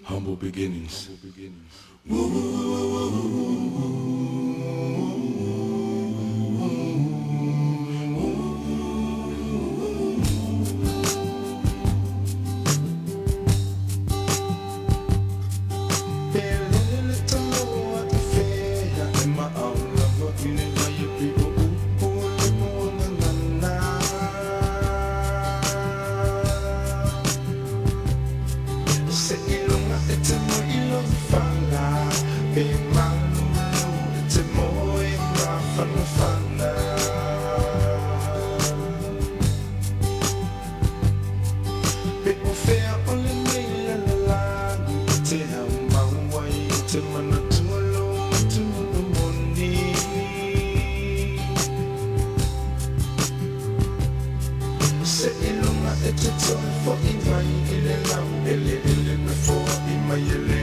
Humble beginnings. The skin on your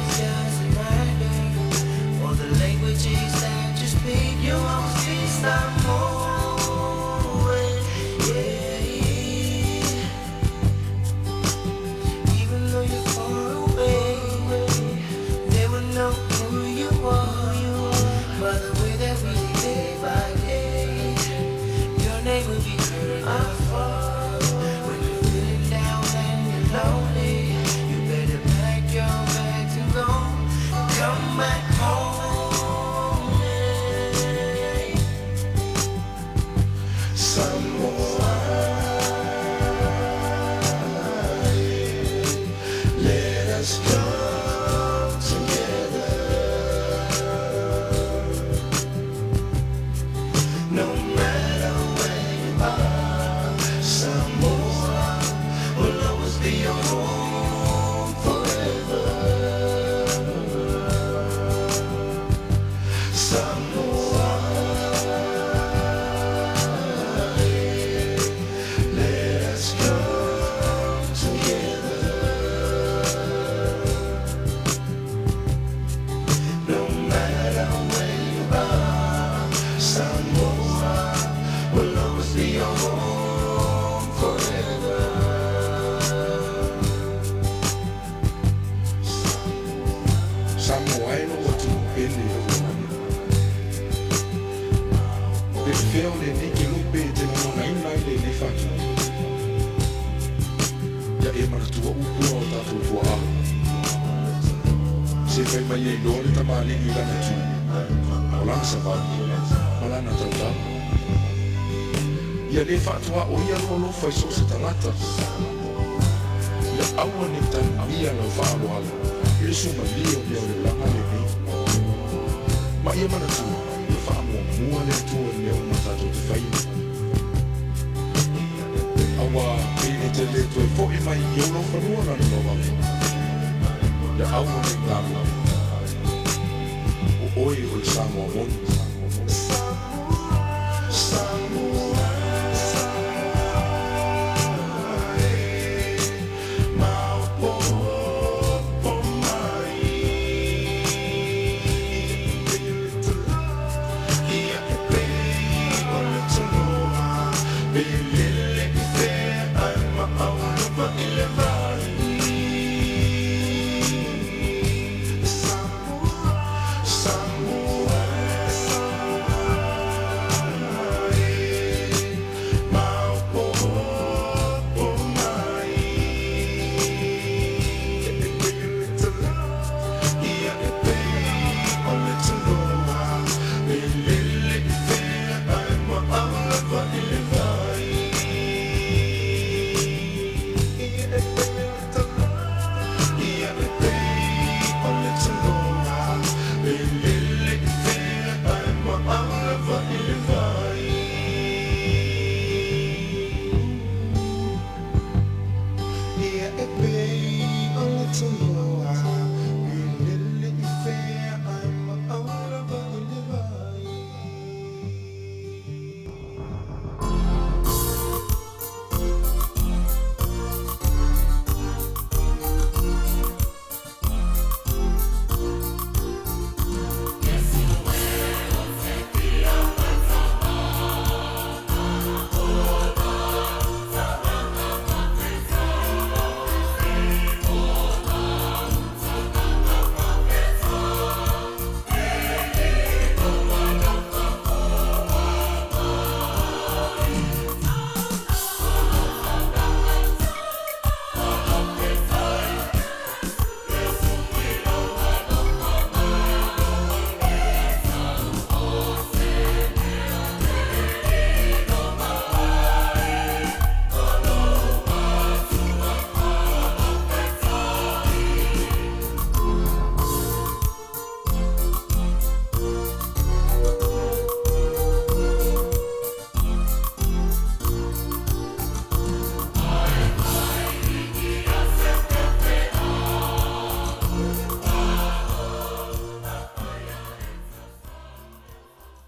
just a reminder. All the languages that you speak. Samoa e lou atunuu pele e ua nani. Pe fea o lenei kelupe e te lagonaina ai lenei faatunu? Ia e manatua upu a o tatou tuaa. Se fai mai ai loa le tamalii i lana tu, o lana savali, ma lana tautala. Ia le faatuaoia lou alofa i so o se tagata. Ia aua ne i tanuia lau faaaloalo i le sumalie o mea o le olaga lenei. Ma ia manatua, ia faamuamua le Atua i mea uma tatou te faia. Auā, pe e te le toe foʻi mai i ou laufanua lalologalo, ia aua ne i galo, o oe o le Samoa moni.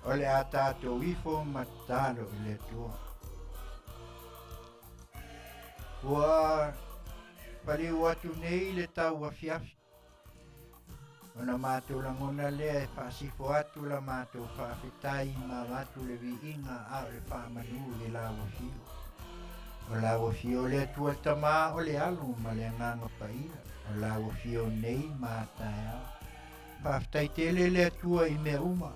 O le a tatou ifo ma tatalo i le Atua. Ua paliu atu nei le tau afiafi. Ona matou lagona lea e faasifo atu la matou faafetai ma avatu le viiga a o le faamanu i lau Afio. O lau Afio le Atua le Tama o le Alo ma le Agaga Paia, o lau Afio nei ma a taeao. Faafetai tele le Atua i mea uma,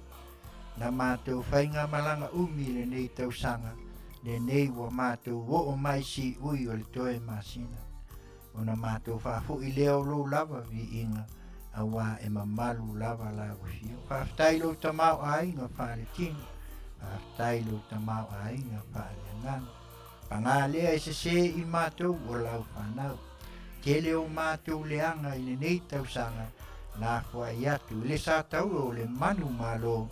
na matou faigamalaga umi i lenei tausaga, lenei ua matou oo mai siui o le toe masina. Ona matou faafoi lea o lou lava viiga, auā e mamalu lava lau afio. Faafetai i lou tamaoaiga faaletino, faafetai i lou tamaoaiga faaleagaga. Paga lea e sesē i matou o lau fanau. Tele o matou leaga i lenei tausaga, lafoai atu i le satauro o le manu malo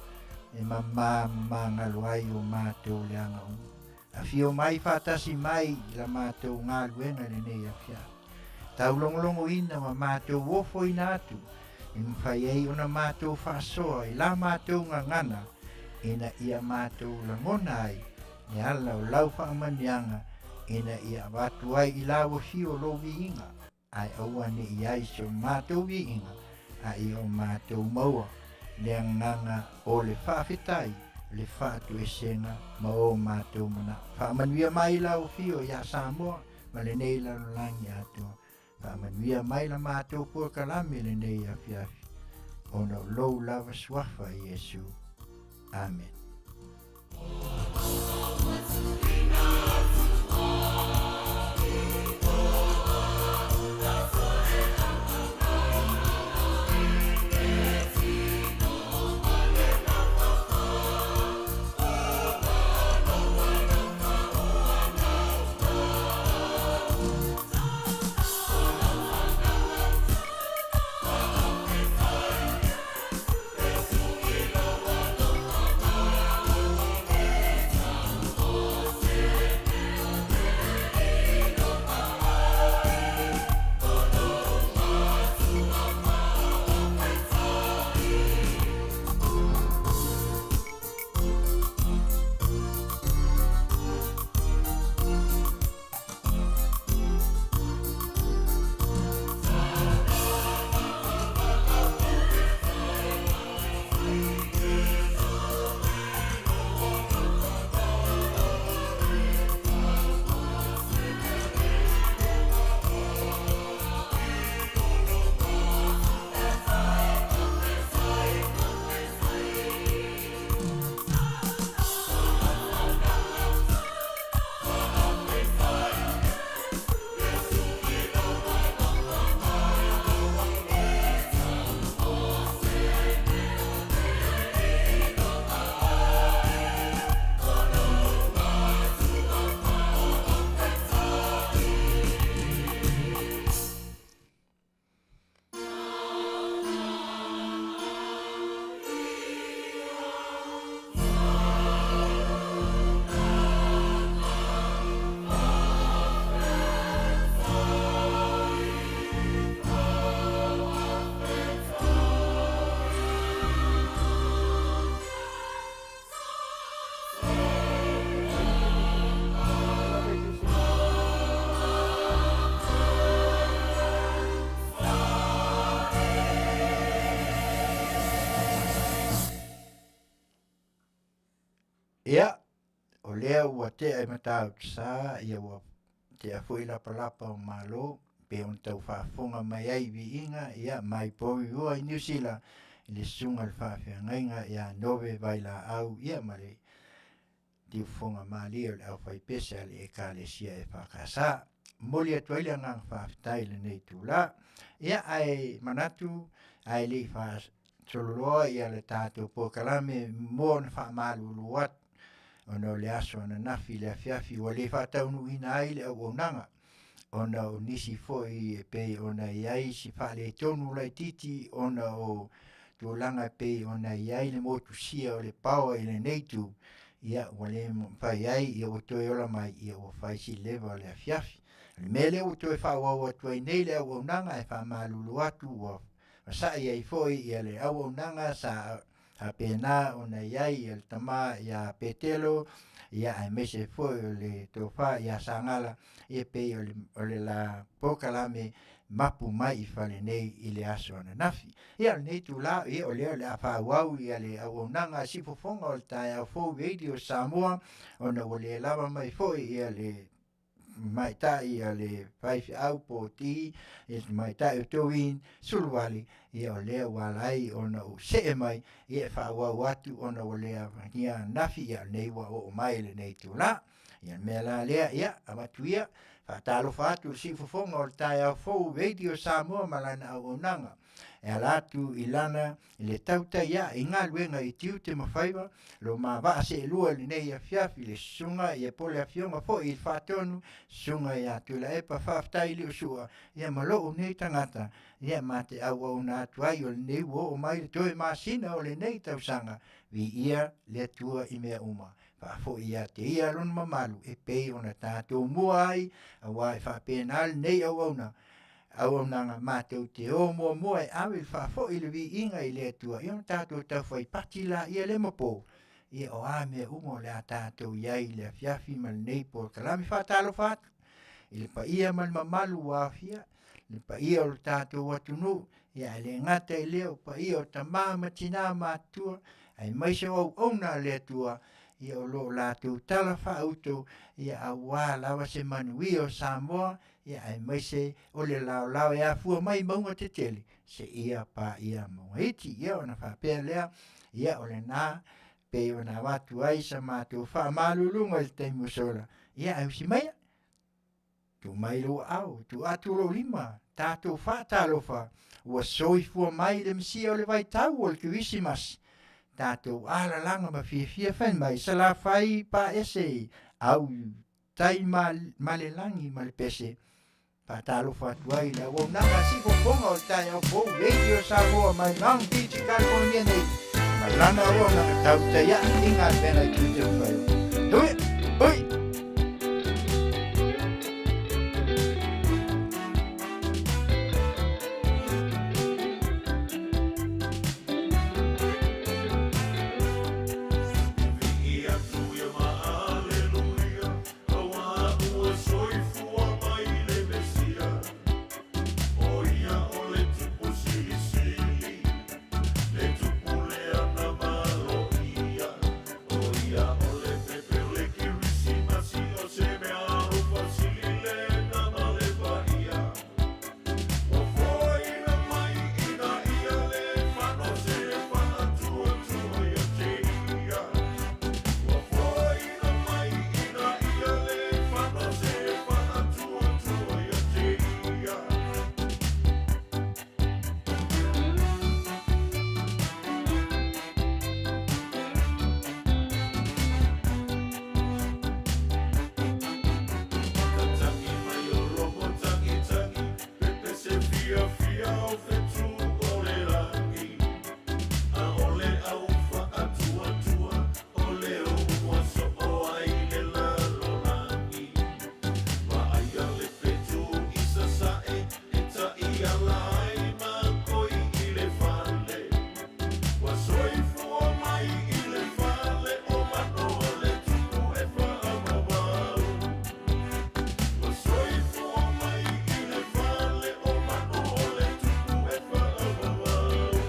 e mamā mamagalo ai o matou leaga uma. Afio mai faatasi mai i la matou galuega i lenei afiafi. Taulogologoina ma matou ofoina atu i mafai ai ona matou faasoa i la matou gagana ina ia matou lagona ai le ala o lau faamanuiaga ina ia avatu ai i lau afio lou viiga. Ae aua ne i ai so matou viiga, a ia o matou maua le agaga o le faafetai, le faatuesega ma o matou manao. Faamanuia mai lau Afio ia Samoa ma lenei lalolagi atoa. Faamanuia mai la matou polokalame lenei afiafi, ona o lou lava suafa Iesu. Amen. Ia, o lea ua tea i Matautu Sa, ia ua tea foi lapalapa o Malo, pe ona tau faafofoga mai ai i viiga, ia mai Porirua i Niu Sila, i le susuga i le faafeagaiga ia Nove Vailaau, ia ma le tiufofoga malie o le aufaipese a le Ekalesia EFKS. Momoli atu ai le agaga faafetai i lenei itula. Ia, ae manatu, ae le i faasololoa ia le tatou polokalame mo ona faamalulu atu, ona o le aso ananafi i le afiafi ua le faataunuuina ai le auaunaga, ona o nisi foi e pei ona i ai si faaletonu laitiiti ona o tulaga e pei ona i ai le motusia o le paoa i lenei itu, ia ua le mafai ai, ia ua toe ola mai, ia ua fai si leva o le afiafi. O le mea lea ua toe faaauau atu ai nei le auaunaga e faamalulu atu ua vasai ai foi ia le auaunaga sa faapena ona i ai le tama ia Petelo, ia aemaise foi o le tofa ia Sagala, ia pei o le la polokalame mapu mai i fale nei i le aso ananafi. Ia, o lenei itulā, ia, o lea o le a faaauau ia le auaunaga a siufofoga o le taeao fou Radio Samoa, ona ua le lava mai foi ia le tamaitai a le faifeau po o Ti, ia le tamaitai o Toin Suluali, ia o lea ua ala ai ona ou see mai, ia e faaauau atu ona ua le avagia ananafi, ia o lenei ua oo mai i lenei itulā. Ia le mea la lea, ia, avatu ia, faatalofa atu i le siufofoga o le taeao fou Radio Samoa ma lana auaunaga e ala atu i lana i le tautai ae i galuega i tiute ma faiva, lo ma vaa seelua i lenei afiafi, le susuga ia po le afioga foi i le Faatonu, susuga ia Tuilaepa Faafetai Liusua, ia ma lou nei tagata, ia ma te auauna atu ai o lenei ua oo mai le toe masina o lenei tausaga, viia le Atua i mea uma. Faafoi ia te ia lona mamalu e pei ona tatou mua ai, auā e faapena lenei auauna, auaunaga matou te o muamua e ave le faafoi le viiga i le Atua, ia ona tatou taufai pati laia le ma po, ia o a mea uma o le a tatou i ai i le afiafi ma lenei polokalame. Faatalofa atu i le paia ma le mamalu ua aofia, le paia o le tatou atunuu, ia ae le gata i lea o paia o tama ma tina matutua, aemaise o auauna a le Atua, ia o lo o latou tala faauto, ia aua lava se manuia o Samoa, ia aemaise o le laolao e afua mai mauga tetele seia paia mauga iti. Ia ona faapea lea, ia o lena pei ona avatu ai sa matou faamaluluga i le taimi ua sola, ia ae usi maia, tuu mai lou aao, tuu atu lou lima, tatou faatalofa, ua soifua mai le Mesia o le vaitau o le Kerisimasi, tatou alalaga ma fiafia fai mai, Salafai paese, au tai ma le lagi ma le pese. Faatalofa atu ai i le auaunaga a siufofoga o le taeao fou Radio Samoa mai Long Beach, California nei, ma lana auaunaga tautai ae i galuega i tiute ma faiva. Hui! Hui! Aua ua soifua mai le Mesia, ʻO ia o le Tupu Silisili, le Tupu lea na maloia, ʻO ia o le pepe o le Kerisimasi, ʻO se mea alofa sili lena ma le paia. Ua foaiina mai ina ia le fano se faatuatua ia te ia. Ua foaiina mai ina ia le fano se faatuatua ia te ia. Tatangi mai o logo tagitagi, pepese fiafia o fetu o le lagi. ʻAʻole au faatuatua, o leo ua soo ai le lalolagi. Vaaia le fetu i sasae, e taʻiala ai mākou i le fale. Ua soifua mai i le fale o Manoa le Tupu e faavavau. Ua soifua mai i le fale o Manoa le Tupu e faavavau.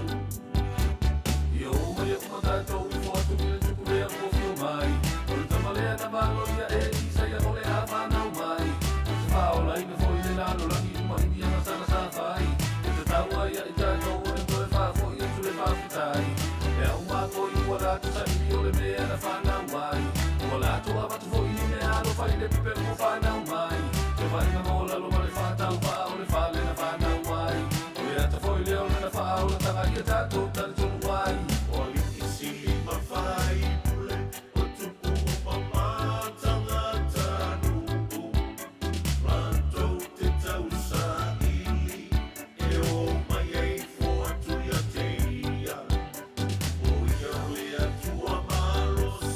Ia oo mai aku ma tatou ifo atu i le tupu lea ua afio mai. O le tama lea na maloia e Isaia o le a fanau mai. E te faaolaina foi le lalolagi uma i ni ana sala sa fai. E tatau ai ia i tatou ona toe faafoi atu le faafetai. E au matou ua latou saili o le mea na fanau ai. Ua latou avatu foi ni meaalofa i le pepe ua fanau mai. Le vaaiga maualalo ma le faatauvaa o le fale na fanau ai. O le ata foi lea o lana faaolataga ia tatou talitonu ai. O alii sili ma faipule, o tupu uma ma tagatanuu, latou te tausaili e o mai ai fo atu ia te ia. O ia o le Atua malosi.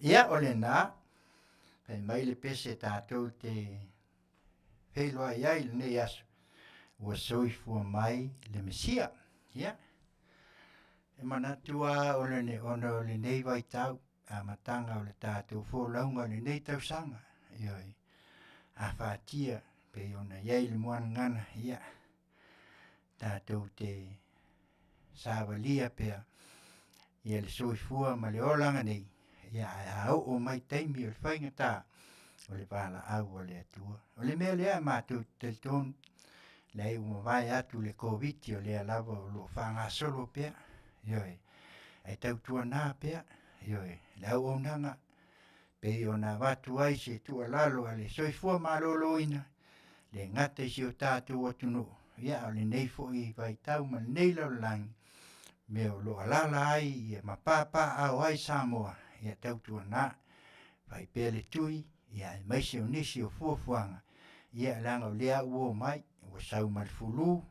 Ia, o lena, fai mai le pese tatou te feiloai ai i lenei aso, ua soifua mai le Mesia. Ia, e manatu lava ona o lenei vaitau, amataga o le tatou folauga i lenei tausaga, ioe, afatia pei ona i ai le muagagana, ia tatou te savalia pea le soifua ma le olaga nei, ae a oo mai taimi o le faigata, o le valaau a le Atua. O le mea lea matou te talitonu, leai ua mavae atu le Koviti o lea lava o lo o faagasolo pea, ioe, ae tautuana pea, ioe, le auaunaga pei ona avatu ai se tuualalo a le Soifua Maloloina, e le gata i si o tatou atunuu, a o lenei foi vaitau ma lenei lalolagi, mea o lo o alaala ai ma papaaao ai Samoa, ia tautuana, fai pea le tui, aemaise o nisi o fuafuaga, ia leaga o lea ua omai, ua sau ma le flu,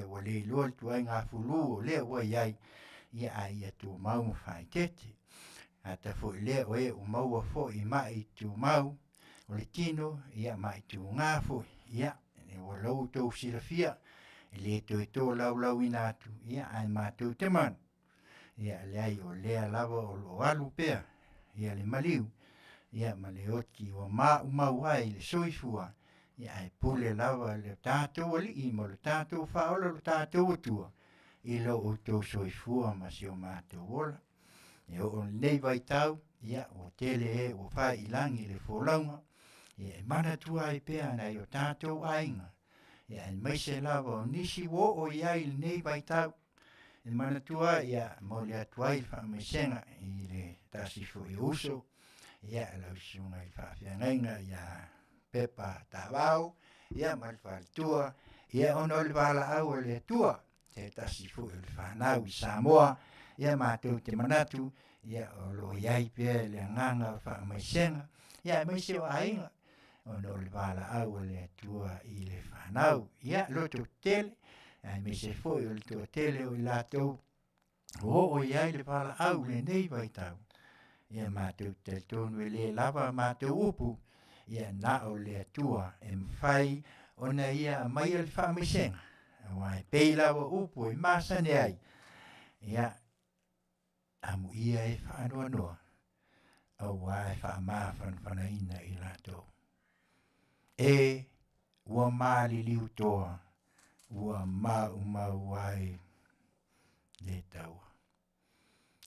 ua le iloa le ituaiga flu o lea ua i ai, ae ia tumau ma faaeteete. E ata foi i lea o e ua maua foi i mai tumau o le tino ma mai tuga foi, ia ua outou silafia, e le toe tolaulauina atu, ae matou te manatu, ia leai o lea lava o lo o alu pea le maliu ma le oti ua maumau ai le soifua, ae pule lava lo tatou Alii ma lo tatou Faaola lo tatou Atua i lo outou soifua ma si o matou ola. E oo i lenei vaitau, ia ua tele e ua fai i lagi le folauga, e manatua ai pea nai o tatou aiga, aemaise lava o nisi ua oo i ai i lenei vaitau. E manatua e momoli atu ai le faamaisega i le tasi foi o uso, lau susuga i le faafeagaiga ia Pepa Tavao ma le faletua, ona o le valaau a le Atua i se tasi foi o le fanau i Samoa. Ia matou te manatu o lo o i ai pea le agaga o le faamaisega, aemaise o aiga ona o le valaau a le Atua i le fanau. Ia loto tetele, aemaise foi o le toatele o i latou ua oo i ai le valaau i lenei vaitau, ia matou te talitonu e le lava a matou upu, ia na o le Atua e mafai ona ia aumaia le faamaisega, aua e pei lava o upu e masani ai, ia amuia e faanoanoa aua e faamafanafanaina i latou. E ua maliliu toa, ua maumau ai le taua.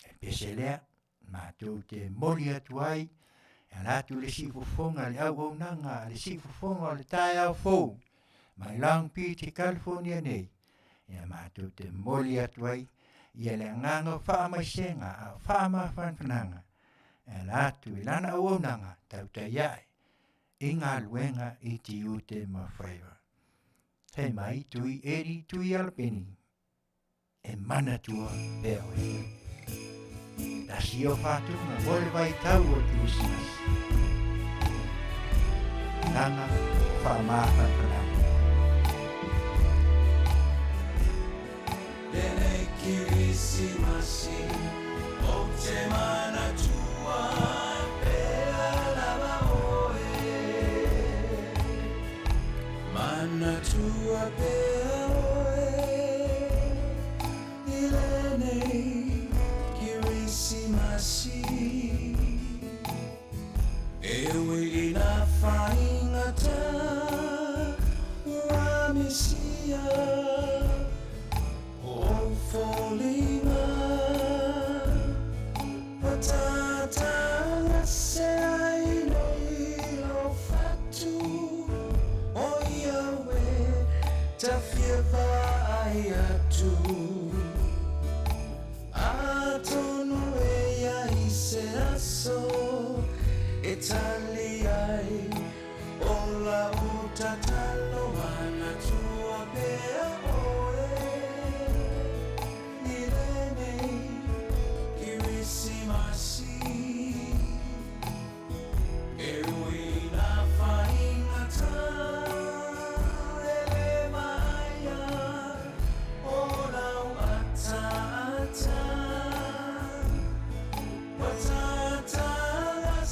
E pese lea, matou te momoli atu ai e ala atu i le siufofoga i le auaunaga a le siufofoga o le taeao fou mai Long Beach i California nei, ia matou te momoli atu ai ia le agaga o faamaisega a o faamafanafanaga e ala atu i lana auaunaga tautai ae i galuega i tiute ma faiva. Fai mai Tui Eddie Tui Alapeni e manatua pea oe. Tasi o whātunga mo le vaitau o le Kirisimasi. Nanga whaamāwhanawhananga. Lenei Kirisimasi o te manatua pea lava oe. Manatua pea oe i lenei Kirisimasi. E ui ina faigata ua misia o foliga ua tatagase ai nei lou fatu o ia ue ta fia vaai atu. Atonu e i ai se aso e tali ai o lau tatalo manatua pea oe i lenei Kirisimasi. E ui ina faigata e le vaaia o lau ataata, ua tatagase.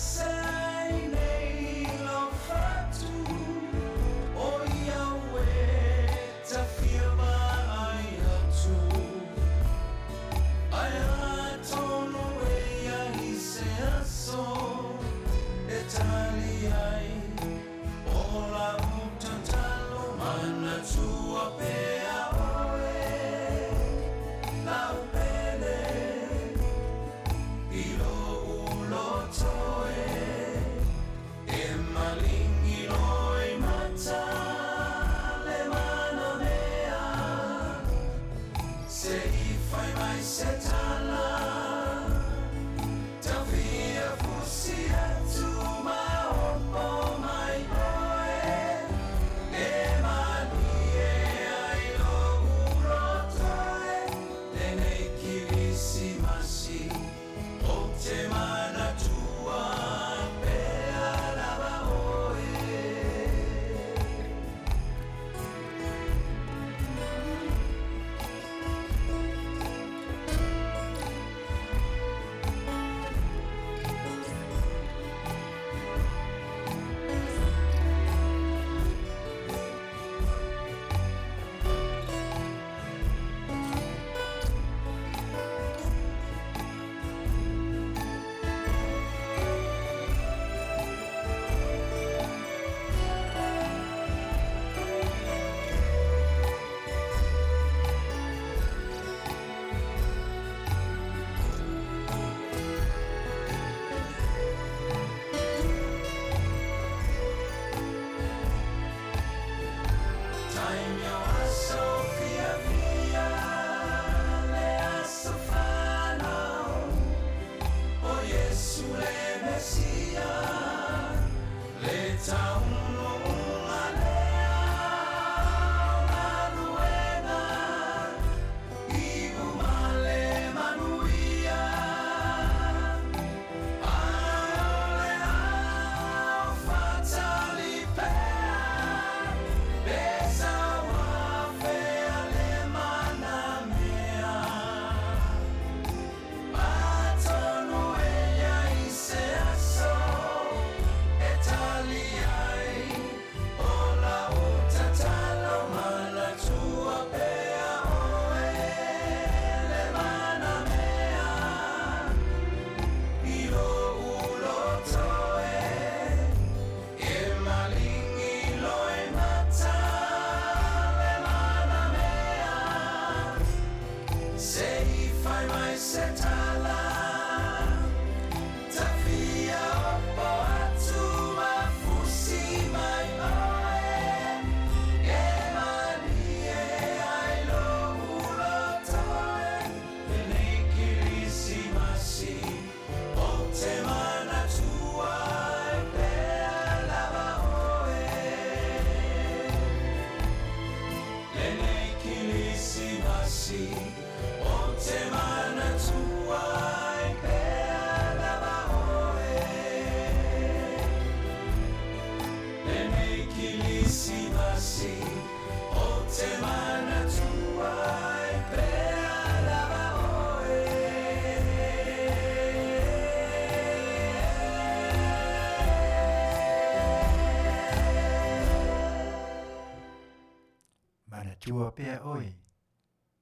Manatua pea oe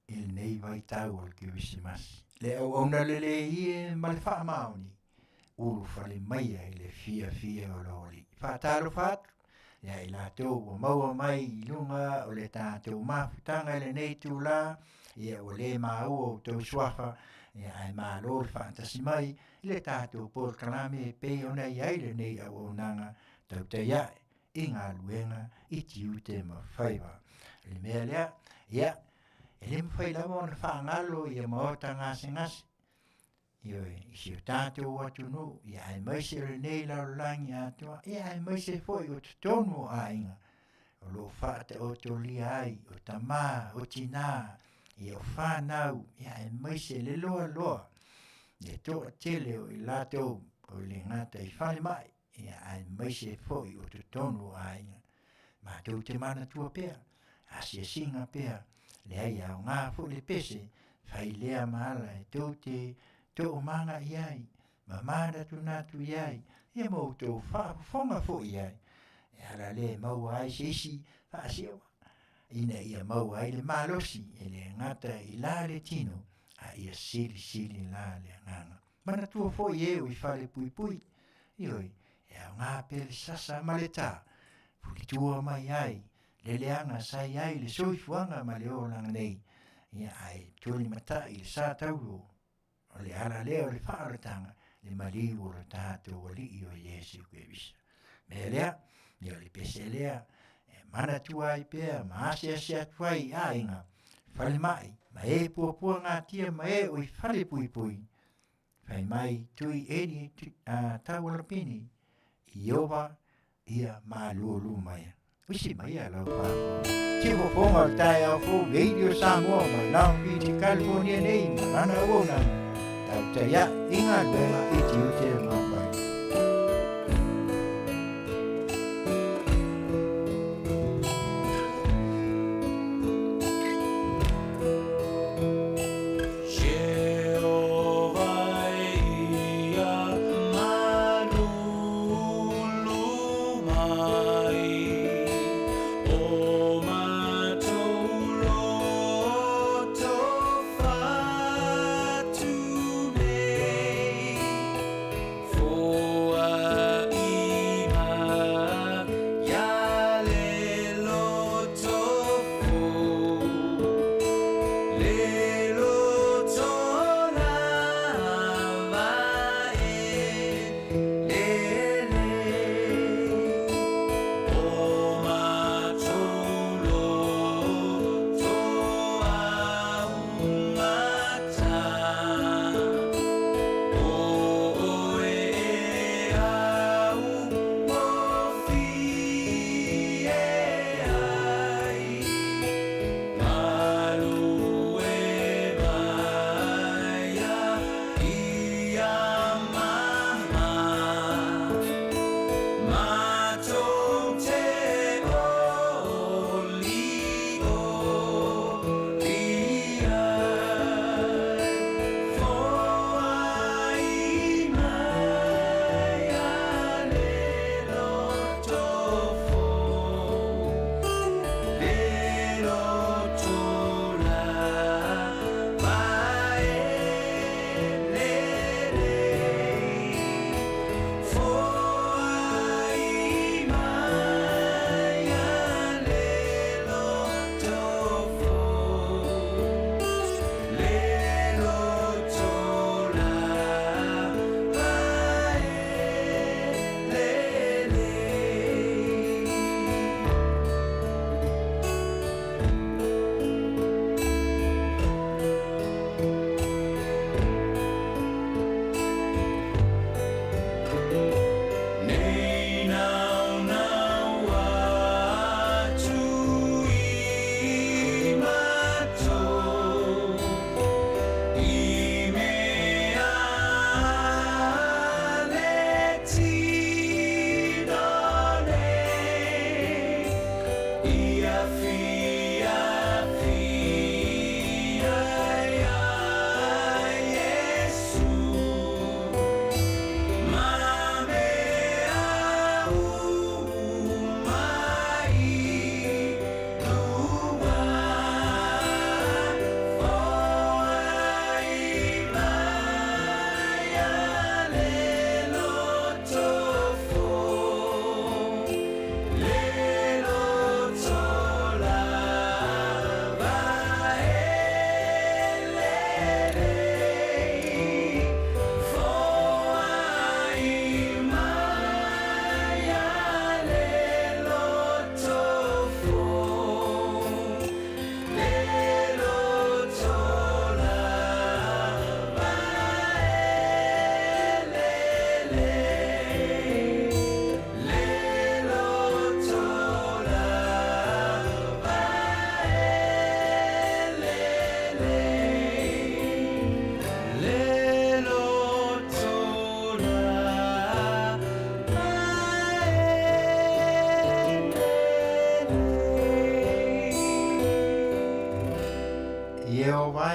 i lenei vaitau o le Kerisimasi. Le auauna lelei e ma le faamaoni, ulufale maia i le fiafia o lou Alii. Faatalofa atu ia i latou ua maua mai i luga o le tatou mafutaga i lenei itula, ia ua le maua outou suafa, ia ae malo le faatasi mai i le tatou polokalame e pei ona i ai lenei auaunaga tautai ae i galuega i tiute ma faiva. O le mea lea, ia, e le mafai lava ona faagalo ia maota gasegase, ioe, i si o tatou atunuu, ia aemaise o lenei lalolagi atoa, ia aemaise foi o totonu o aiga o lo o faataotolia ai o tama, o tina, ia o fanau, ia aemaise le loaloa, le toatele o i latou o le gata i falemai, ia aemaise foi o totonu o aiga. Matou te manatua pea, asiasiga pea, leai e aoga foi le pese, fai lea ma ala e tou te toomaga i ai ma manatunatu i ai, ia ma outou faafofoga foi i ai, e ala lea e maua ai se isi faasio ina ia maua ai le malosi e le gata i la le tino, a ia silisili la le agaga. Manatua foi e o i falepuipui, ioe, e aoga pea le sasa ma le tā, fulitua mai ai le leaga sa i ai le soifuaga ma le olaga nei, ia ae tulimatai i le sa taulo, o le ala lea o le faaolataga, le maliu o lo tatou Alii o Iesu Keriso. O le mea lea, ia o le pese lea e manatua ai pea ma asiasi atu ai i aiga, falemai, ma e puapuagatia ma e o i falepuipui, fai mai Tui Eddie Taualapini, Ieova ia malulu mai. Usi mai a lau faafofoga. Tifofoga o le taeao fou Radio Samoa mai Long Beach, California nei ma lana auaunaga. Tautai ae i galuega i tiute ma faiva.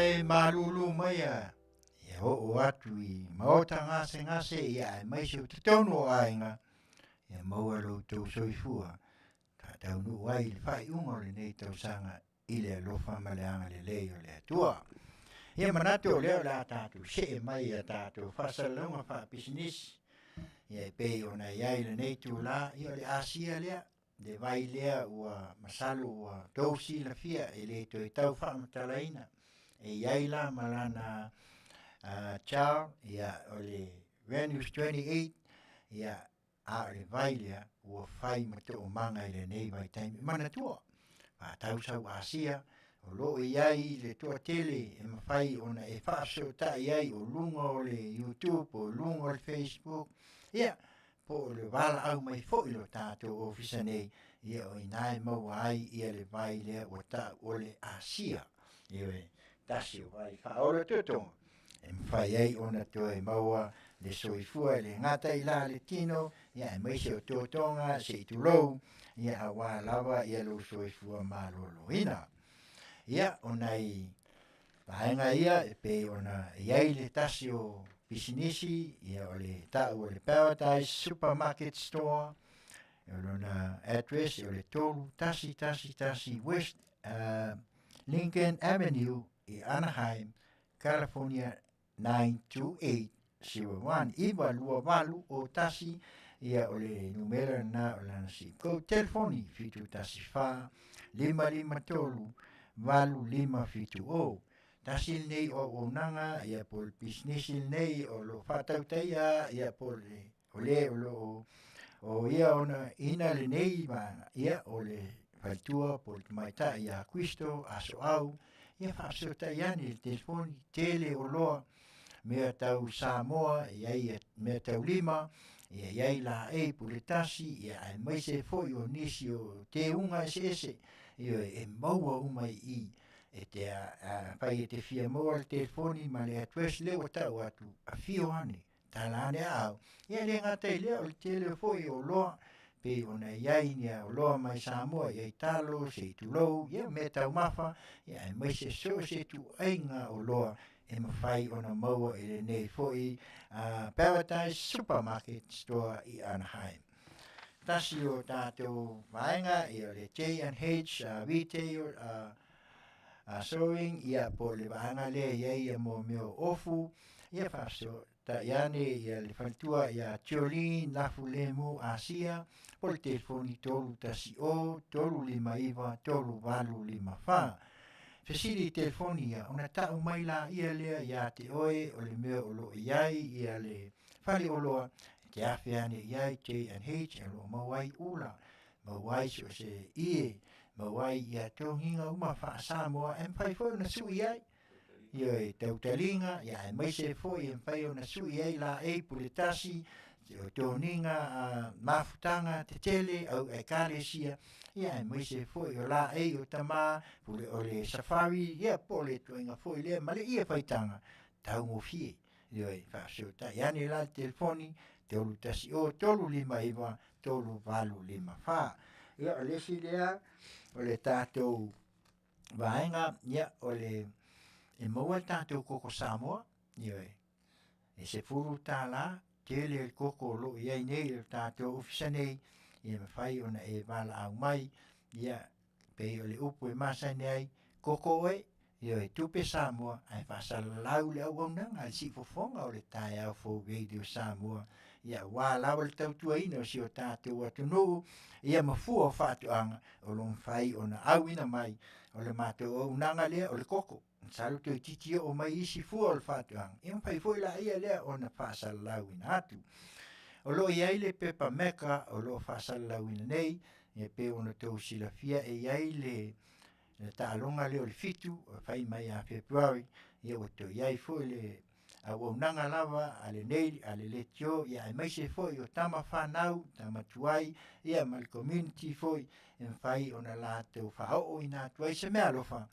e malūlū maia, ia oo atu i maota gasegase, ia aemaise o totonu o aiga, ia maua lo outou soifua faataunuu ai i le faaiuga o lenei tausaga i le alofa ma le agalelei o le Atua. Ia manatu o lea o le a tatou see mai ia tatou faasalalauga faapisinisi, ia e pei ona i ai lenei itulā, ia o le Asia lea, le vai lea ua masalo ua tou silafia e le toe tau faamatalaina. E i ai la ma lana child, ia o le Venus 28, ia a o le vai lea ua fai ma toomaga i lenei vaitaimi. Manatua, faatau sau Asia, o lo o i ai le toatele e mafai ona e faafesootai ai o luga o le YouTube, o luga o le Facebook, ia, po o le valaau mai foi lo tatou ofisa nei, ia o ina e maua ai ia le vai lea ua tau o le Asia. Ioe, tasi o vai faaola totoga e mafai ai ona toe maua le soifua e le gata i la le tino, ia aemaise o totoga se i tulou, ia aua lava ia lou soifua maloloina. Ia, o nai vaega ia e pei ona i ai le tasi o pisinisi, ia o le tau o le Paradise Supermarket Store, o lona address o le 3111 West Lincoln Avenue i Anaheim, California 92801 928 o tasi ia o le numera na o lana zip code. Telefoni 714 553 8570. Tasi lenei o auaunaga ia po o le pisinisi lenei o lo o faatautaia ia po o le o le o lo o o ia ona ina lenei vaega ia o le faletua po o le tamaitai ia Kristo Asoau ia faafesootai ane i le telefoni tele o loa mea tau Samoa e i ai ia mea tau lima ia i ai laei puletasi ia aemaise foi o nisi o teuga eseese ioe e maua uma i i e te afai e te fia maua le telefoni ma le address lea ua tau atu afio ane tala ane aao. Ia le gata i lea o le tele foi o oloa pei ona i ai ni oloa mai Samoa, i ai talo, se i tulou, ia mea taumafa, ia aemaise so o se ituaiga oloa e mafai ona maua i lenei foi Paradise Supermarket Store i Anaheim. Tasi o tatou vaega, ia o le J&H Retail Sewing, ia po o le vaega lea e i ai ia mo mea o ofu, ia faafesootai ane ia le faletua ia Jolene Lafulemu Asia, po o le telefoni 310 359 3854. Fesili i telefoni ia, ona tau mai laia lea ia te oe o le mea o lo o i ai ia le faleoloa e te afe ane i ai J&H o lo o maua ai ula, maua ai so o se ie, maua ai ia togiga uma faa-Samoa e mafai foi ona sui ai. Ioe, tautaliga, ia aemaise foi e mafai ona sui ai laei puletasi, o toniga mafutaga tetele au ekalesia, ia aemaise foi o laei o tama, pule o le safari, ia po o le ituaiga foi lea ma le ie faitaga taugofie. Ioe, faafesootai ane la le telefoni 310 359 3854. Ia o le isi lea o le tatou vaega, ia o le e maua le tatou koko Samoa, ioe, e $10 tele le koko o lo o i ai nei i le tatou ofisa nei, ia mafai ona e valaau mai, ia pei o le upu e masani ai, koko oe, ioe, tupe Samoa, ae faasalalau le auaunaga a le siufofoga o le taeao fou Radio Samoa, ia aua lava le tautuaina o si o tatou atunuu, ia ma fua o faatoaga o lo o mafai ona auina mai. O le matou auaunaga lea o le koko, masalo toeitiiti oo mai isi fua o le faatoaga, ia mafai foi laia lea ona faasalalauina atu. O lo o i ai le pepa Mecca o lo o faasalalauina nei, e pei ona outou silafia e i ai le le taaloga lea o le 7 e fai mai ia February, ia ua toe i ai foi le auaunaga lava a lenei a le leitio, ia aemaise foi o tama fanau, tama tuai, ia ma le community foi e mafai ona latou faaooina atu ai se meaalofa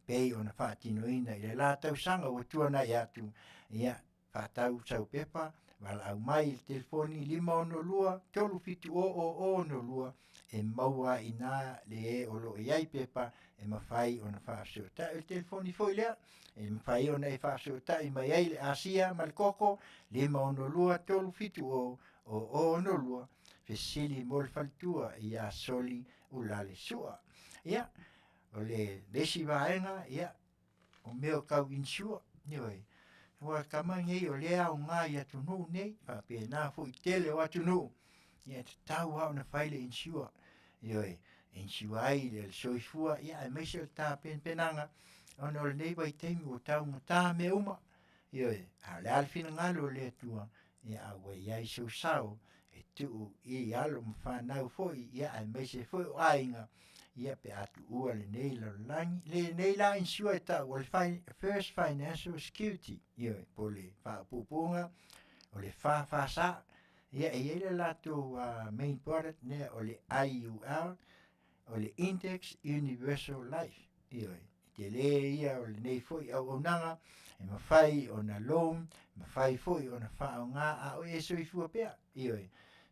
pei ona faatinoina i le la tausaga ua tuanai atu, ia. faatau sau pepa, valaau mai i le telefoni 562 37 0 0 62 e maua ai i ina le e o lo o i ai pepa e mafai ona faafesootai. O le telefoni foi lea e mafai ona e faafesootai mai ai le Asia ma le Koko 562 370 0062 fesili mo le faletua ia Soli Ulale Sua. Ia, o le isi vaega, ia, o mea o tau insure, ioe. Aua tama nei o lea e aoga i atunuu nei, faapena foi i tele o atunuu, ia e tatau lava ona fai le insure, ioe, e insure ai le soifua, ia aemaise o le tapenapenaga ona o lenei vaitaimi ua taugata mea uma, ioe, a o le a le finagalo o le Atua, ia a ua i ai sou sao e tuu i alo ma fanau foi, ia aemaise foi o aiga, ia pe a tuua lenei lalolagi. Lenei la insure e tau o le First Financial Security, ioe, po o le faapuupuuga o le FFS. Ia e i ai le latou main product lea o le IUL, o le Index Universal Life, ioe, tele ia o lenei foi auaunaga e mafai ona loan, mafai foi ona faaaoga a o e soifua pea, ioe.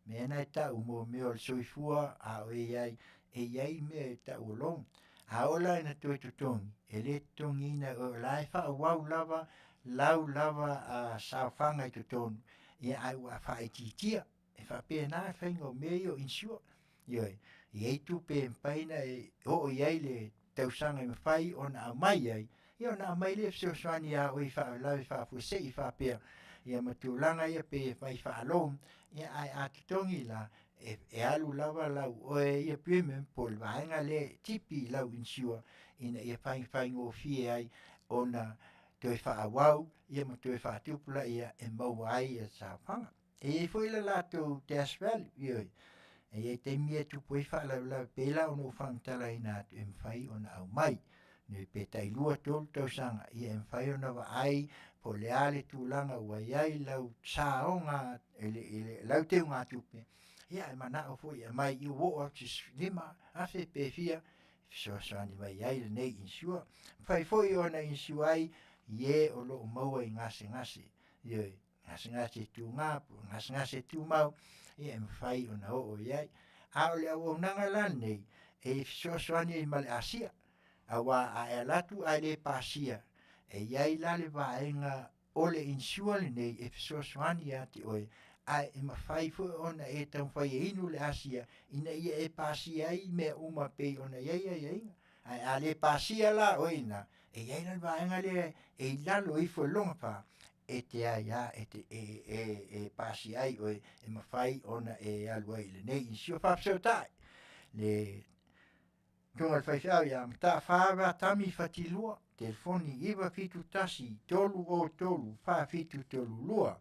Mea na e tau mo mea o le soifua a o e i ai, e i ai mea e tau o loan. A oo la ina toe totogi, e le totogiina e oe, o la e faaauau lava lau lava saofaga i totonu, ia ae ua faaitiitia. E faapena le faiga o mea ia o insure. Ioe, e i ai tupe e mafai ona e oo i ai le tausaga e mafai ona aumai ai, ia ona aumai lea e fesoasoani ia oe i faalavelave faafuasei faapea, ia ma tulaga ia pei e fai faa-loan, ia ae a totogi la, e alu lava lau oe ia premium po o le vaega lea e tipi i lau insure ina ia faigofie ai ona toe faaauau ia ma toe faatupulaia e maua ai ia saofaga. E i ai foi le latou cash value, ioe, e i ai taimi e tupu ai faalavelave pei la ona ou faamatalaina atu e mafai ona aumai. Ioe, pe tai 2, 3 tausaga, ia e mafai ona vaai po o le a le tulaga ua i ai lau saoga i le lau teugatupe, ia ae manao foi e aumai ia ua oo atu i se 5,000 pe fia e fesoasoani mai ai lenei insure. E mafai foi ona insure ai i e o lo o maua i gasegase, ioe, gasegase tuga po o gasegase tumau, ia e mafai ona oo i ai. A o le auaunaga la lenei, e fesoasoani ai ma le asia, aua a e alu atu ae le pasia, e i ai la le vaega o le insure lenei e fesoasoani ia te oe, ae e mafai foi ona e taumafai e inu le asia ina ia e pasia ai mea uma pei ona i ai aiaiga. Ae a le pasia la oe i ina, e i ai la le vaega lea e i lalo ifo i le logofa e te aia e te e e e pasia ai oe e mafai ona e alu ai i lenei insure. Faafesootai le Susuga i le faifeau ia Mataafa Ratami Fatilua, telefoni 971 303 4732.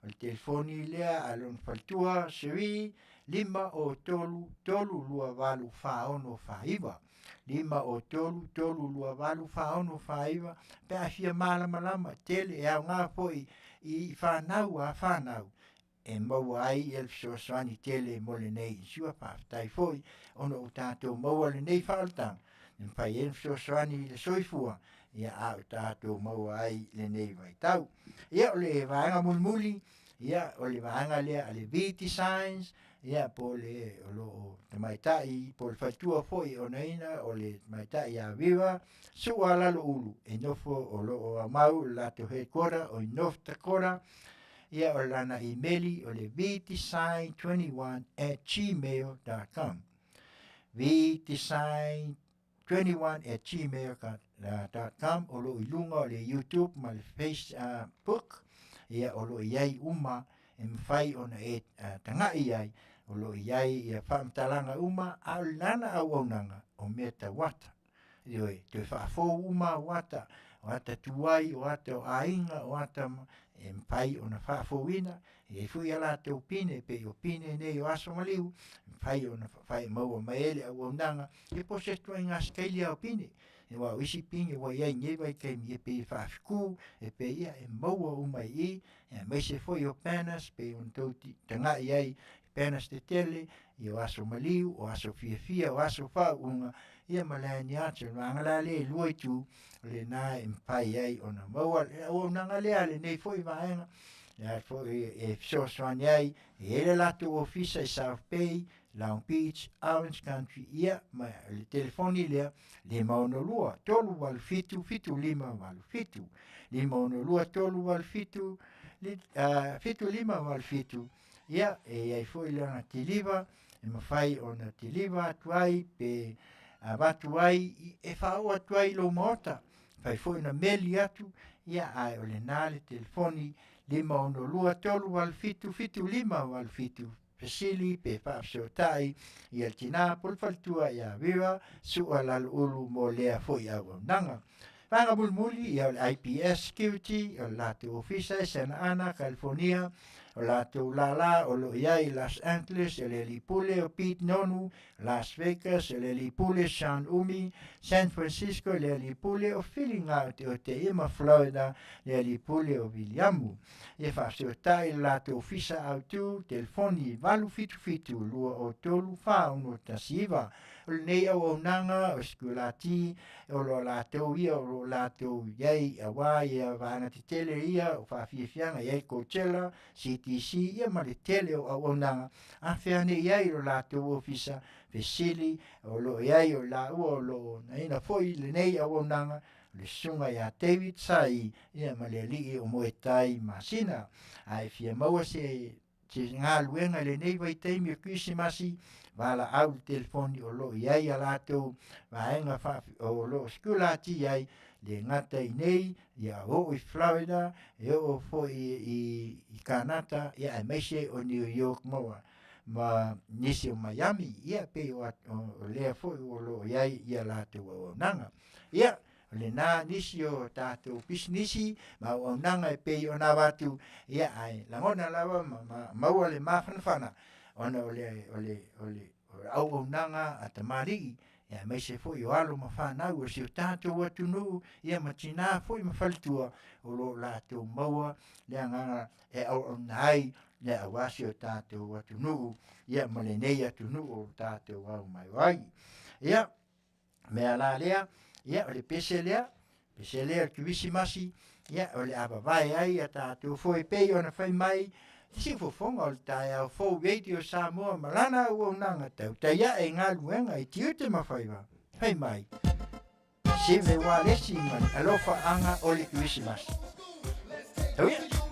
O le telefoni lea a lona faletua Cherie 503 328 4649. 503 328 4649 pe a fia malamalama tele e aoga foi i fanau a fanau e maua ai le fesoasoani tele mo lenei insure. Faafetai foi ona ua tatou maua lenei faaolataga e mafai ai ona fesoasoani i le soifua, ia a o tatou maua ai lenei vaitau. Ia o le vaega mulimuli, ia o le vaega lea a le V Designs, ia po o le o lo o tamaitai po o le faletua foi e onaina o le tamaitai ia Viva Su'a Laloulu e nofo o lo o aumau le latou headquarter o i North Dakota. Ia o lana imeli o le vdesign21@gmail.com vdesign21@gmail.com o lo o i luga o le YouTube ma le Facebook, ia o lo o i ai uma e mafai ona e taga'i ai, o lo o i ai ia faamatalaga uma, a o lana auaunaga o mea tau ata. Ioe, toe faafou uma au ata, o ata tuai, o ata o aiga, o ata e mafai ona faafouina, e i ai foi a latou pine, pei o pine nei o aso maliu, e mafai ona fai maua mai ai le auaunaga, ia po o se ituaiga sikaili lava o pine. Aua o isi pine ua i ai i nei vaitaimi, e pei e faafitu, e pei ia e maua uma i i, aemaise foi o banners pei ona tou tagai ai i banners tetele, ia o aso maliu, o aso fiafia, o aso faauuga. ia ma lanyards. O le vaega la lea e lua itu, o lena e mafai ai ona maua le auaunaga lea a lenei foi vaega, le a foi e fesoasoani ai, e i ai le latou ofisa i South Bay, Long Beach, Orange Country, ia ma le telefoni lea, 562 387 7587. 562 387 7587. Ia, e i ai foi lana kiliva e mafai ona kiliva atu ai pe avatu ai e faaoo atu ai i lou maota. Mafai foi ona meli atu, ia ae o lena le telefoni 562 387 7587 fesili pe faafesootai ia le tina po o le faletua ia Vera Su'a Laloulu mo lea foi auaunaga. Vaega mulimuli, ia o le IPS Security, o le latou ofisa i Santa Ana, California, o latou lala o lo o i ai i Los Angeles, o le alii pule o Pete Nonu, Las Vegas, o le alii pule Sean Umi, San Francisco, le alii pule o Fili Gaoteote, ia ma Florida, le alii pule o Viliamu. Ia faafesootai le latou ofisa autu, telefoni 877 203 4619. O lenei auaunaga o sikulati o lo latou ia o lo latou i ai aua ia vaega tetele ia o faafiafiaga i ai Coachella, CTC ia ma le tele o auaunaga a fea ane i ai lo latou ofisa fesili o lo o i ai o laua o lo o naina foi lenei auaunaga o le susuga ia David Sai ia ma le alii o Moetai Masina. A e fia maua se se galuega i lenei vaitaimi o Kerisimasi, valaau i le telefoni o lo o i ai a latou vaega o lo o sikulati ai, le gata i nei, ia oo i Florida, e oo foi i Kanata, ia aemaise o New York ma, ma nisi o Miami, ia pei o, o lea foi o lo o i ai ia latou auaunaga. Ia, O lena nisi o tatou pisinisi ma auaunaga e pei ona avatu, ia ae lagona lava ma, ma maua le mafanafana ona o le, o le, o le, o le auaunaga a tamalii, ia aemaise foi o alo ma fanau o si o tatou atunuu, ia ma tina foi ma faletua o lo o latou maua le agaga e auauna ai le aua si o tatou atunuu, ia ma lenei atunuu o tatou au mai ai. Ia, mea la lea, ia o le pese lea, pese lea o le Kerisimasi, ia o le a vavae ai a tatou foi pei ona fai mai le siufofoga o le taeao fou Radio Samoa ma lana auaunaga tautai ae i galuega i tiute ma faiva, fai mai Sime Walesi ma le alofaaga o le Kerisimasi. Tau ia!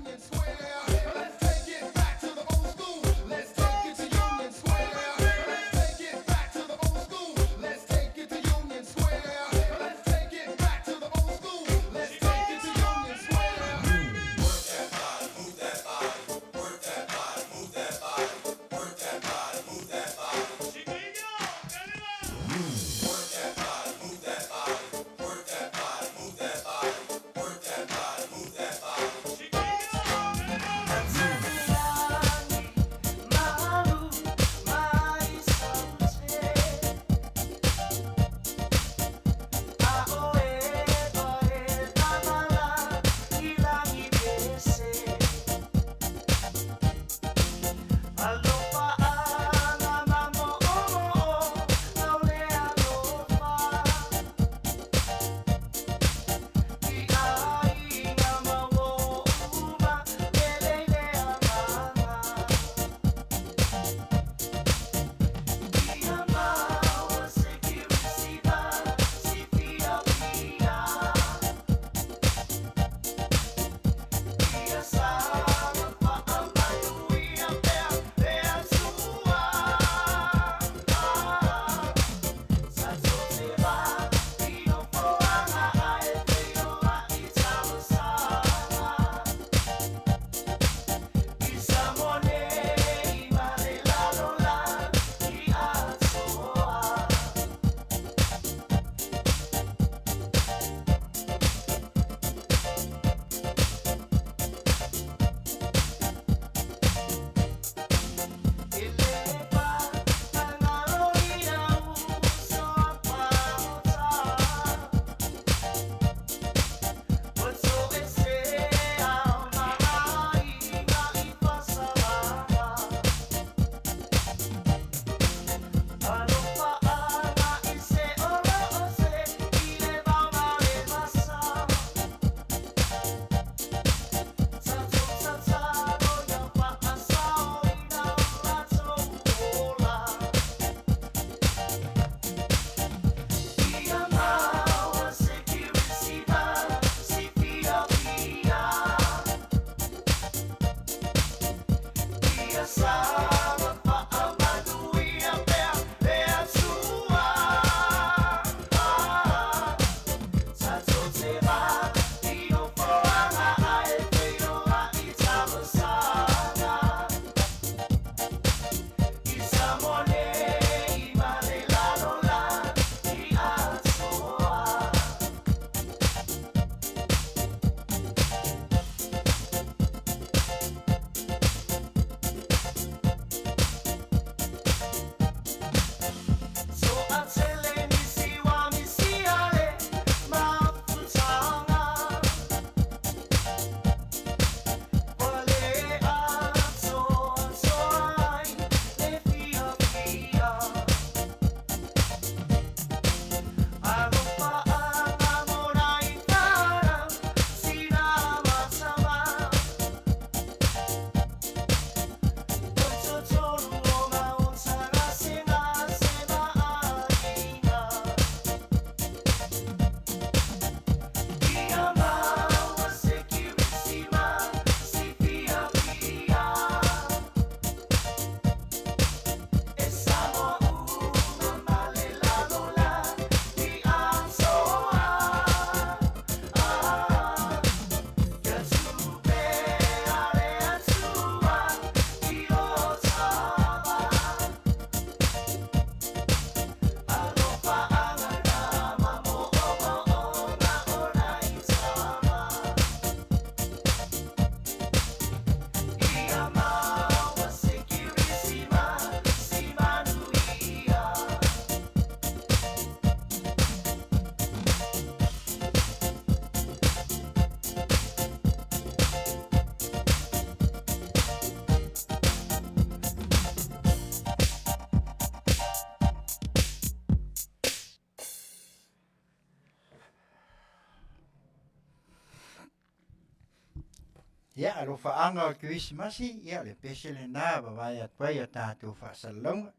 Ia, alofaaga o le Kerisimasi, ia o le pese lena vavae atu ai a tatou faasalalauga.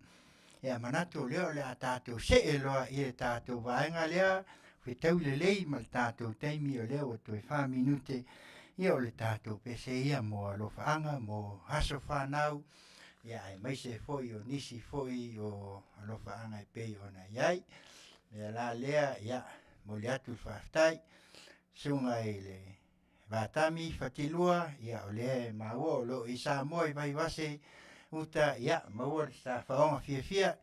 Ia manatu o lea o le a tatou see loa i le tatou vaega lea fetaui lelei ma le tatou taimi o lea ua toe fa minute ia o le tatou pese ia mo alofaaga mo aso fanau ia aemaise foi o nisi foi o alofaaga e pei ona i ai. O le mea la lea, ia momoli atu le faafetai susuga i le Vatami Fatilua, ia o lea e maua o lo o i Samoa i Vaivase uta, ia maua le tafaoga fiafia,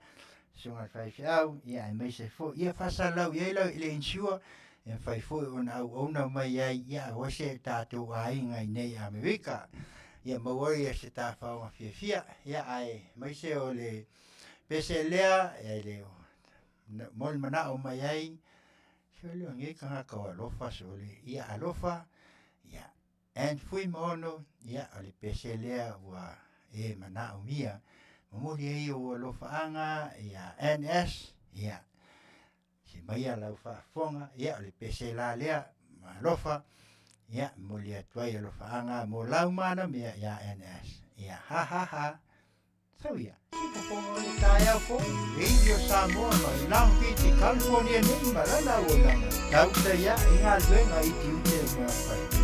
susuga i le faifeau, ia aemaise foi ia faasalalau i ai lau i le insure e mafai foi ona auauna mai ai ia aua se tatou aiga i nei Amerika. Ia maua ai se tafaoga fiafia, ia aemaise o le pese lea e le mo le manao mai ai sole o nei tagata o alofa sole ia alofa ia and Fuimaono ia o le pese lea ua e manaomia momoli ai ou alofaaga ia NS ia se maia lau faafofoga ia o le pese la lea ma alofa ia momoli atu ai alofaaga mo lau manamea ia NS ia ha ha ha Sau ia, se fofoga o le taeao fou, Radio Samoa mai Long Beach i California nei ma lana auaunaga, tauta ia i galuega i tiute ma faiva.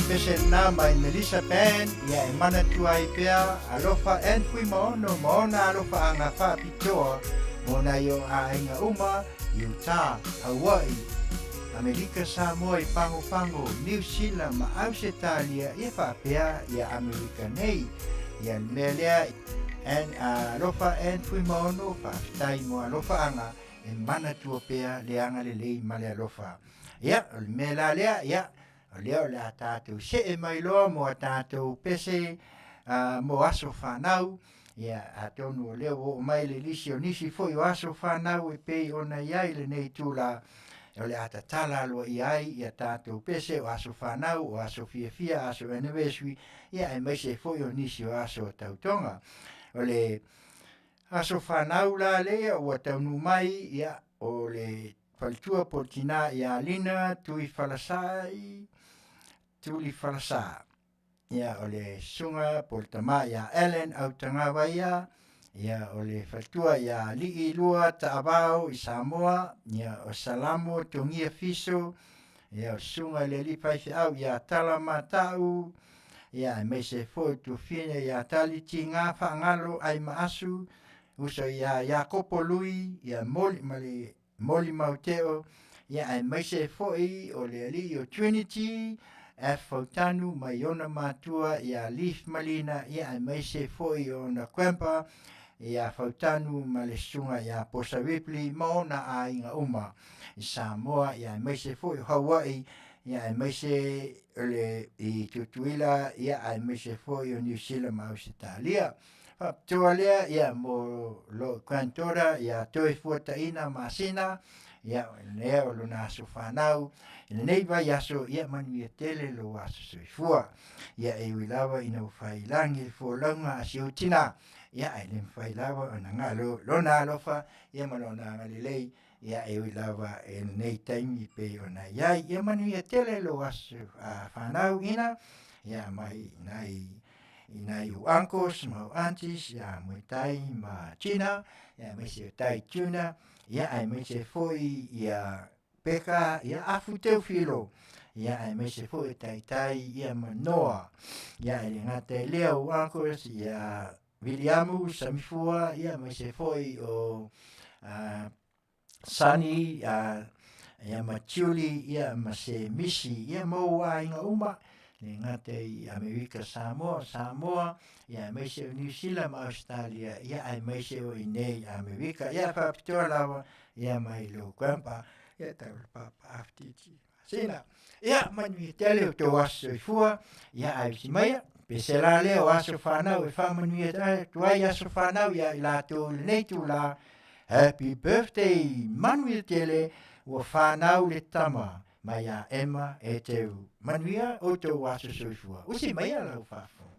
pese lena mai Melissa Band, ia e manatua ai pea alofa Ann Fuimaono ma ona alofaaga faapitoa mo nai o aiga uma i Utah, Hawaii, Amerika Samoa i Pagopago, Niu Sila ma Ausetalia ia faapea ia Amerika nei. Ia le mea lea, Ann, alofa Ann Fuimaono, faafetai mo alofaaga e manatua pea le agalelei ma le alofa. Ia, o le mea la lea, ia, o lea o le a tatou see mai loa mo a tatou pese mo aso fanau. Ia, atonu o lea ua oo mai le lisi o nisi foi o aso fanau e pei ona i ai lenei itula, o le a tatala aloaia ai ia tatou pese o aso fanau, o aso fiafia, aso anniversary, ia aemaise foi o nisi o aso o tautoga. O le aso fanau la lea ua taunuu mai, ia, o le faletua po o le tina ia Lina Tui Falasai, Tuli Falasa. Ia, o le susuga po o le tama ia Allen Autagavaia, ia, o le faletua ia Alii Lua Taavao i Samoa, ia, o Salamo Togia Fiso, ia, o susuga i le alii faifeau ia Tala Matau, ia, aemaise foi o tuafine ia Tali Tiga Faagalo Aimaasu, uso ia Iakopo Lui, ia Moli ma le Moli Mauteo, ia aemaise foi o le alii o Trinity, F Fautanu mai ona matua ia Leaf Malina, ia aemaise foi o ona grandpa ia Fautanu ma le susuga ia Posa Ripley ma ona aiga uma i Samoa, ia aemaise foi o Hawaii, ia aemaise o le i Tutuila, ia aemaise foi o Niu Sila ma Ausetalia. Faapitoa lea ia mo lou granddaughter ia Toe Fuataina Masina, ia lea o lona aso fanau i lenei vaiaso, ia manuia tele lou aso soifua. Ia e ui lava ina ua faiilagi le folauga a si ou tina, ia ae le mafai lava ona galo lona alofa ia ma lona agalelei, ia e ui lava i lenei taimi pei ona i ai. Ia manuia tele lou aso fanau ina, ia mai nai i nai ou uncles ma ou aunties ia Muetai ma Gina, ia aemaise o Tai Tuna, ia aemaise foi ia Peka, ia Afu Teufilo, ia aemaise foi o Taitai ia ma Noa, ia e le gata i lea ou uncles ia Viliamu Samifua, ia aemaise foi o Sani, ia ma Julie, ia ma se Misi, ia ma ou aiga uma, le gata i Amerika Samoa, Samoa, ia aemaise o Niu Sila ma Australia, ia aemaise o inei i Amerika. Ia faapitoa lava, ia mai lou grandpa, ia tau le papa Afutiti Masina. Ia manuia tele o tou aso soifua, ia ae usi maia, pese la lea o aso fanau e faamanuia atu ai aso fanau ia i latou i lenei itula. Happy birthday, manuia tele, ua fanau le tama mai ia Emma e Teu. Manuia outou aso soifua. Usi maia lau faafofoga.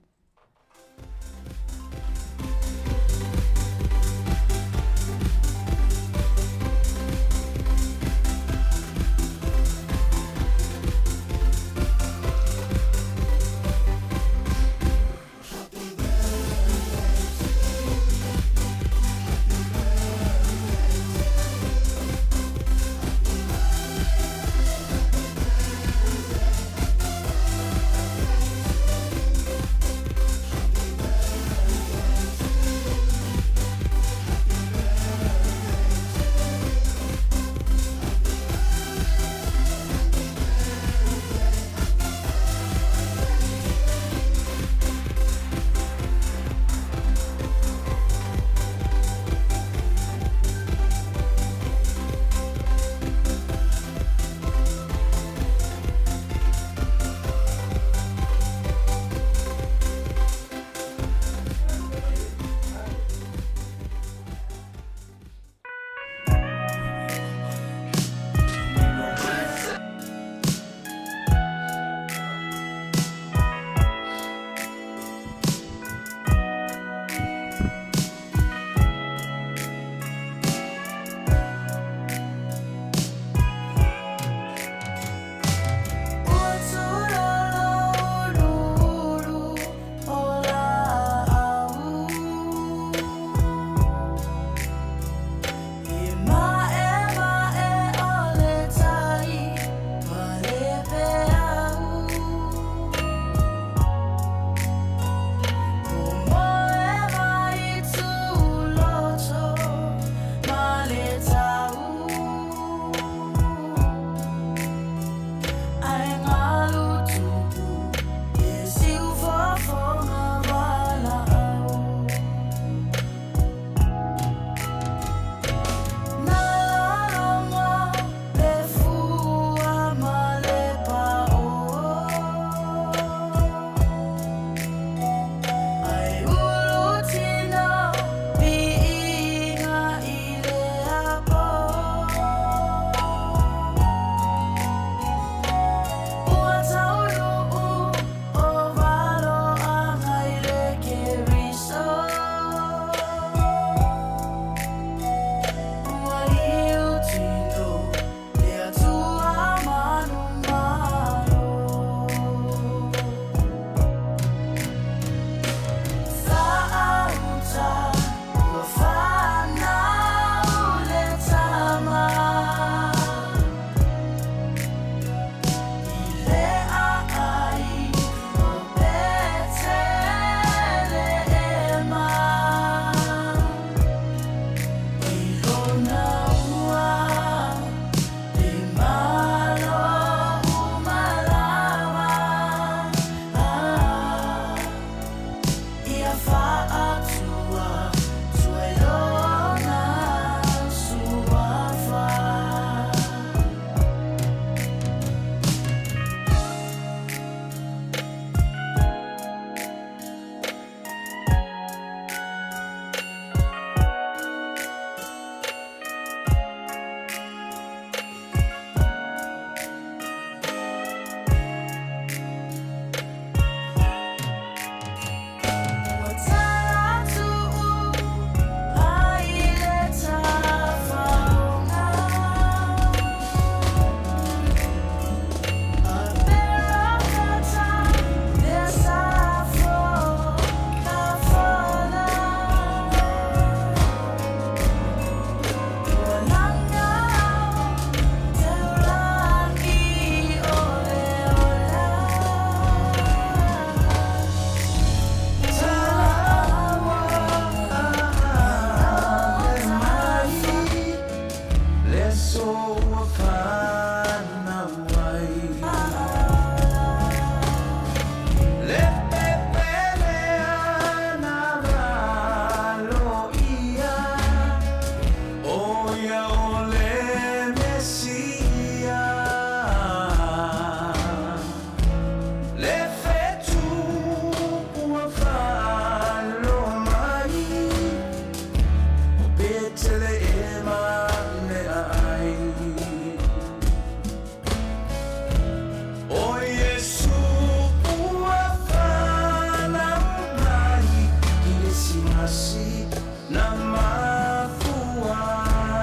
Na mafua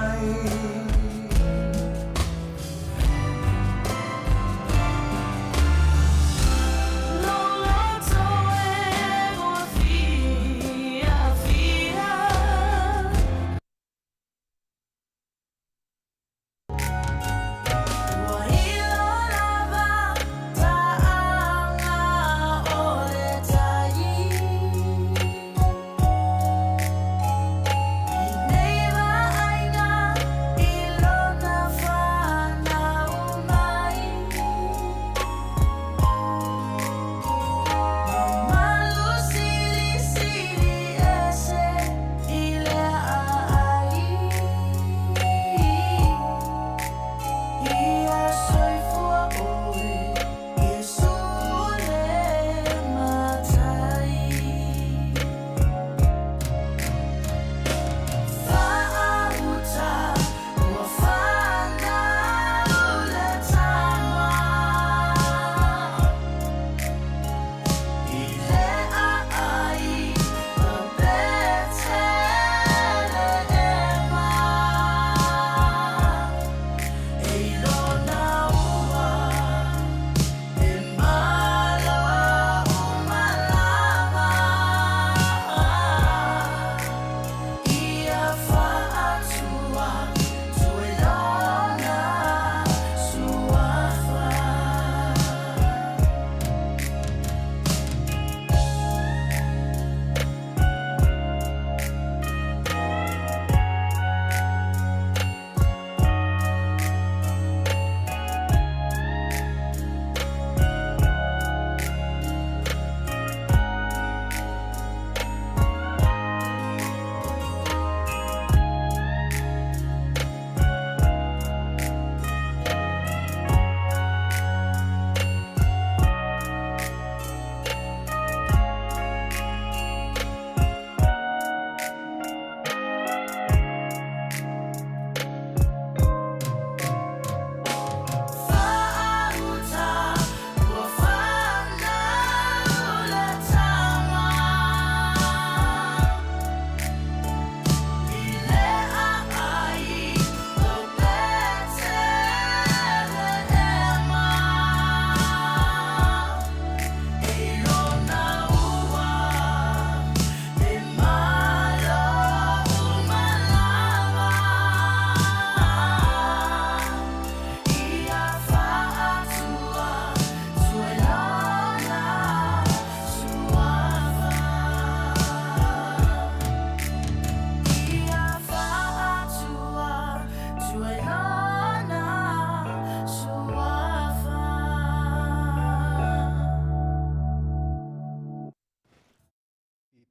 ai.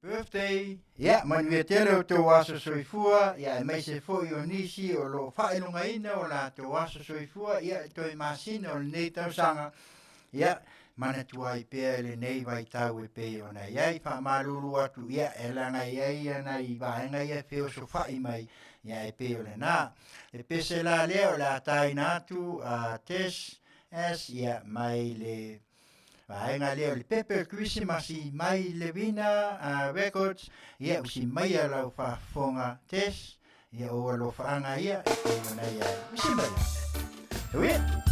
Birthday, ia, manuia tele o tou aso soifua, ia, aemaise foi o nisi o lo o faailogaina o latou aso soifua, ia, e toe masina o lenei tausaga, ia, manatua ai pea i lenei vaitau e pei ona i ai. Faamalulu atu, ia, e laga i ai ia nai vaega ia e feosofai mai, ia, e pei o lena. Le pese la lea o le a taina atu a Tess S, ia, mai le vaega lea o le pepe o le Kerisimasi mai Levina Records, ia usi maia lau faafofoga Tess, ia o alofaaga ia e pei ona i ai. Usi maia. Tauia.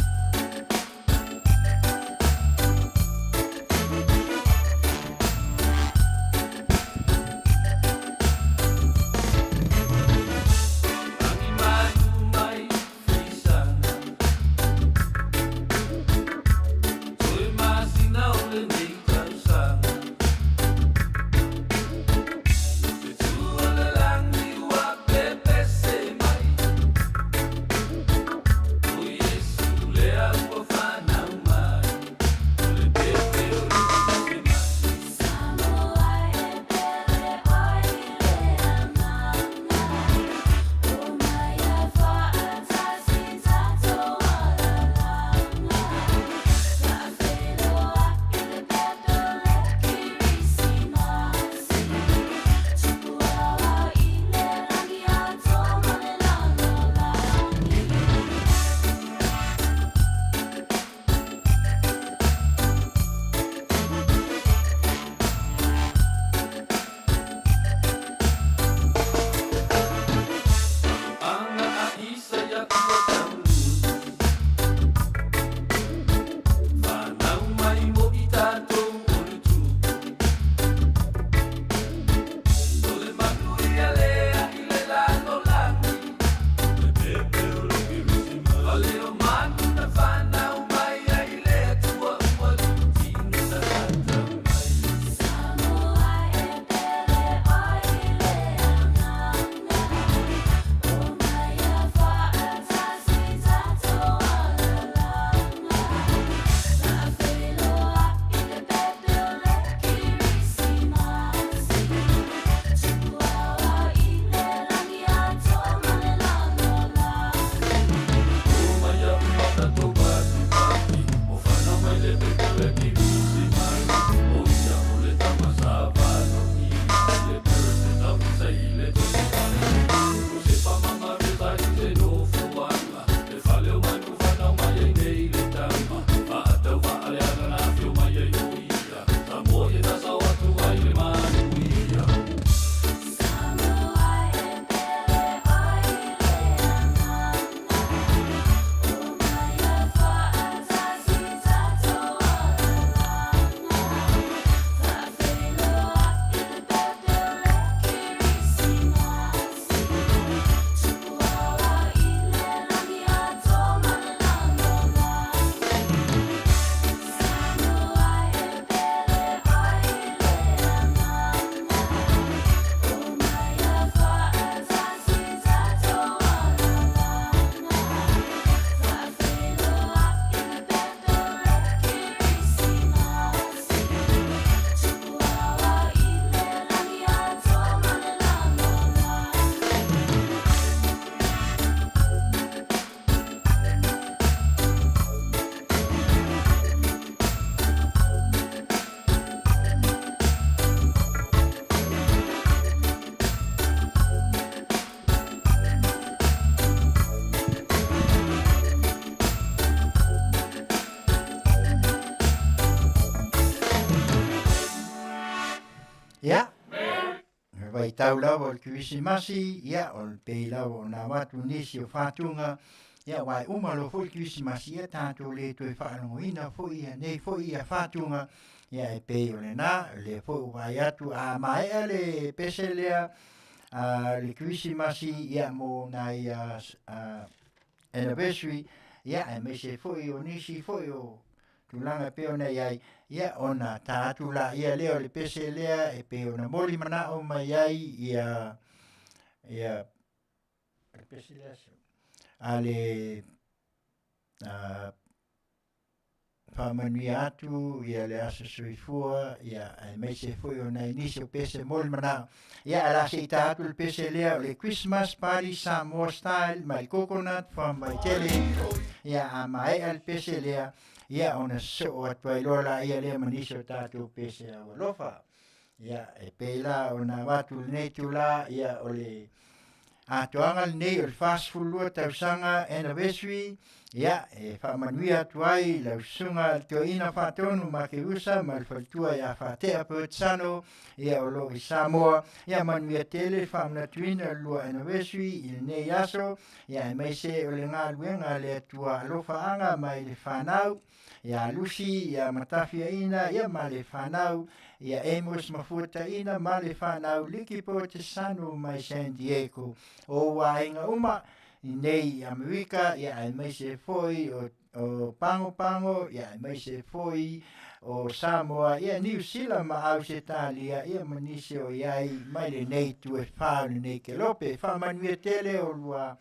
vaitau lava o le Kerisimasi, ia, o le pei lava ona avatu nisi o fatuga, ia, aua e uma loa foi le Kerisimasi, ia tatou le toe faalogoina foi ia nei foi ia fatuga, ia e pei o lena, o lea foi ua vaai atu a maea le pese lea a le Kerisimasi, ia mo nai anniversary, ia aemaise foi o nisi foi o tulaga e pei ona i ai, ia ona ta atu laia lea o le pese lea e pei ona moli manao mai ai ia ia le pese lea a le faamanuia atu ia le aso soifua ia aemaise foi o nai nisi o pese moli manao ia ae la se i ta atu le pese lea o le Christmas Party Samoa Style my Coconut from Vaitele ia a maea le pese lea ia ona sosoo atu ai loa laia lea ma nisi o tatou pese aualofa. Ia, e pei la ona avatu lenei itulā, ia o le atoaga lenei o le 42 tausaga anniversary, ia e faamanuia atu ai lau susuga le toeaina faatonu Makeusa ma le faletua ia Faatea Pertsano, ia o lo o i Samoa, ia manuia tele le faamanatuina o le lua anniversary i lenei aso, ia aemaise o le galuega a le Atua alofaaga mai le fanau, ia Lusi, ia Matafiaina, ia ma le fanau, ia Amos Mafuataina ma le fanau, Liki Portesano mai San Diego, o ou aiga uma i nei i Amerika, ia aemaise foi o o Pago Pago, ia aemaise foi o Samoa, ia Niu Sila ma Ausetalia, ia ma nisi o i ai mai lenei itu e fa o lenei kelope. Faamanuia tele o lua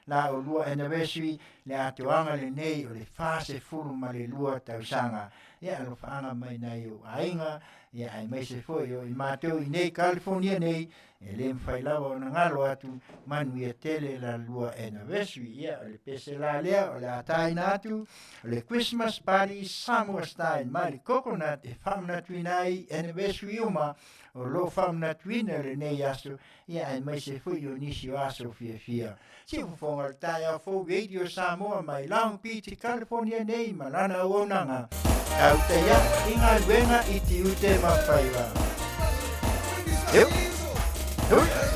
la o lua anniversary le atoaga lenei o le 42 tausaga. Ia alofaaga mai nai ou aiga, ia aemaise foi o i matou i nei California nei, E le mafai lava ona galo atu, manuia tele la lua anniversary. Ia, o le pese la lea o le a taina atu, o le Christmas party Samoa style mai le coconut e faamanatuina ai anniversary uma o lo o faamanatuina lenei aso, ia aemaise foi o nisi o aso fiafia. Siufofoga o le taeao fou Radio Samoa mai Long Beach i California nei ma lana auaunaga. Tautaia i galuega i tiute ma faiva. Eu. Hui.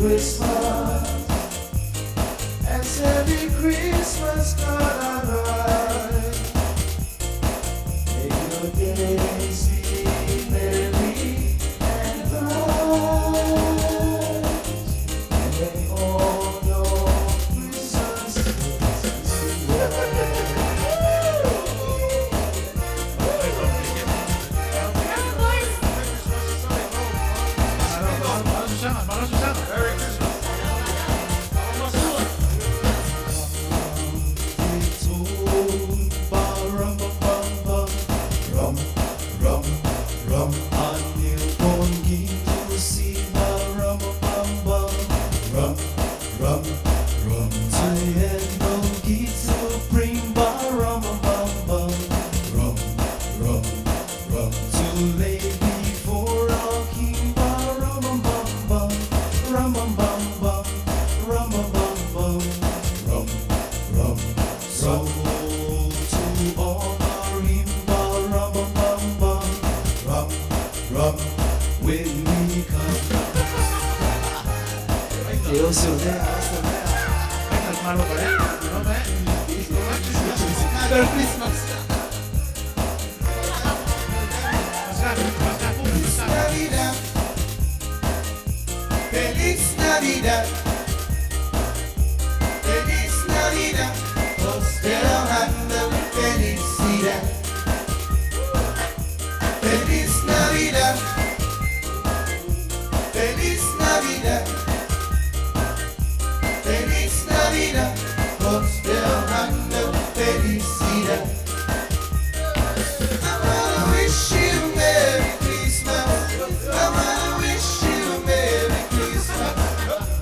Christmas. As every Christmas card I write, may your days be merry and bright, and may all your Christmases be Rum, rum, rum, a newborn king to see. Rum, bum, bum, rum, rum, rum. I had no gift to bring, rum, bum, bum, rum, rum, rum. To lay before our king, rum, bum, bum, rum, bum, bum, rum, bum, bum, rum, rum. So to honor him, rum, bum, bum, rum, rum, when we come. Merry Christmas. Navidad. Feliz Navidad. Feliz Navidad. Prospero año felicidad. Feliz Navidad. Feliz Navidad. Feliz Navidad. Prospero año felicidad. I wanna wish you Merry Christmas. I wanna wish you Merry Christmas.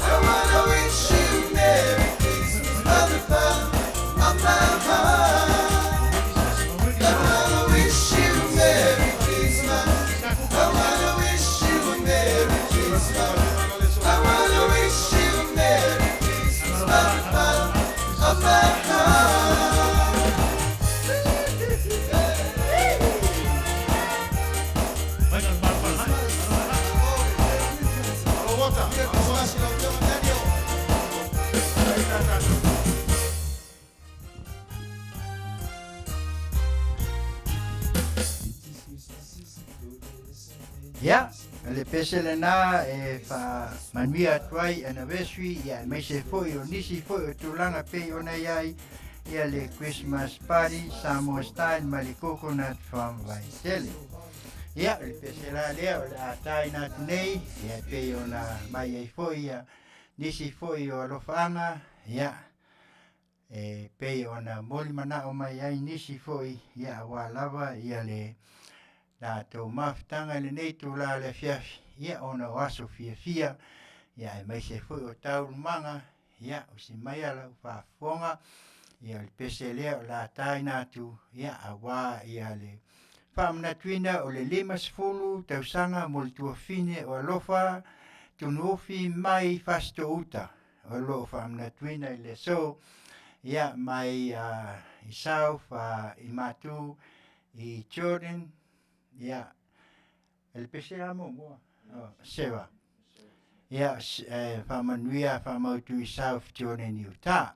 I wanna wish you Merry Christmas from the bottom of my heart. I wanna wish you Merry Christmas. I wanna wish you a Merry Christmas. I wanna wish you a Merry Christmas from the bottom of my heart. Ia, o le pese lenā e faamanuia atu ai anniversary, ia aemaise foi o nisi foi o tulaga pei ona i ai ia le Christmas party Samoa style ma le coconut from Vaitele. Ia, o le pese la lea o le a taina atu nei, ia pei ona mai ai foi ia nisi foi o alofaaga, ia, e pei ona molimanao mai ai nisi foi, ia auā lava ia le latou mafutaga i lenei itulā o le afiafi, ia ona o aso fiafia, ia aemaise foi o taualumaga, ia usi mai lau faafofoga, ia o le pese lea o le a taina atu, ia auā ia le faamanatuina o le 50 tausaga mo le tuafafine o Alofa Tunuofi mai Fasitoo-uta o lo o faamanatuina i le aso, ia mai i South i Matu i Jordan, ia e le pese lava muamua Seva, ia e faamanuia faamautu i South Jordan i uta.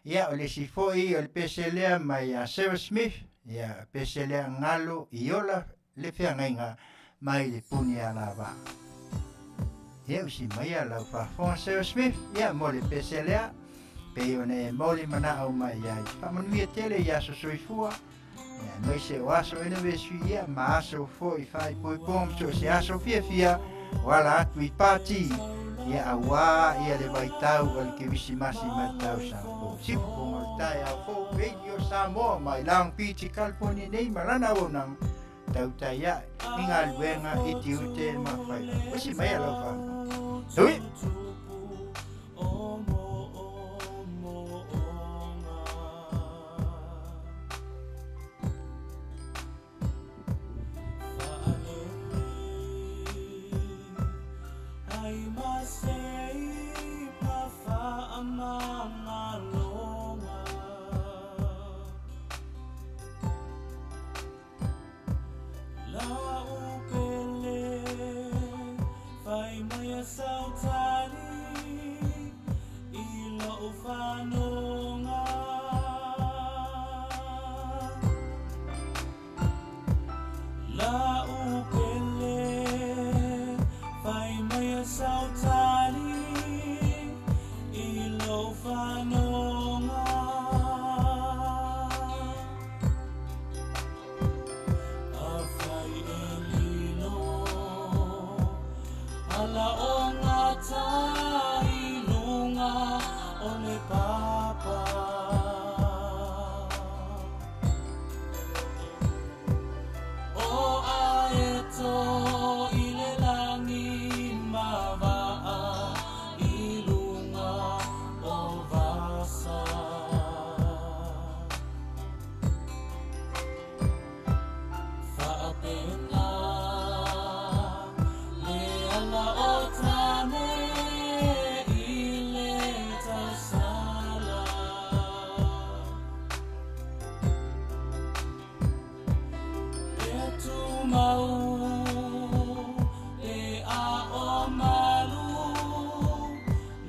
Ia o le isi foi o le pese lea mai ia Seva Smith, ia pese lea galo i ola le feagaiga mai le puni alavaa. Ia usi maia lau faafofoga Sarah Smith, ia mo le pese lea, pei ona e moli manao mai ai. Faamanuia tele i aso soifua, ia aemaise o aso anniversary ia ma aso foi faaipoipo ma so o se aso fiafia o ala atu i pati, ia auā ia le vaitau o le Kerisimasi ma le tausaga fou. Sifufoga o le taeao fou Radio Samoa mai Long Beach, California nei ma lana auaunaga tautai ae i galuega i tiute ma faiva. Usi maia lau faafofoga. Ui! mata i luga o le papa. O aeto i le lagi ma vaa i luga o vasa. Faapena le ala o tane i le tausala. E tumau le a o malu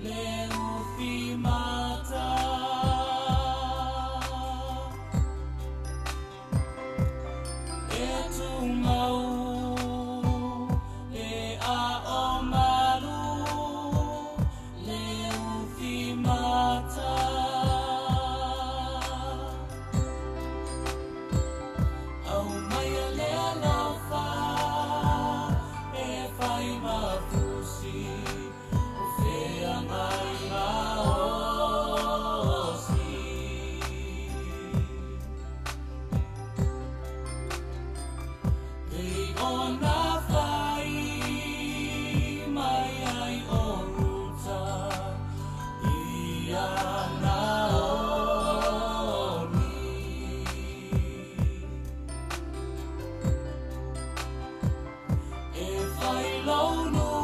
le ufi mata. E tumau le a o malu le ufi mata. Au mai le alofa e fai mafusi o feagai gaosi. Pei ona fai mai ai o Ruta ia Naomi. E fai lou nuu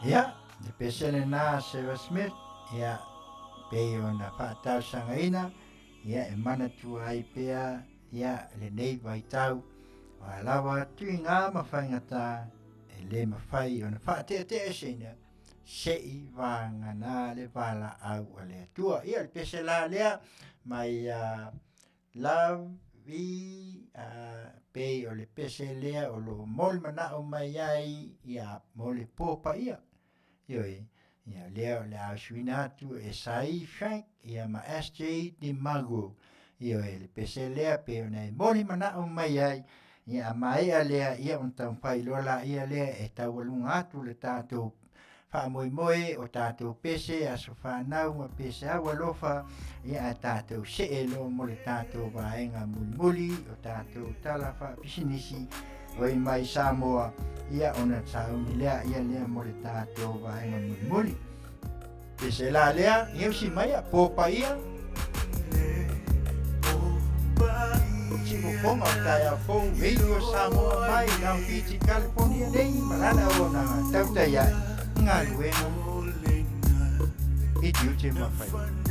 Ia, le pese lena a Sarah Smith, ia, pei ona faatalosagaina, ia, e manatua ai pea, ia, lenei vaitau, o a lava tuiga ma faigata, e le mafai ona faateateaeseina, se'i vagana le valaau a le Atua. Ia, o le pese la lea mai a Love pei o le pese lea o lo o molimanaʻo mai ai ia mo le po paia. Ioe, ia lea o le a usuina atu e Sai Frank ia ma SJ DiMago. Ioe, le pese lea pei ona e molimanaʻo mai ai, ia a maea lea, ia ona taumafai loa laia lea e taualuga atu le tatou faamoemoe o tatou pese, aso fanau ma pese aualofa, ia ae tatou see loa mo le tatou vaega mulimuli o tatou tala faapisinisi oi mai Samoa, ia ona sauni lea ia lea mo le tatou vaega mulimuli. Pese la lea, ia usi mai a po paia. Sifofoga o taeao fou Radio Samoa mai Long Beach, California nei ma lana auaunaga tautai ae galuega i tiute ma faiva.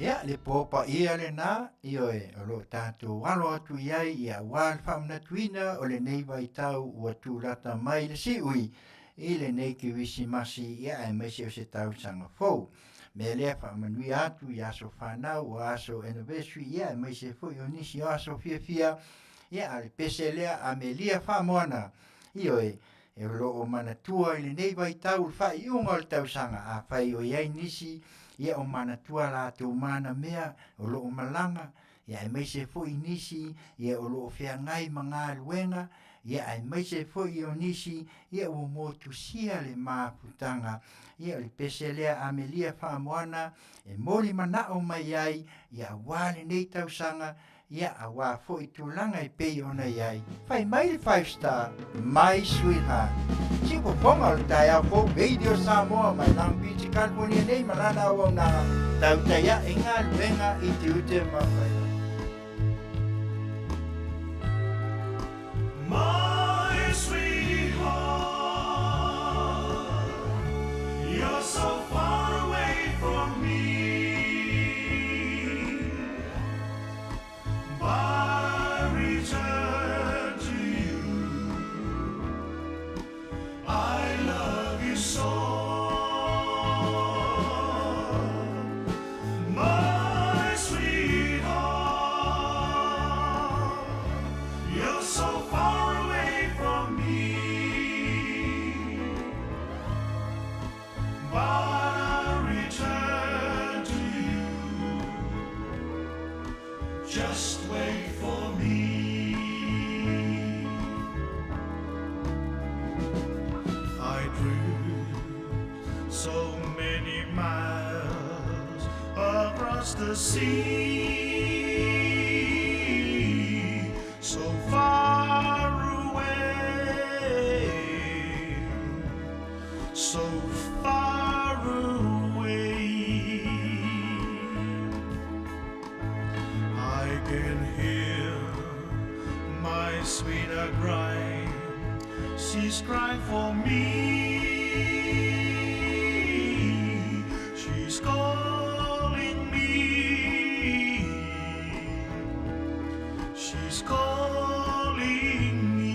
Ia, le po paia lenā, ioe, o lo o tatou alo atu i ai ia aua le faamanatuina o lenei vaitau ua tulata mai le siui i lenei Kerisimasi, ia aemaise o se tausaga fou. Mea lea faamanuia atu i aso fanau, o aso anniversary, ia aemaise foi o nisi o aso fiafia, ia a o le pese lea Amelia Faamoana, ioe, E o lo o manatua i lenei vaitau le faaiuga o le tausaga, afai o i ai nisi ia o manatua latou manamea o lo o malaga, ia aemaise foi nisi ia o lo o feagai ma galuega, ia aemaise foi o nisi ia ua motusia le mafutaga. Ia o le pese lea Amelia Faamoana e moli manao mai ai ia aua lenei tausaga Ia, aua foi tulaga e pei ona i ai, fai mai le Five Star, My Sweetheart. Siufofoga o le taeao fou Radio Samoa mai Long Beach, California nei ma lana auaunaga tautai ae galuega i tiute ma faiva. My sweetheart, you're so far away from me. But I return to you. I love you so. My sweetheart, you're so far away from me. But I return to you. Just wait for me. I drift so many miles across the sea, so far away, so far away. I can hear my sweetheart cry. She's crying for me. She's calling me. She's calling me.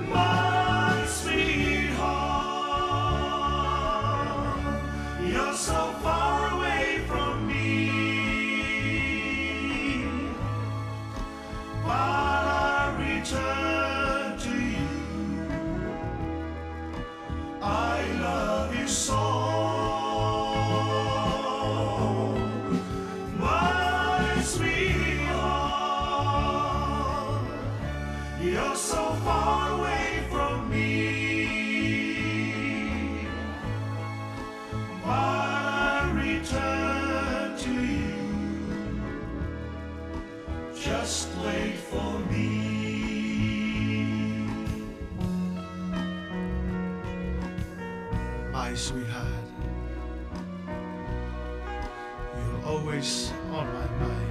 My sweetheart, you're so far away from me. But I return to you. I love you so. My sweetheart, you're so far away from me. But I return to you. Just wait for me. My sweetheart, you're always on my mind.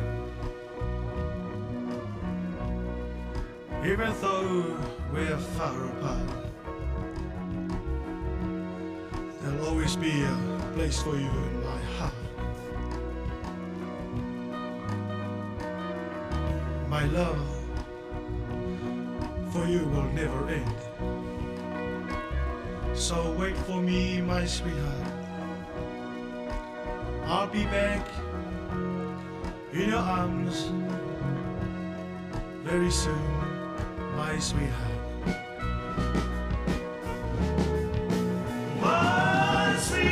Even though we're far apart, there'll always be a place for you in my heart. My love for you will never end. So wait for me, my sweetheart. I'll be back in your arms very soon, my sweetheart. My sweetheart,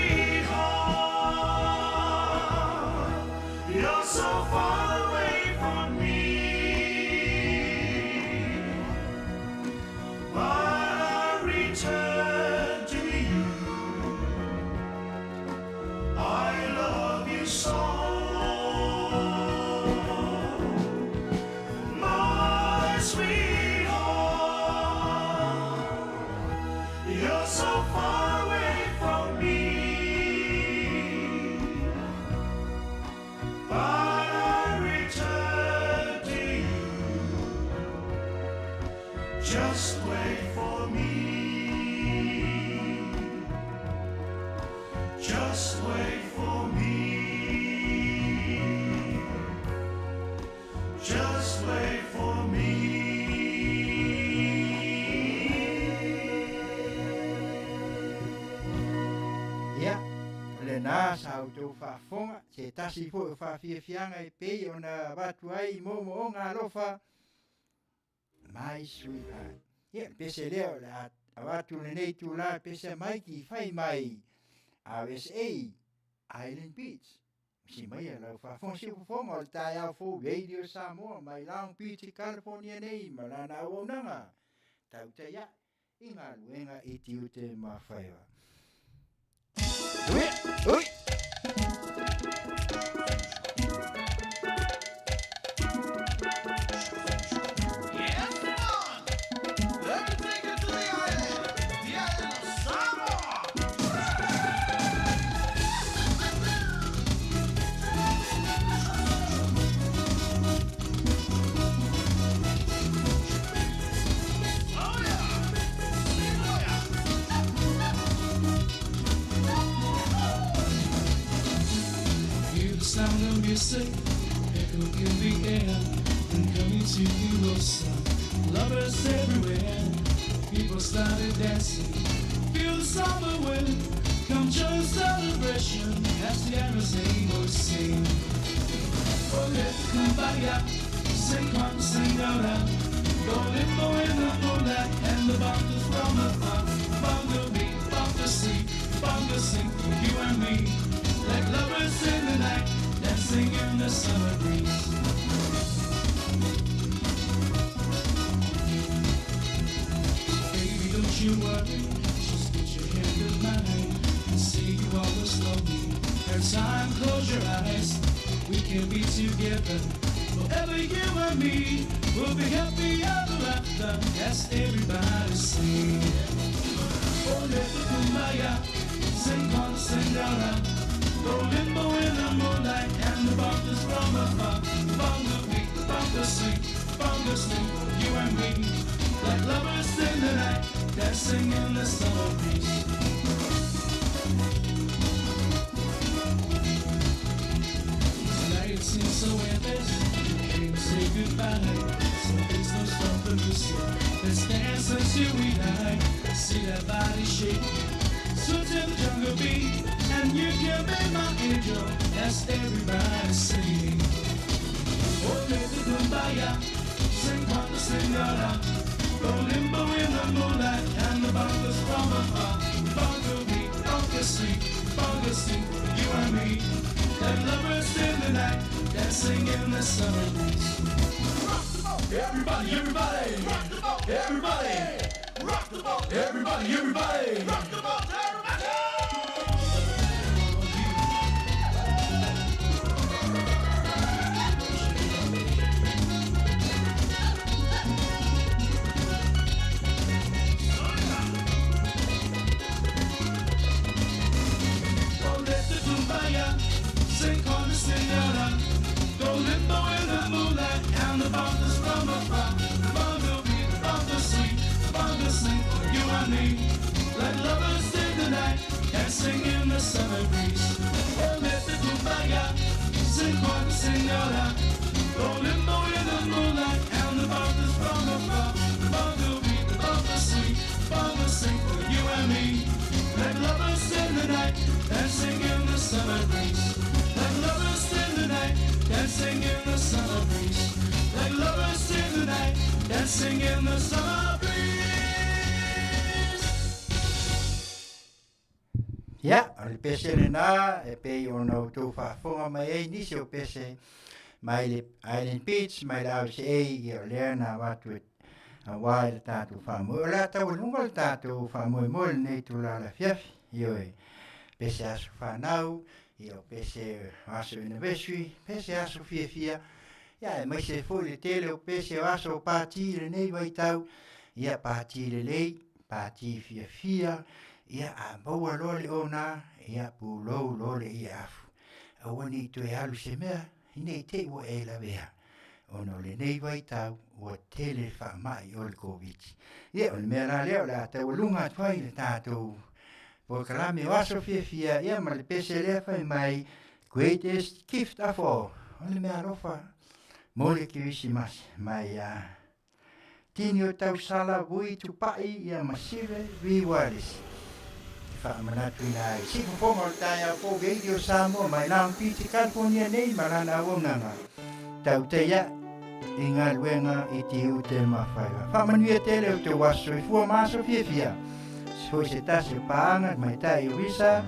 you're so far away from me. But I return to you. I love you so. My sweetheart, you're so far away from me. But I return to you. Just wait for me. Just wait for me. Just wait for me. Ia, o lenā sa outou faafofoga, se tasi foi o faafiafiaga e pei ona avatu ai i moomooga alofa, My Sweetheart. Ia, le pese lea o le a avatu lenei itulā e pese mai ki fai mai RSA Island Beach. Si mai a lau faafofoga si fofoga o le taeao fou Radio Samoa mai Long Beach i California nei ma lana auaunaga tautai ae i galuega i tiute ma faiva. Ui, ui. Yes, man! Let me take you to the island, the island of Samoa! Oh yeah! Hear the sound of music echo in the air and coming to you oh lovers everywhere. People started dancing, feel the summer wind. Come join the celebration as the RSA boys sing. Oh, let the kumbaya, sing one, sing out. Go limbo in the moonlight and the bongos from afar. Bongo beat, bongo sing, bongo sing for you and me. Like lovers in the night, dancing in the summer breeze. Baby, don't you worry, just put your hand in mine and say you always love me. Every time, close your eyes, we can be together. Forever you and me, we'll be happy ever after. As everybody sing. Oh, let the kumbaya, sing on, sing out. Go limbo in the moonlight and the bongos from afar. Bongo beat, bongo sing, bongo sing, you and me. Like lovers in the night, dancing in the summer breeze. Tonight it seems so endless, we came to say goodbye. So please don't stop the music. Let's dance until we die. See that body shake. So to the jungle beat, and you can be my angel. As everybody sing. Oh, let the kumbaya, sing one, sing out. Go limbo in the moonlight, and the bongos from afar. Bongo beat, bongo sing, bongo sing, you and me. Like lovers in the night, dancing in the summer breeze. Everybody, everybody! Everybody! Rock the boat! Everybody, everybody! Rock the boat, everybody! Oh, let the kumbaya, sing on the sing out. Go limbo in the moonlight and the bongos from afar. Bongo beat, bongo sing, bongo sing for you and me. Like lovers in the night, dancing in the summer breeze. Oh, let the kumbaya, sing on the sing out. Go limbo in the moonlight and the bongos from afar. Bongo beat, bongo sing, bongo sing for you and me. Like lovers in the night, dancing in the summer breeze. Like lovers in the night, dancing in the summer breeze. Like lovers in the night, dancing in the summer breeze. Ia, o le pese lenā e pei ona outou faafofoga mai ai nisi o pese mai le Island Beach mai le RCA, ia o lea na avatu e auā i le tatou faamoe. O le a taualuga le tatou faamoemoe lenei itulā o le afiafi, ioe, pese aso fanau, ia o pese o aso anniversary, pese aso fiafia, ia aemaise foi le tele o pese o aso o pati i lenei vaitau, ia pati lelei, pati fiafia, ia a maua loa le ona, ia pulou loa le ia afu. Aua ne i toe alu se mea, ina i te i ua e lavea. Ona o lenei vaitau, ua tele le faamai o le Koviti. Ia, o le mea la lea o le a taualuga atu ai le tatou Polokalame o aso fiafia ia ma le pese lea fai mai Greatest Gift of All, o le mea alofa mo le Kerisimasi mai ia Tini o Tausala Vui Tupai ia ma Sive Viwalesi. E faamanatuina ai siufofoga o le taeao fou Radio Samoa mai Long Beach, California nei ma lana auaunaga tautaia i galuega i tiute ma faiva. Faamanuia tele o te aso soifua ma aso fiafia. Foi se tasi o paaga mai tai o Visa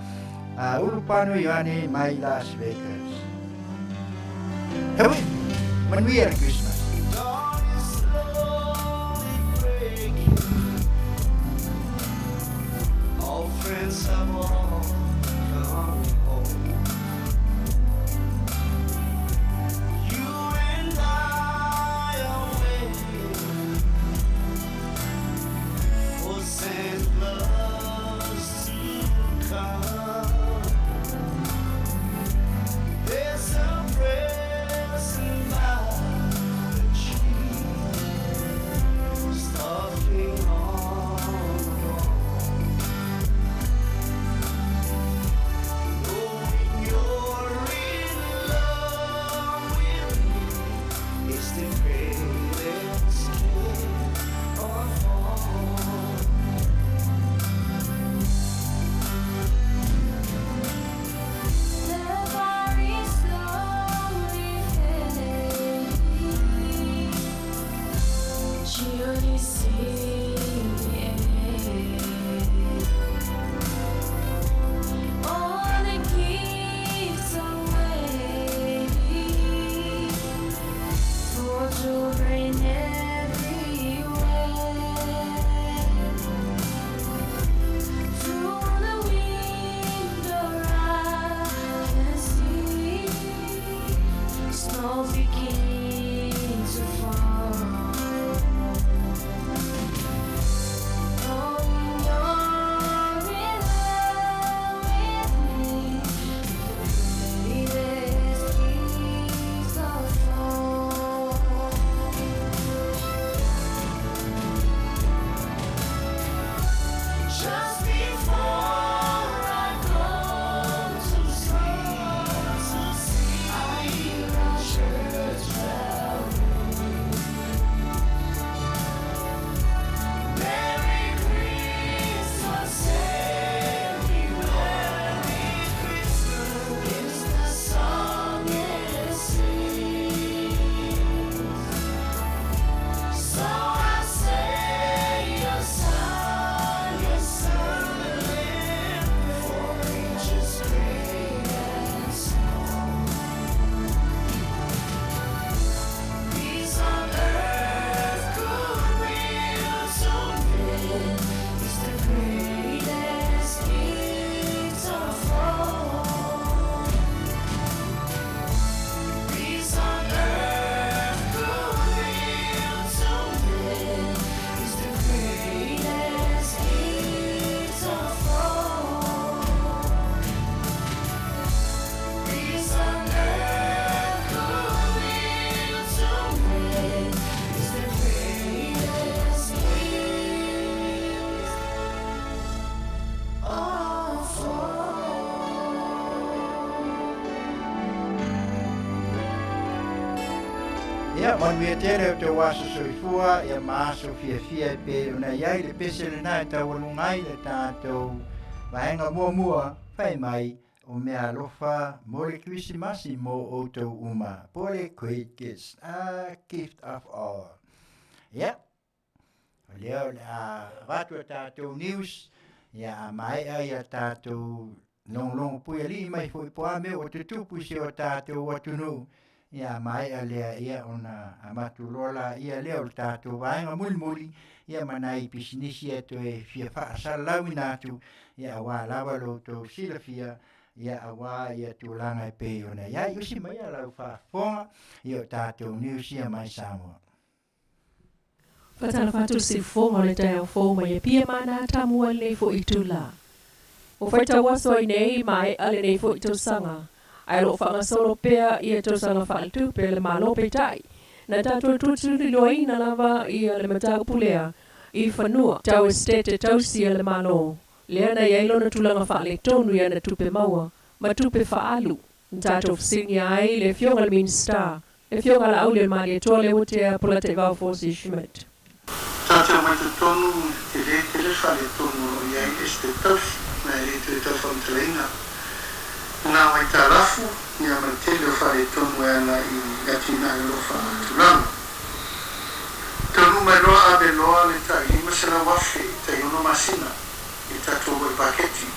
a Ulupano Ioane mai Las Vegas. Hewi, manuia le Christmas. Dawn is slowly breaking. All friends have all come home. You and I are waiting for Saint Claus to come. There's a present by the tree, stocking on the wall. Knowing you're in love with me is the greatest gift of all. The bar is slowly fading. She only sees the end. All the gifts are waiting for children everywhere. Through the window I can see snow begin to fall. Knowing you're in love with me, the greatest gift of all. Just before I go to sleep, I hear a church bell ring. Merry Christmas, everywhere. Merry Christmas is the song it sings. So I say a son, for ages great and small. Peace on earth, goodwill to men is the greatest gift of all. Peace on earth, goodwill to men is the greatest gift of all. Peace on earth, goodwill to men is the greatest gift of all. Ia, manuia tele o tou aso soifua, ia ma aso fiafia e pei ona i ai le pese lena e taualuga ai le tatou vaega muamua fai mai o mea alofa mo le Kerisimasi mo outou uma, po o le Greatest Gift of All. Ia, o lea o le a avatu a tatou news, ia a maea ia tatou logologo puialii mai foi po a mea ua tutupu i si o tatou atunuu, ia a maea lea ia ona avatu loa laia lea o le tatou vaega mulimuli ia ma nai pisinisi e toe fia faasalalauina atu ia aua lava lo outou silafia ia aua ia tulaga e pei ona i ai. Usi mai ia lau faafofoga ia o tatou news ia mai Samoa. Faatalofa atu le siufofoga o le taeao fou mai Apia ma ana atamua i lenei foi itula. Ua faitau aso ai nei mae'a lenei foi tausaga, ae o lo o faagasolo pea ia tausaga faaletupe a le Malo peitai, na tatou tulituliloaina lava ia le mataupu lea i fanua tau esetete tausi a le Malo. Lea na i ai lona tulaga faaletonu i ana tupe maua ma tupe faaalu. Na tatou fesiligia ai le Afioga i le Minisita, le Afioga ia Laaulialemalietoa Leuatea Polataivao Fosi Schmidt. Tatou te omai totonu tele tele le faaletonu o lo o i ai le Esetete Tausi, ma e le toe tau faamatalaina na aitalafu ia ma le tele o faaletonu e ala i atinae o lo o faatulaga. Taunuu mai loa ave loa le tai 500,000 i tai ono masina i le tatou uluai paketi.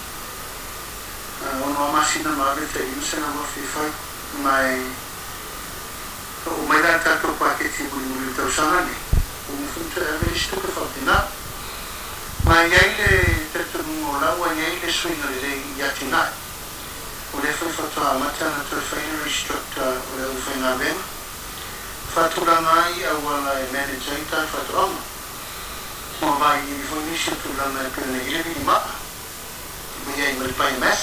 Ono a masina ma ave le tai 500,000 e fai ma e oo mai la le tatou paketi mulimuli o le tausaga nei, ua mafai ona toe ave le isi tupe faapena. Ma e i ai le talitonuga o la ua i ai le suiga lelei i atinae. O lea foi faatoa amata ona toe fai le restructure o le aufaigaluega, faatulaga ai auala e manage ai ta faatoaga. Ua vailiili foi nisi o tulaga e pei ona i ai le vilimaa, ma i ai ma le biomass.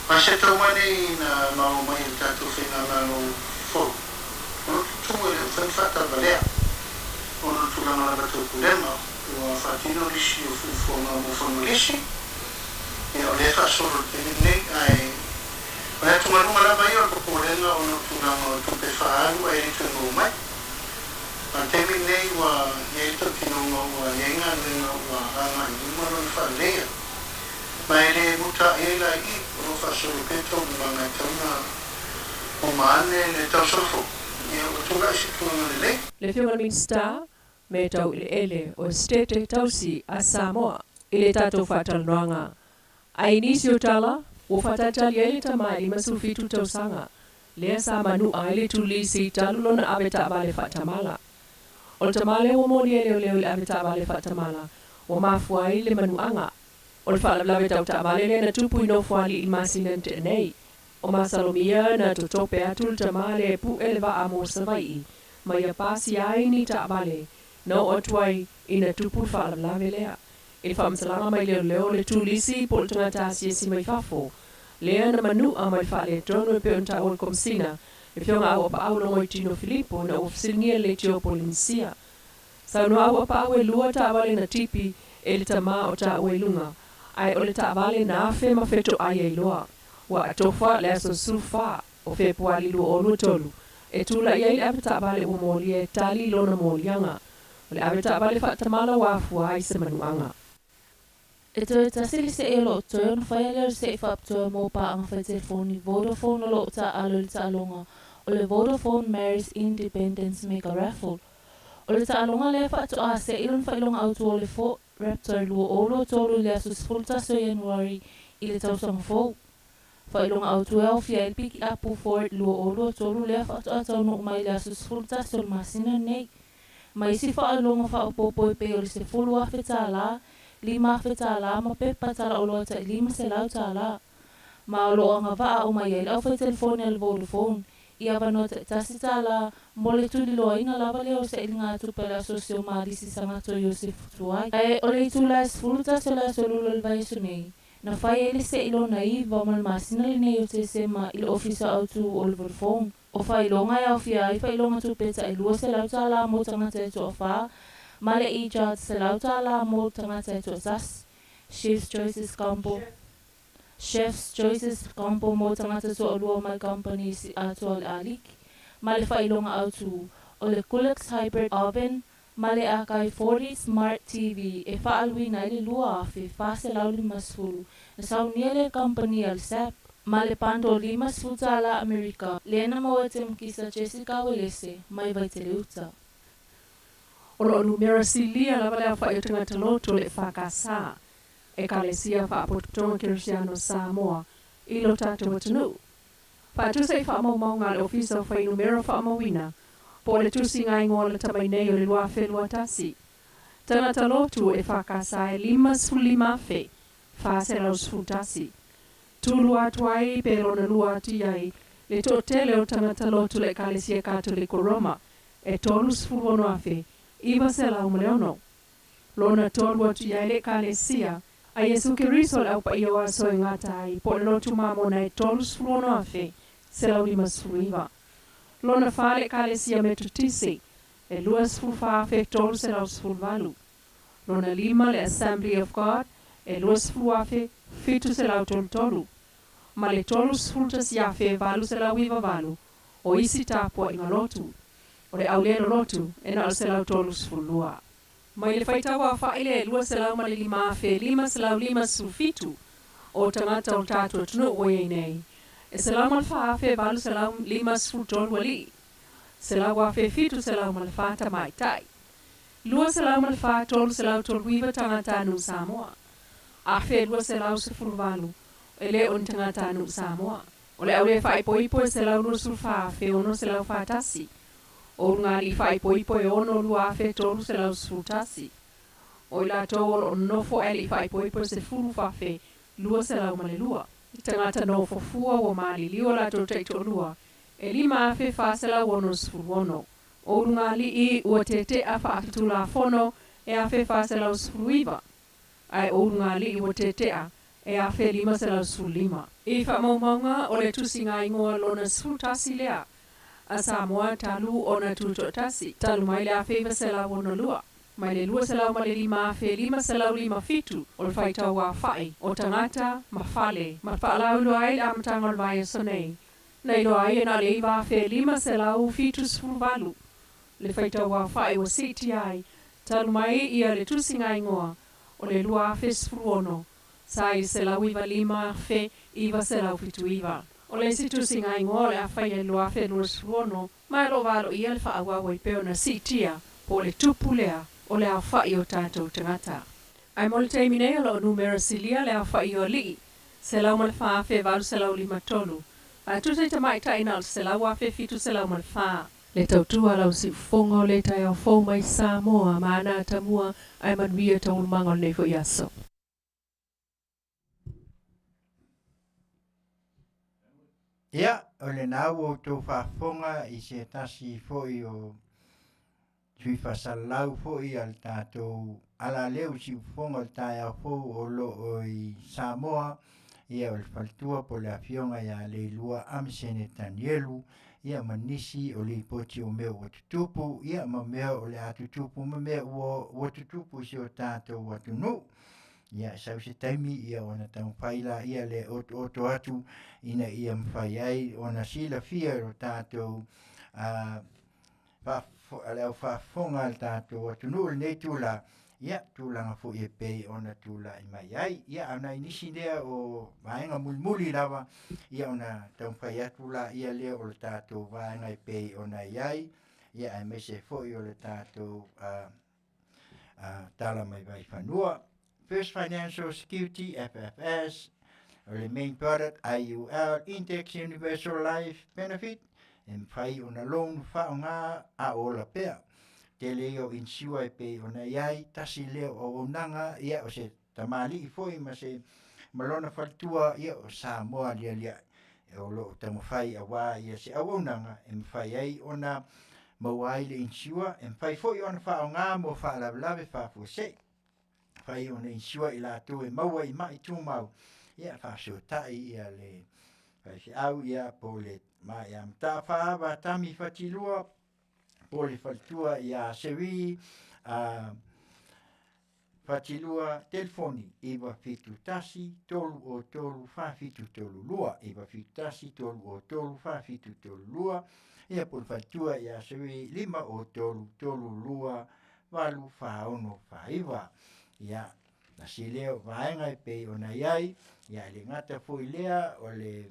Ma se tau mai nei na maua mai e le tatou faigamalo fou, o lo tutū e le mafai ona faatavalea ona o le tulaga lava tau pulega ua faatino nisi o fuafuaga mo fanua lisi. Ia, o lea e faasolo i le taimi lenei, ae o le atugaluga lava ia o le popolega ona o tulaga o tupe faaalu ae le toe maua mai. A o le taimi lenei ua i ai le tautinoga ua i ai galuega ua agai i luma lona faaleleia. Ma e le muta ai la i i, o lo o faasolo pea taualumaga e tatau ona oma ane le tausaga fou. Ia, ua tulai se tulaga lelei. Le Afioga i le Minisita me tau eleele o Esetete Tausi a Samoa i le tatou faatalanoaga. Ae i nisi o tala, ua faatalitali ai le tama e 57 tausaga, lea sa manua ai le tulisi talu lona ave taavale faatamala. O le tama lea ua moli e leoleo i le ave taavale faatamala, ua mafua ai le manuaga. O le faalavelave tau taavale lea na tupu i Nofoalii i le masina na tea nei. O masalomia na totope atu le tama lea e pue le vaa mo Savaii ma ia pasia ai ni taavale na oo atu ai ina tupu le faalavelave lea. I le faamatalaga mai leoleo le tulisi po o le tagata asiasi mai fafo lea na manua mai le faaletonu e pei ona taua e le Komesina, le Afioga Auapaau Logoitino Filipo ina ua fesiligia le leitio Polenisia. Saunoa Auapaau e lua taavale na tipi e le tama o taua i luga, ae o le taavale na afe ma fetoai ai loa. Ua atofa le aso 14 o Fepuali 2023 e tulai ai le ave taavale ua molia e tali lona moliaga. O le ave taavale faatamala ua afua ai se manuaga. E toe tasi le seʻi o lo o toe ona faia lea o le seʻi faapitoa mo paaga fai telefoni Vodafone o lo o taaalo i le taaloga o le Vodafone Mary's Independence Mega Raffle. O le taaloga lea faatoa seʻi lona faailoga autu o le Ford Raptor 2023 i le aso 11 o Ianuari i le tausaga fou. Faailoga autu e aofia ai le pikiapu Ford 2023 lea faatoa taunuu mai i le aso 11 o le masina lenei. Ma isi faailoga faaopoopo e pei o le $10,000, $5,000 ma pepa talaoloa tai $500. Ma o lo o agavaa uma i ai le aufaitelefoni a le Vodafone i avanoa taitasi tala mo le tuliloaina lava lea o sailiga tupe a le Asosi o Malisi Sagato Iosefo Tuai. Ae o le itula e 11 o le aso Lua o le vaiaso nei, na fai ai le seʻi lona iva ma le masina lenei o Tesema i le Ofisa Autu o le Vodafone. O faailoga e aofia ai faailoga tupe tai $200 mo tagata e toafa ma le e-charge $100 mo tagata e toatasi. Chef's Choices Combo Chef's Choices Combo mo tagata toalua mai kamupani atoa o le Aliki, ma le faailoga autu o le Kulex Hybrid Oven ma le Akai 40 Smart TV e faaaluina ai le 2,450 na saunia lea e le kamupani a le SAP. Ma le bundle $50 Amerika lea na maua e Temukisa Jessica Uelese mai Vaitele Uta. O lo o numera silia lava le aofai o tagata loto le EFKS, Ekalesia Faapotopotoga Kerisiano Samoa, i lo tatou atunuu. Faatusa i faamaumauga a le Ofisa o Fuainumera Faamauina, po o le tusiga igoa lata mai nei o le 2021, tagata lotu EFKS e 55,411. Tulu atu ai pe lona lua atu i ai le toatele o tagata lotu le Ekalesia Katoliko Roma e 36,906. Lona tolu atu i ai le Ekalesia a Iesu Keriso o le Au Paia o Aso e Gata ai, po o le lotu Mamona e 36,159. Lona fa le Ekalesia Metotisi e 24,318. Lona lima le Assembly of God e 20,733 ma le 31,898 o isi tapuaʻiga lotu. O le aulē lolotu e na o le 132. Mai le faitau aofaʻi le 205,557 o tagata o le tatou atunuu ua i ai nei, e 104,853 alii, 100,704 tamaitai, 204, 339 tagatanuu Samoa, 1,218 e lē o ni tagatanuu Samoa. O le aulē faaipoipo e 124,641. O ulugalii faaipoipo e 62,311. O i latou o loo nonofo ae leʻi faaipoipo e 10,202. I tagata nofofua ua maliliu o latou taitoalua e 5,466. O ulugalii ua teteʻa faatutulafono e 1,419, ae o ulugalii ua teteʻa e 1,515. I faamaumauga o le tusigaigoa lona 11 lea a Samoa talu ona tutoʻatasi talu mai le 1962, mai le 205,557 o le faitau aofaʻi o tagata ma fale ma faalauiloa ai le amataga o le vaiaso nei, na iloa ai e na o le 9,578 le faitau aofaʻi ua siitia ai talu mai ia le tusigaigoa o le 2016 sa i le 195,979. O le isi tusigaigoa o le a faia i le 2026, ma e loo valoia le faaauau ai pea ona siitia po o le tupu lea o le aofaʻi o tatou tagata. Ae mo le taimi nei o loo numera silia le aofaʻi o alii, 104,853, ae tusa i tamaitai na o le 100,704. Le tautua a lau siufofoga o le taeao fou mai Samoa ma ana atamua ae manuia taualumaga o lenei foi aso. Ia, o lena ua outou faafofoga i se tasi foi o sui faasalalau foi a le tatou alaleu siufofoga o le taeao fou o lo o i Samoa, ia o le faletua po o le afioga ia Leilua Amisene Tanielu, ia ma nisi o lipoti o mea ua tutupu, ia ma mea o le a tutupu ma mea ua tutupu i si o tatou atunuu. Ia, e sau se taimi ia ona taumafai laia le otooto atu ina ia mafai ai ona silafia e lo tatou le au faafofoga a le tatou atunuu i lenei itula, ia, tulaga foi e pei ona tulai mai ai. Ia, a o nai nisi lea o vaega mulimuli lava, ia ona taumafai atu laia lea o le tatou vaega e pei ona i ai, ia aemaise foi o le tatou tala mai Vaifanua. First Financial Security, FFS, o le main product IUL, Index Universal Life Benefit, e mafai ona loan faaaoga a o ola pea. Tele ia o insure e pei ona i ai, tasi lea o auaunaga, ia o se tamalii foi ma se ma lona faletua, ia o Samoa alialiae o lo o taumafai aua ia se auaunaga e mafai ai ona maua ai le insure, e mafai foi ona faaaoga mo faalavelave faafuasei. Mafai ona insure i latou e maua i mai tumau, ia faafesootai ia le faifeau ia po o le maea matafa Tami Fatilua po o le faletua ia Seri Fatilua, telefoni 971 303 4732 971 303 4732 ia po o le faletua ia Seri 503 32 8 46 49. Ia, tasi lea o vaega e pei ona i ai, ia e le gata foi lea o le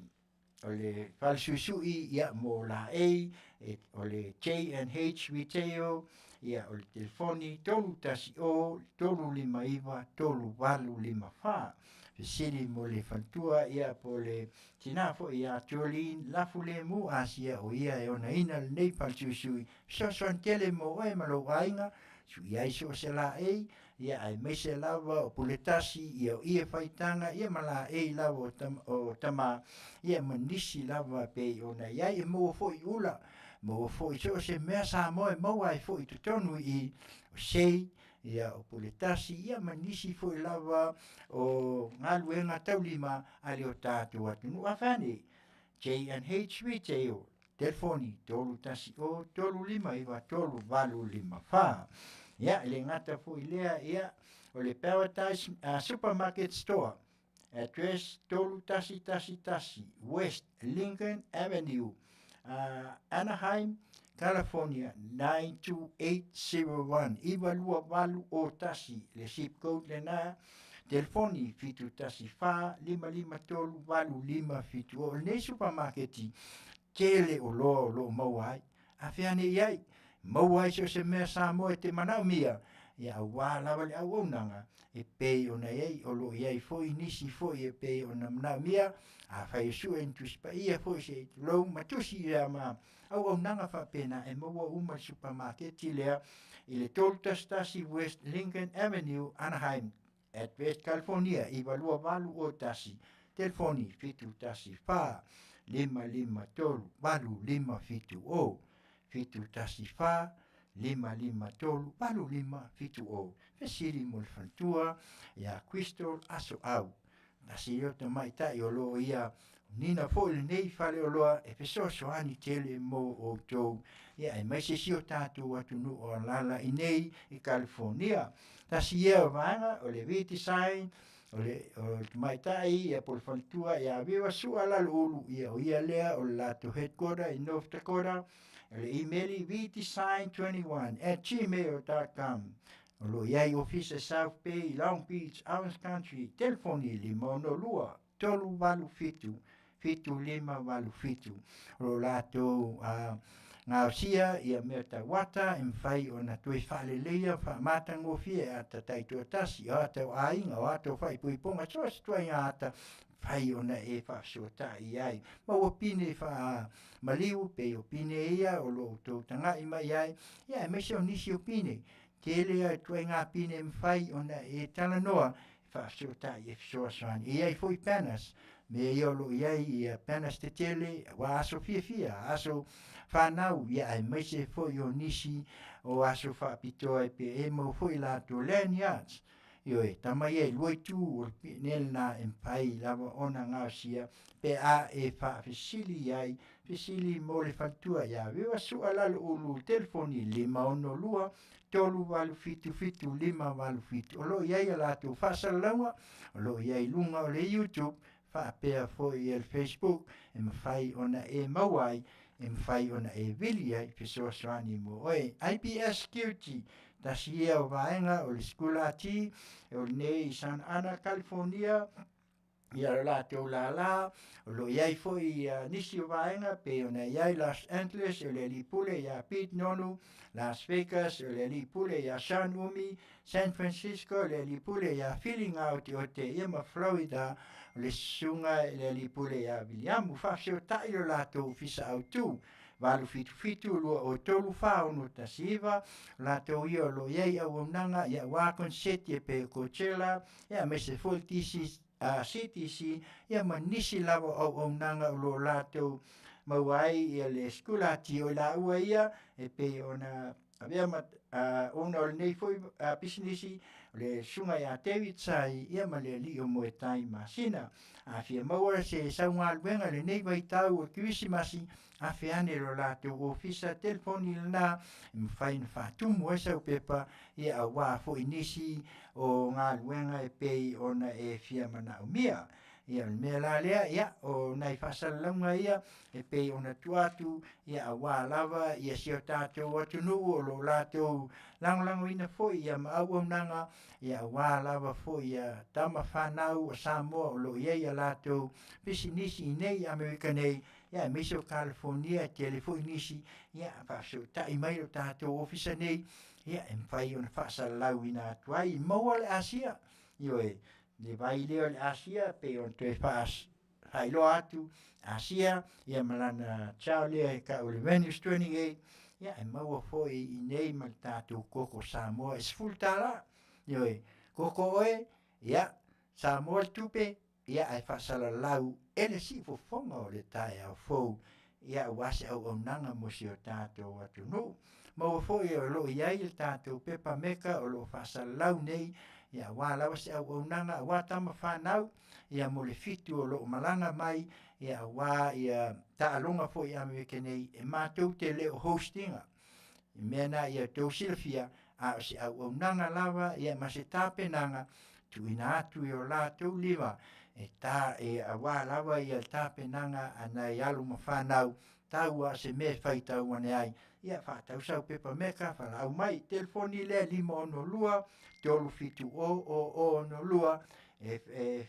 o le falesuisui ia mo laei e, o le J&H Retail ia o le telefoni 310 359 3854. Fesili mo le faletua ia po le tina foi ia Jolene Lafulemu Asia o ia e onaina lenei falesuisui fesoasoani tele mo oe ma lou aiga sui ai so o se laei ia aemaise lava o Puletasi, ia o ie faitaga, ia ma laei lava o, tam, o tama, ia ma nisi lava pei ona i ai e maua foi ula, maua foi so o se mea Samoa e maua ai foi i totonu i o sei, ia o Puletasi, ia ma nisi foi lava o galuega taulima a le o tatou atunuu. A fani, J&H Retail, telefoni 310 359 3854. Ia, e le gata foi lea, ia, o le Paradise Supermarket Store, address 3111 West Lincoln Avenue, Anaheim, California 92801, 92801 le zip code lena, telefoni 714 553 8570. O lenei supamaketi tele oloa o lo o maua ai, a fea ane i ai, maua ai so o se mea Samoa e te manaomia, ia auā lava le auaunaga e pei ona i ai, o lo o i ai foi nisi foi e pei ona manaomia, afai e sue ni Tusi Paia foi se i tulou ma tusi ia ma auaunaga faapena e maua uma i le supamaketi lea i le 311 West Lincoln Avenue, Anaheim, at West California 92801, telefoni 714 553 8570, 714 553 8570. Fesili mo le faletua ia Crystal Asoau. Tasi ia o tamaitai o lo o ia nina foi lenei faleoloa e fesoasoani tele mo outou, ia aemaise si o tatou atunuu o alaala i nei i California. Tasi ia o vaega o le V-Design, o le tamaitai ia po o le faletua ia Viva Sua Laloulu, ia o ia lea o le latou headquarter i North Dakota, o le email vdesign21@gmail.com. O lo o i ai ofisa South Bay, Long Beach, Orange Country, telefoni 562 387 7587. O lo o latou gaosia ia mea tauata e mafai ona toe faaleleia, faamatagofie e ata taitoatasi, o ata o aiga, o ata o faaipoipoga, so o se ituaiga ata mafai ona e faafesootai ai. Ma ua pine faamaliu pei o pine ia o lo o outou tagai mai ai, ia aemaise o nisi o pine. Tele lava ituaiga pine e mafai ona e talanoa e faafesootai e fesoasoani. E i ai foi banners, mea ia o lo o i ai ia banners tetele aua aso fiafia, aso fanau, ia aemaise foi o nisi o aso faapitoa e pe e maua foi latou lanyards. Ioe, tama ia i lua itu o le pine lena e mafai lava ona gaosia pe a e faafesili ai, fesili mo le faletua ia Viva Sua Laloulu, telefoni 562 387 7587. O lo o i ai a latou faasalalauga, o lo o i ai i luga o le YouTube, faapea foi i le Facebook, e mafai ona e maua ai, e mafai ona e vili ai fesoasoani mo oe. IPS Security, tasi ia o vaega o le sikulati, o lenei i Santa Ana, California, ia lo latou lālā, o lo o i ai foi nisi o vaega pei ona i ai Los Angeles, o le alii pule ia Pete Nonu, Las Vegas, o le alii pule ia Sean Umi, San Francisco, le alii pule ia Filiga Oteote, ia ma Florida, o le susuga i le alii pule ia Viliamu. Faafesotai lo latou ofisa autu 877 203 4619, o latou ia o lo o i ai auaunaga ia aua konseti e pei o Coachella, ia aemaise foi le TC, CTC, ia ma nisi lava o auaunaga o lo o latou maua ai ia le sikulati o i laua ia e pei ona avea ma owner o lenei foi pisinisi, o le susuga ia David Sai, ia ma le alii o Moetai Masina. A fia maua se saugaluega i lenei vaitau o le Kerisimasi, afe ane lo latou ofisa telefoni lena e mafai ona faatumu ai sau pepa, ia auā foi nisi o galuega e pei ona e fia manaomia. Ia, o le mea la lea, ia, o nai faasalalauga ia e pei ona tuu atu, ia auā lava ia si o tatou atunuu o lo o latou lagolagoina foi ia ma auaunaga, ia auā lava foi ia tama fanau o Samoa o lo o i ai a latou pisinisi i nei Amerika nei, ia aemaise o California, e tele foi nisi, ia faafesootai mai lo tatou ofisa nei, ia e mafai ona faasalalauina atu ai. Maua le Asia, ioe, le vai lea o le Asia pei ona toe faailoa atu, Asia, ia ma lana chao lea e tau o le Venus 28, ia e maua foi i nei ma le tatou koko Samoa e $10. Ioe, koko oe, ia, Samoa le tupe, ia ae faasalalau e le siufofoga o le taeao fou, ia aua se auaunaga mo si o tatou atunuu. Maua foi o lo o i ai le tatou pepa meka o lo o faasalalau nei, ia aua lava se auaunaga, aua tama fanau, ia mo le fitu o lo o malaga mai, ia aua ia taaloga foi i Amerika nei, e matou te le o host ina. I mea na ia outou silafia, a o se auaunaga lava ia ma se tapenaga tuuina atu i o latou lima e ta e auā lava ia le tapenaga a nai alo ma fanau tau a se mea e faitau ane ai. Ia faatau sau pepa meka falaau mai telefoni lea 562 370 0062 e e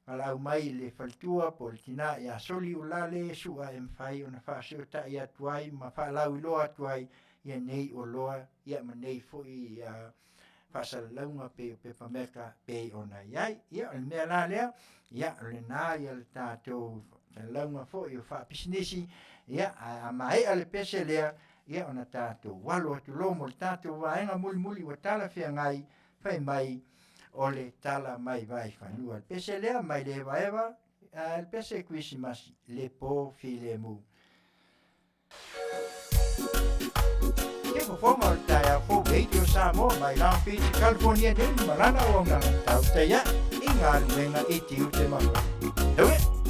valaau mai i le faletua po o le tinā ia Soli Ulale Su'a e mafai ona faafesootai atu ai ma faalauiloa atu ai ia nei oloa ia ma nei foi faasalalauga pei o pepa meka pei ona i ai. Ia o le mea la lea, ia o lena ia le tatou lauga foi o faapisinisi, ia ae a maea le pese lea, ia ona tatou alo atu loa mo le tatou vaega mulimuli ua talafeagai fai mai o le tala mai Vaifanua. Le pese lea mai le evaeva, le pese Kerisimasi, le po filemu. Ke fofoga o le taeao fou Radio Samoa mai Long Beach, California nei ma lana auaunaga tautai ae i galuega i tiute ma faiva. Hewe!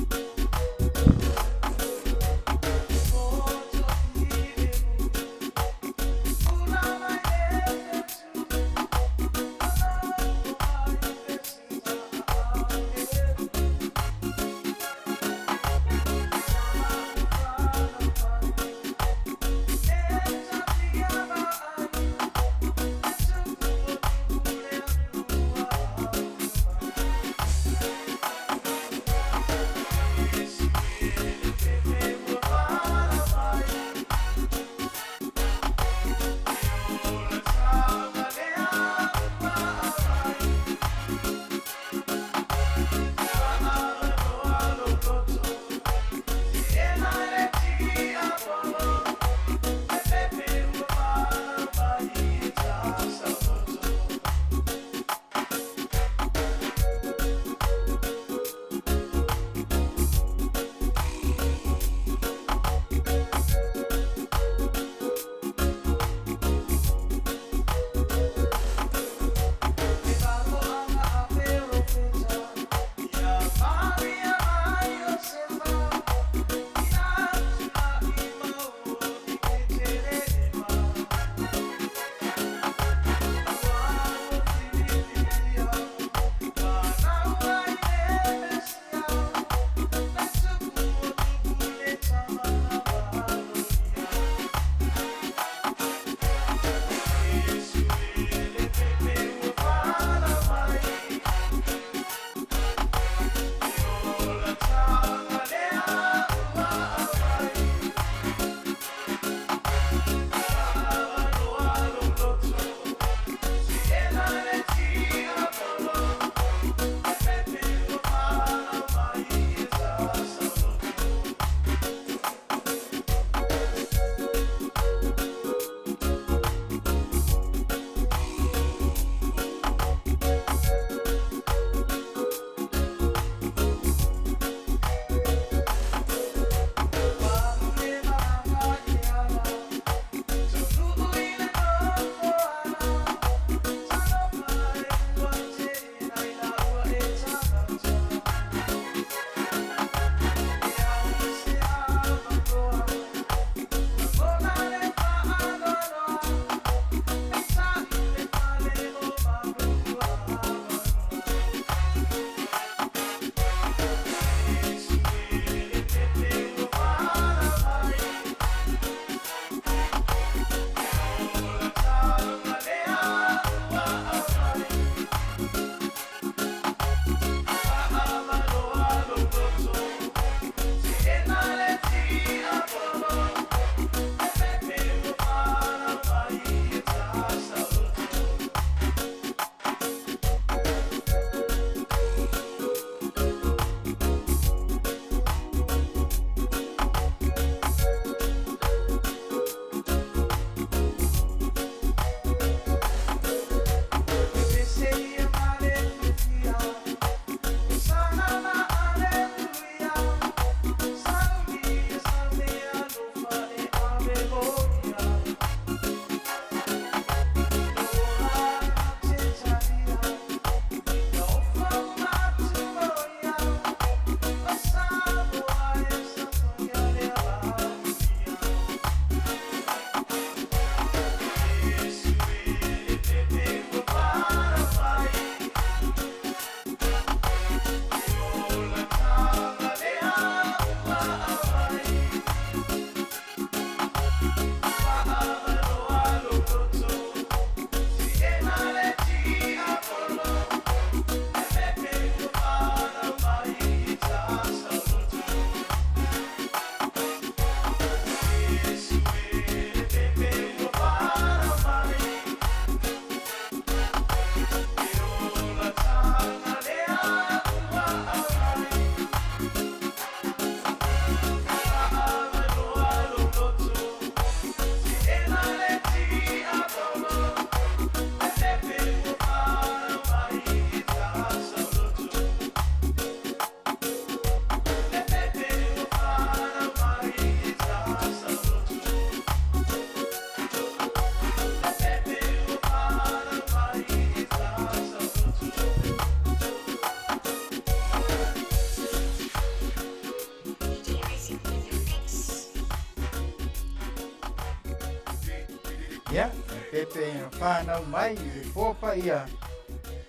Ia, e pepe ina whānau mai i le pōpa ia,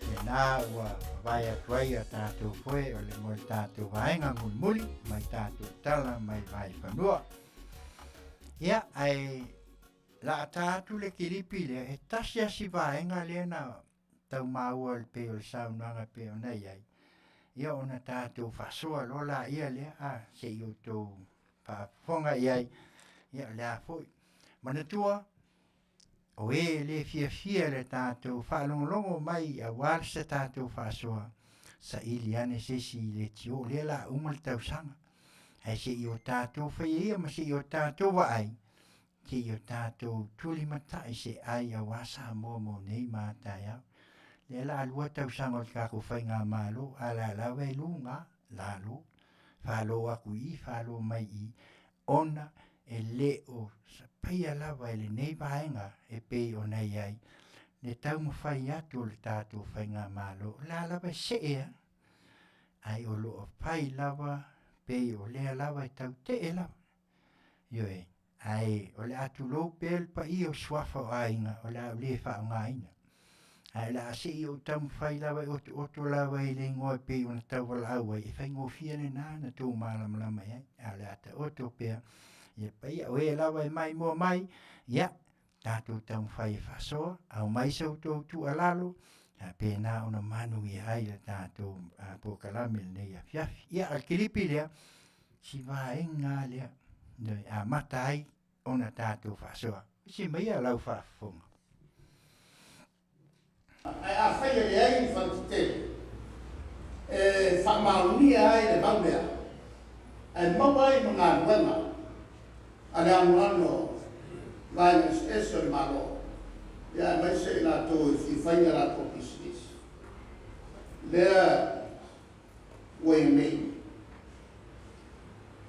lena ua whavae atu ai a tātou foe o le mo le tātou vaenga mulimuli mai tātou tala mai Vaefanua. Ia, ae la a tā atu le kilipi lea, he tasi asi vaenga lea na tau māua le pei o le saunoaga pei ona i ai. Ia ona tātou faasoa loa laia lea, a, se i outou faafofoga i ai, ia o le a foi. Manatua, o e e le fiafia le tātou faalogologo mai auā le se tātou faasoa, saili ane se isi i le tio lea la uma le tausaga. Ae se i o tātou whaia ia ma se i o tātou vaai, se i o tātou tulimatai se ai auā Samoa mo nei ma a taeao. Lea la lua tausaga o le tākou faigamalo, a la lava e luga, lalo, falo aku i i, falo mai i i, ona e le o sapaia lava e lenei vaega e pei ona i ai le taumafai atu o le tātou faigamalo, o la lava e see a, ae o lo o fai lava pei o lea lava e tautee lava. Ioe, ae o le a tulou pea le paia o suafa o aiga o le a ou le faaaogaina. Ae o le a se i ou taumafai lava e otooto lava i le igoa e pei ona tauvalaau ai, e faigofie lena na tou malamalama i ai. Ae o le a taoto pea ia paia o e lava e maimoa mai, ia, tatou taumafai e faasoa, aumai sa outou tuualalo, faapena ona manuia ai le tatou polokalame i lenei afiafi. Ia, o le kilipi lea, si vaega lea e amata ai ona tatou faasoa. Isi maia lau faafofoga. Ae afai e leai ni fale tetele e faamaonia ai le mau lea, ae maua ai ma galuega a le anoano o vaega eseese o le Malo, ia aemaise i latou e fia fai a latou pisinisi. Lea ua i ai nei.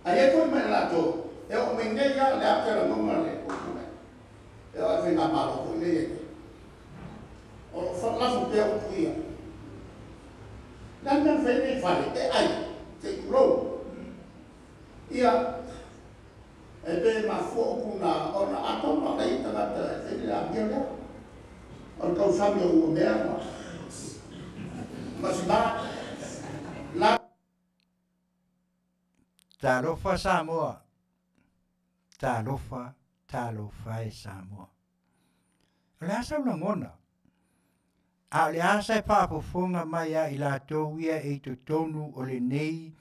Ae i ai foi ma i latou e oo mai nei lava le ata e lagona le upu lea, e oo lava i faigamalo foi lea e i ai nei. O lo o lafo pea upu ia. O le a le mea na fai ai nei fale e ai, se i tulou. Ia, e pei e mafua upu na ona atonu a nai tagata e fai le amio lea. O le tausami o ua mea ma ma sima la. Talofa Samoa, talofa, talofa e Samoa. O le a sau lagona? A o le a sa e faafofoga mai a i latou ia e i totonu o lenei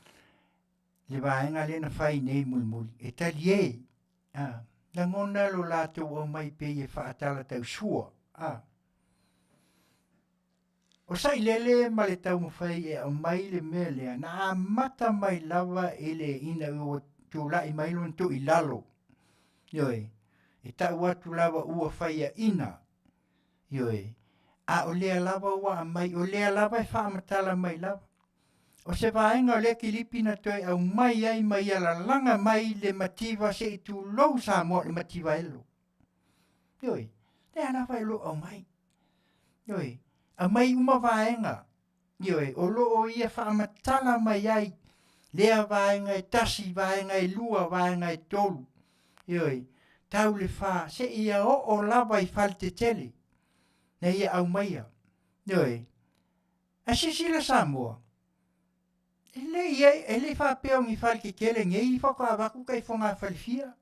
le vaega lea na fai nei mulimuli, e talie, a, lagona lo latou aumai pei e faatalatausua, a. O sailele ma le taumafai e aumai le mea lea, na amata mai lava i le ina ua tulai mai lona toilalo, ioe, e tau atu lava ua faiaina, ioe, a o lea lava ua aumai, o lea lava e faamatala mai lava. O se vaega o lea kilipi na toe aumai ai ma ia lalaga mai le mativa se i tulou Samoa o le mativa elo. Ioe, lea lava e lo o aumai. Ioe, aumai uma vaega. Ioe, o lo o ia faamatala mai ai lea vaega e tasi, vaega e lua, vaega e tolu. Ioe, tau le fa, se ia oo lava i faletetele na ia aumaia. Ioe, Ae silasila Samoa, e le i ai, e le faapea o ni fale tetele nei faatoa avatu tai fogafale fia.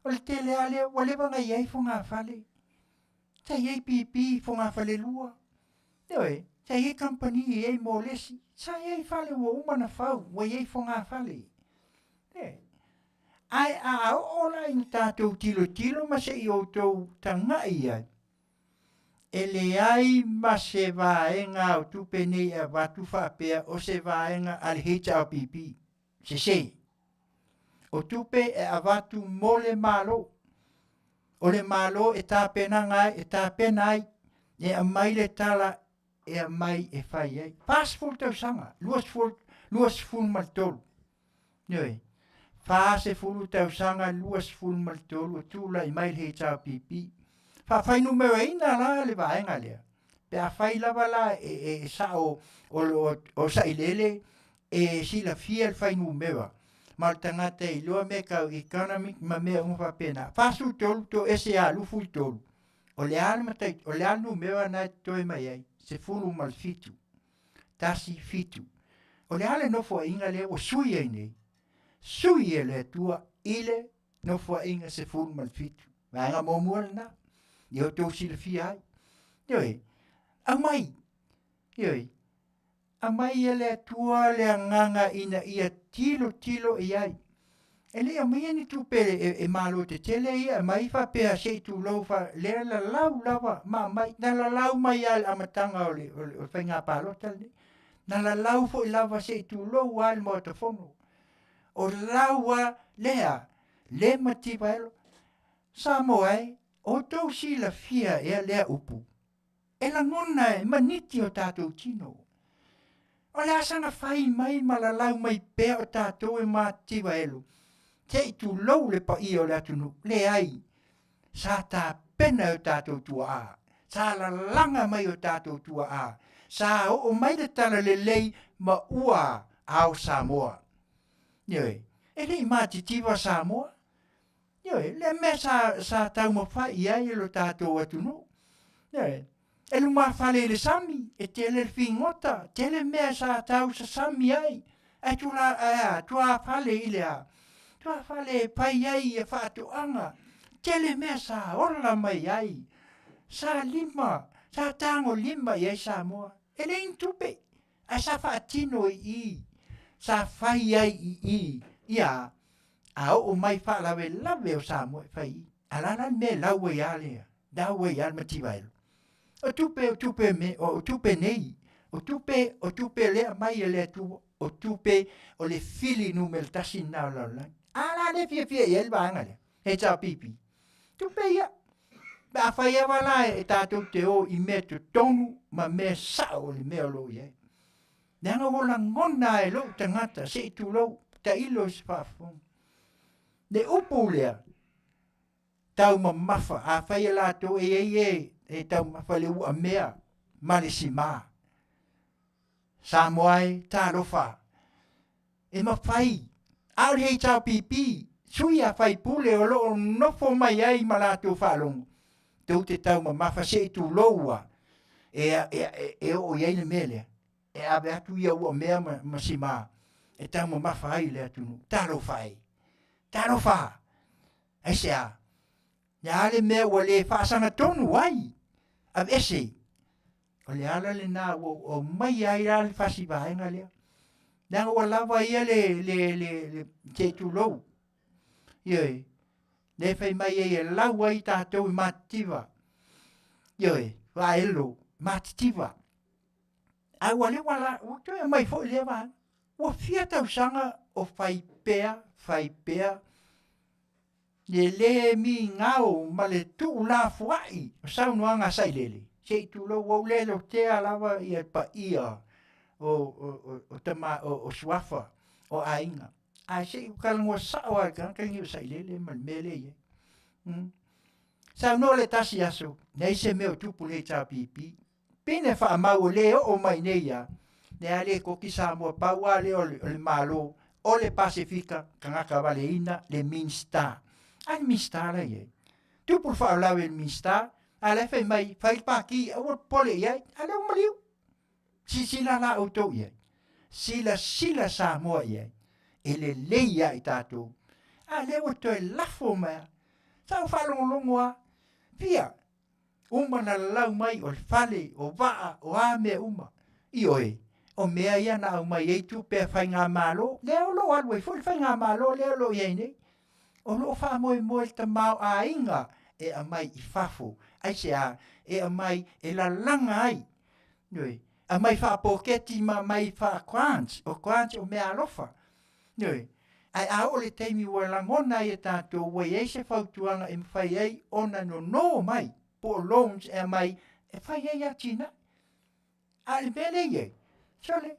O le tele lava lea, ua leva ona i ai fogafale. Sa i ai pipi fogafale lua. Ioe, sa i ai kamupani e i ai molesi. Sa i ai fale ua uma ona fau, ua i ai fogafale. E. Ae a oo la ina tatou tilotilo ma se i outou tagai i ai, E leai ma se vaega o tupe nei e avatu faapea o se vaega a le HRPP. Sese. O tupe e avatu mo le Malo. O le Malo e tapenaga ai, e tapena ai, e aumai le tala e aumai e fai ai. 40 tausaga, 20, 23. Ioe, 40 tausaga, 23 o tulai mai le HRPP. Faafainumeraina la le vaega lea. Pe afai lava la e, e, e sao o, o, o sailele e silafia le fuainumera ma o le tagata e iloa mea tau economic ma mea uma faapena. 43 toese lava 23. O le a le matai, o le a le numera na e totoe mai ai? 17. 1, 7. O le a le nofoaiga lea ua sui ai nei? Sui e le Atua i le nofoaiga 17. Vaega muamua lena. Ia outou silafia ai. Ioe, aumai. Ioe, aumai e le Atua le agaga ina ia tilotilo i ai. E le i aumaia ni tupe e, e malo tetele ia, aumai faapea se i tulou fa, lea lalau lava ma aumai. Na lalau mai lava i le amataga o le, o le, o le faiga palota lenei. Na lalau foi lava se i tulou lava i le Maota Fono. O lau a lea, le mativa elo. Samoa e, outou silafia ea lea upu? E lagona e maniti o tatou tino. O le a saga fai mai ma lalau mai pea o tatou e mativa elu, se i tulou le paia o le atunuu. Leai, sa tapena e o tatou tuaa, sa lalaga mai o tatou tuaa, sa oo mai le talalelei ma ua ao Samoa. Ioe, e le i matitiva Samoa. Ioe, le mea sa, sa taumafai i ai e lo tatou atunuu. Ioe, e lumafale i le sami, e tele le figota, tele mea sa tau sasami ai, ae tula, ae a, tuafale i le a, tuafale e fai ai ia faatoaga, tele mea sa ola mai ai, sa lima, sa tagolima i ai Samoa. E leai ni tupe, ae sa faatino i i, sa fai ai i i, ia, a oo mai faalavelave o Samoa e fai i, a la la le mea e lau ai lava le, lau ai lava le mativaelo. O tupe, o tupe me, o tupe nei, o tupe, o tupe lea aumai e le Atua, o tupe o le fili numera tasi lena o le lalolagi. A la le fiafia i ai le vaega lea, HRPP. Tupe ia. Pe afai lava la e tatou te o i mea totonu ma mea sao o le mea o lo o i ai. Leaga ua lagona e lou tagata, se i tulou, tailo i se faafofoga. Le upu lea, taumamafa, afai e latou e i ai e, e taumamafa le uamea ma le simā. Samoa e, talofa, e mafai, a o le HRPP, sui a faipule o lo o nofo mai ai ma latou faalogo, tou te taumamafa se i tulou a, e, e, e, e oo i ai le mea lea, e ave atu ia ua mea ma, ma simā, e taumamafa ai le atunuu. Talofa e, talofa, aisea? Le a le mea ua le faasagatonu ai, aveese. O le ala lena ua ou aumaia ai la le fasi vaega lea. Leaga ua lava ia le, le, le, le se i tulou. Ioe, le fai mai ai e lau ai tatou i matitiva. Ioe, vaelo, matitiva. Ae ua le ua la, ua toe aumai foi lea vaega. Ua fia tausaga o fai pea, fai pea, le lē migao ma le tuulafoa'i o saunoaga a Sailele, se i tulou ua ou le lotea lava ia paia o, o, o, o tama, o, o suafa o aiga. Ae se i ou talanoa sa'o lava i le tagata lenei o Sailele ma le mea lea e i ai. Mm. Saunoa le tasi aso, leai se mea o tupu le HRPP. Pine faamau e le oo mai nei ia, lea le koki Samoa pau a lea o le, o le Malo o le Pasefika tagata valeina le Minista. A le Minista la i ai. Tupu le faalavelave i le Minista, a la e fai mai, fai le paki, aua le popole i ai, a lea ua maliu. Silasila la outou i ai. Silasila Samoa i ai. E lelei ia i tatou. A lea ua toe lafo mai a. Sa ou faalogologo a. Fia, uma na lalau mai o le fale, o vaa, o a mea uma. Ioe, o mea ia na aumai ai tupe a faigamalo, lea o lo o alu ai foi le faigamalo lea o lo o i ai nei. O lo o faamoemoe le tamaoaiga e aumai i fafo. Aisea? E aumai e lalaga ai, ioe, aumai faapoketi ma aumai faa-grants, o grants o meaalofa. Ioe. Ae a oo le taimi ua lagona ai e tatou ua i ai se fautuaga e mafai ai ona nono mai po o loans e aumai e fai ai atinae. A o le mea lea e i ai, sole,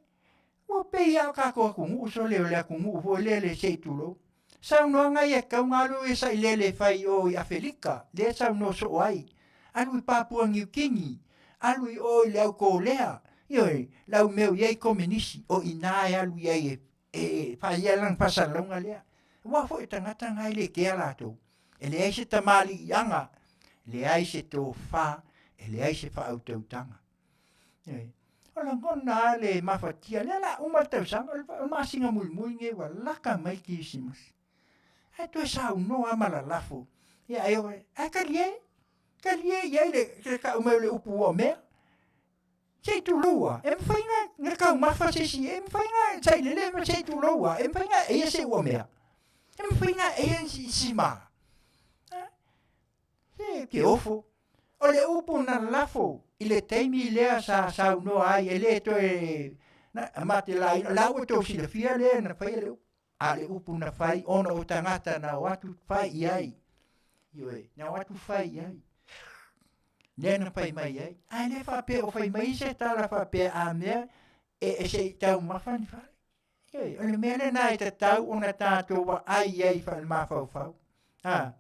ua pei lava o tatou atunuu sole o le atunuu foi lele se i tulou. Saunoaga ia e tatau ona alu e sailele e fai i o i Afelika, lea e saunoa soo ai. Alu i Papua Niu Kini, alu i o i le au Kolea, ioe, le au mea o i ai Komenisi, o i ina e alu i ai e e fai ai lana faasalalauga lea. Aua foi o tagata na e le kea latou. E leai se tamaliiaga Leai se tofa, e leai se faautautaga. Ioe. O lagona lava le mafatia, lea o le a uma le tausaga, o le masina mulimuli lenei ua laka mai le Kerisimasi. Ae toe saunoa lava ma lalafo. Ia ae, ae talie, talie i ai le tau mai o le upu ua mea. Se i tulou lava, e mafai ona taumafa se isi, e mafai ona sailele ma se i tulou lava, e mafai ona eia se uamea. E mafai ona eia sima. Se ke ofo. O le upu na lafo i le taimi lea sa saunoa ai e le toe na, matelaina, o la ua tou silafia lea na faia le upu. A le upu na fai ona o tagata na o atu fai i ai. Ioe, na o atu fai i ai. Lea na fai mai ai. Ae le faapea o fai mai se tala faapea a mea e se i taumafa ni fale. Ioe, o le mea lena e tatau ona tatou vaai i ai faale-mafaufau. A,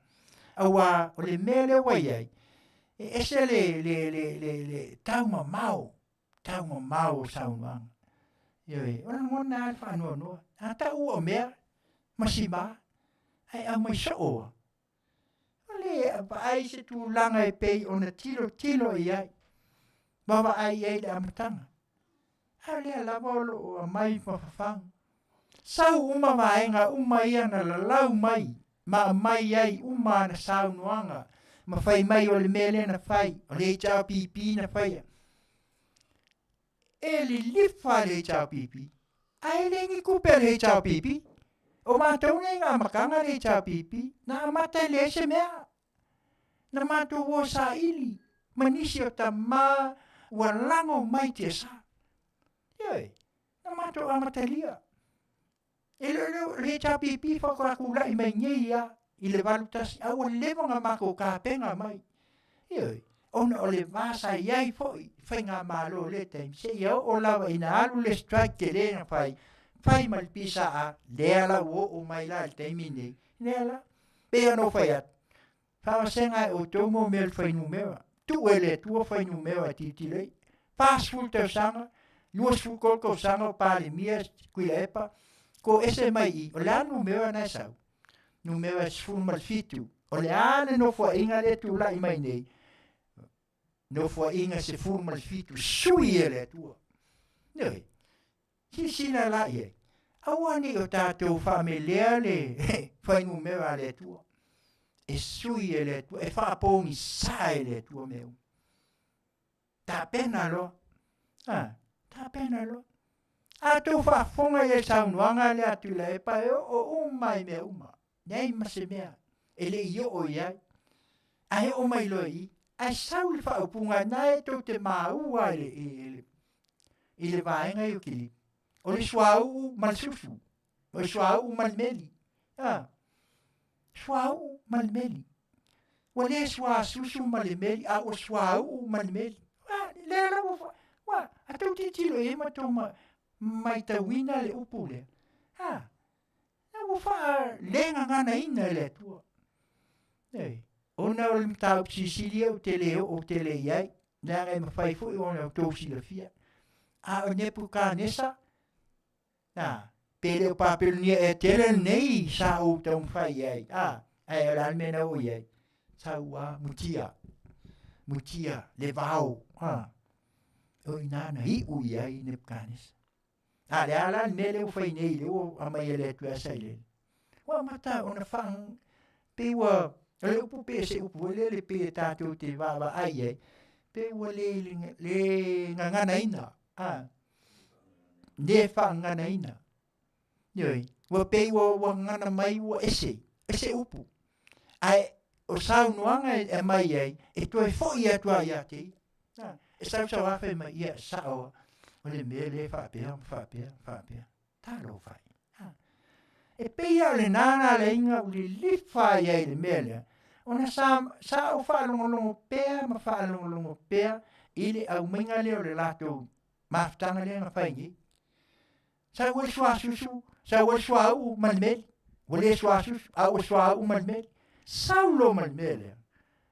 auā o le mea lea ua i ai, e ese le, le, le, le, le taumamao taumamao o saunoaga. Ioe, o lagona lava le faanoanoa. A tau ua mea ma sima, ae aumai soo lava. O le vaai se tulaga e pei ona tilotilo i ai, ma vaai i ai le amataga. A o lea lava o lo o aumai ma fafagu. Sau uma vaega uma ia na lalau mai ma aumai ai uma ana saunoaga ma fai mai o le mea lea na fai, o le HRPP na faia. E lilifa le HRPP, ae le ni tupe a le HRPP. O matou nei na amataga le HRPP, na amata e leai se mea. Na matou o saili ma nisi o tama ua lago mai tiasa. Ioe, na matou amatalia. E le o le HRPP faatoa tulai mai nei lava i le 81, a ua leva ona matou tapena mai. Ioe, ona o le va sa i ai foi i faigamalo i lea taimi, seia oo lava ina alu le strike tele na fai, fai ma le PSA, lea la ua oo mai la i le taimi lenei, lea la, pei ona ou fai atu, Faavasega e outou mo mea o le fuainumera. Tuu e le Atua fuainumera e tilotilo ai. 40 tausaga, 23 tausaga o Palemia Tuilaepa, toese mai i i, o le a le numera na e sau? Numera 17. O le a le nofoaiga lea e tulai mai nei? Nofoaiga 17, sui e le Atua. Ioe. Silasila la i ai, aua ne i o tatou faamelea le fuainumera a le Atua. E sui e le Atua, e faapogisa e le Atua mea uma. Tapena loa. Ha, tapena loa. A tou faafofoga i le saunoaga lea a Tuilaepa e oo uma i mea uma. Leai ma se mea e le i oo i ai. Ae oo mai loa i i, ae sau le faaupuga na e tou te maua i le, i le, i le vaega i o Kilipi. O le suauu ma le susu. O le suauu ma le meli. A, suauu ma le meli. Ua le suasusu ma le meli, a ua suauu ma le meli. A, lea la ua, ua, a tou tilotilo i ai ma tou ma, maitauina le upu lea. A, Na ua faalegaganaina e le Atua. Ei, ona o le mataupu silisili ia ou te le oo tele i ai, leaga e mafai foi ona outou silafia. A o Nepukanesa, na, pe le o Papelonia ea tele lenei sa ou taumafai i ai, a, ae o le a le mea na oo i ai? Sau a, mutia, mutia, le vao, a, o i ina na iu i ai Nepukanesa. A le a la le mea lea ua fai nei, lea ua aumai e le Atua e sailele. Ua amata ona faa, pei ua, o le upu pe se upu foi lele pei e tatou te vaavaai ai, pei ua le, le gaganaina, a, le faagaganaina. Ioe, ua pei ua, ua gagana mai ua ese, ese upu. Ae o saunoaga e aumai ai, e toe foi atu lava ia te ia. A, e sausau lava fai mai, ia, sao lava, o le mea lea e faapea ma faapea ma faapea. Talofa e. A, e pei lava o lena na ala ai ua lilifa ai i le mea lea, ona sa, sa ou faalogologo pea ma faalogologo pea i le aumaiga lea o le latou mafutaga lea na fai nei. Sau ai le suasusu, sau ai le suauu ma le meli. Ua le suasusu, a ua suauu ma le meli. Sau loa ma le mea lea.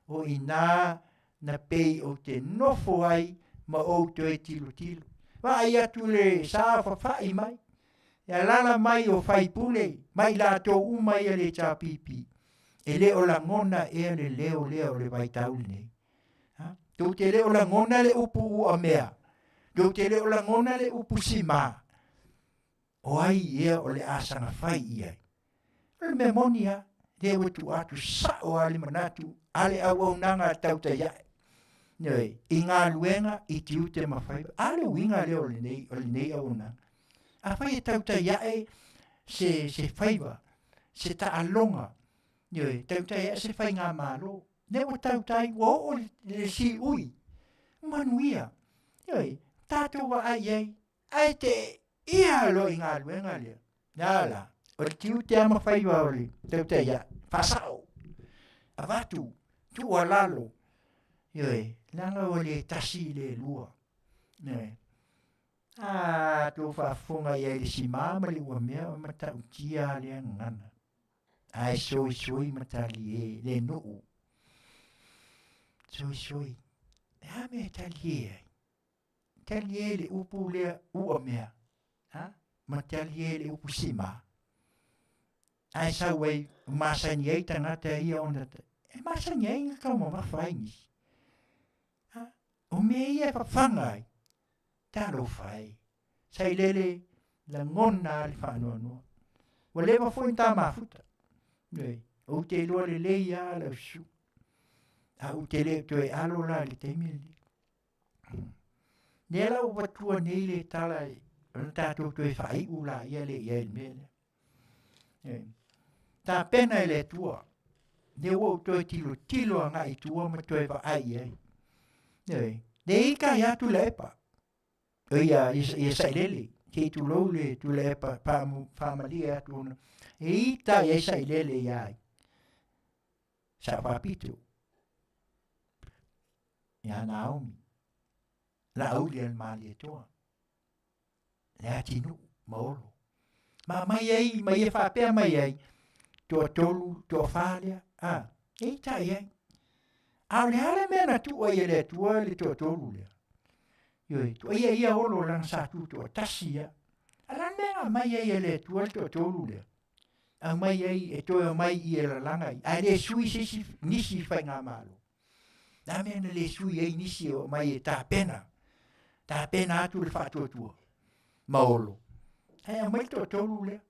O i ina na pei ou te nofo ai ma ou toe tilotilo. Vaai atu le sa fafa'i mai, e alaala mai o faipule ma i latou uma ia le HRPP. E le o lagona ea le leo lea o le vaitau lenei. Ha? Tou te le o lagona le upu uamea. Tou te le o lagona le upu sima. O ai ea o le a saga fai i ai? O le mea moni lava, lea ua tuu atu sao lava le manatu a le auaunaga a tautai ae. Ioe, i galuega, i tiute ma faiva. A le uiga lea o lenei, o lenei auaunaga. Afai e tautai ae se, se faiva, se taaloga, ioe, tautai ae se faigamalo, lea ua tautai, ua oo i le siui, manuia. Ioe, tatou vaai i ai, Ae te ia loa i galuega lea. Lea la, o le tiute lava ma faiva o le tautai ae, faasao, avatu, tuualalo, ioe, leaga ua le tasi le lua. Ioe. A tou faafofoga i ai i le sima ma le uamea o matautia lava lea gagana. Ae soisoi ma talie le nuu. Soisoi. E a mea e talie ai? Talie le upu lea ua mea, ha? Ma talie le upu sima. Ae sau ai, masani ai tagata ia ona, e masani ai na taumamafa ai nisi. Ha? O mea ia e fafaga ai, talofa e. Sailele lagona le faanoanoa. Ua leva foi na ta mafuta. Ioe, ou te iloa lelei lava lau susu. A ou te le toe alo la i le taimi lenei. Lea la ua avatua nei le tala ona tatou toe faaiu laia lea i ai i le mea lea. E, tapena e le Atua, lea ua ou toe tilotilo agai i tua ma toe vaai i ai. E, le ita ia Tuilaepa, o ia, ia Sailele, se i tulou le Tuilaepa faamalie atu ona, e ita i ai Sailele ia ai. Sa faapito ia Naomi, Laauli a le Malietoa, le atinuu ma Olo. Ma mai ai, ma ia faapea mai ai, toatolu, toafa lea, a, e ita i ai. A o le a le mea na tuu ai e le Atua le toatolu lea? Ioe, tuaia ia Olo lana sa tu toatasi ia. A la mea na mai ai e le Atua le toatolu lea? Aumai ai e toe omai i e lalaga i, ae le sui se isi nisi i faigamalo. Na mea na le sui ai nisi e omai e tapena, tapena atu le faatuatua ma Olo. Ae aumai le toatolu lea.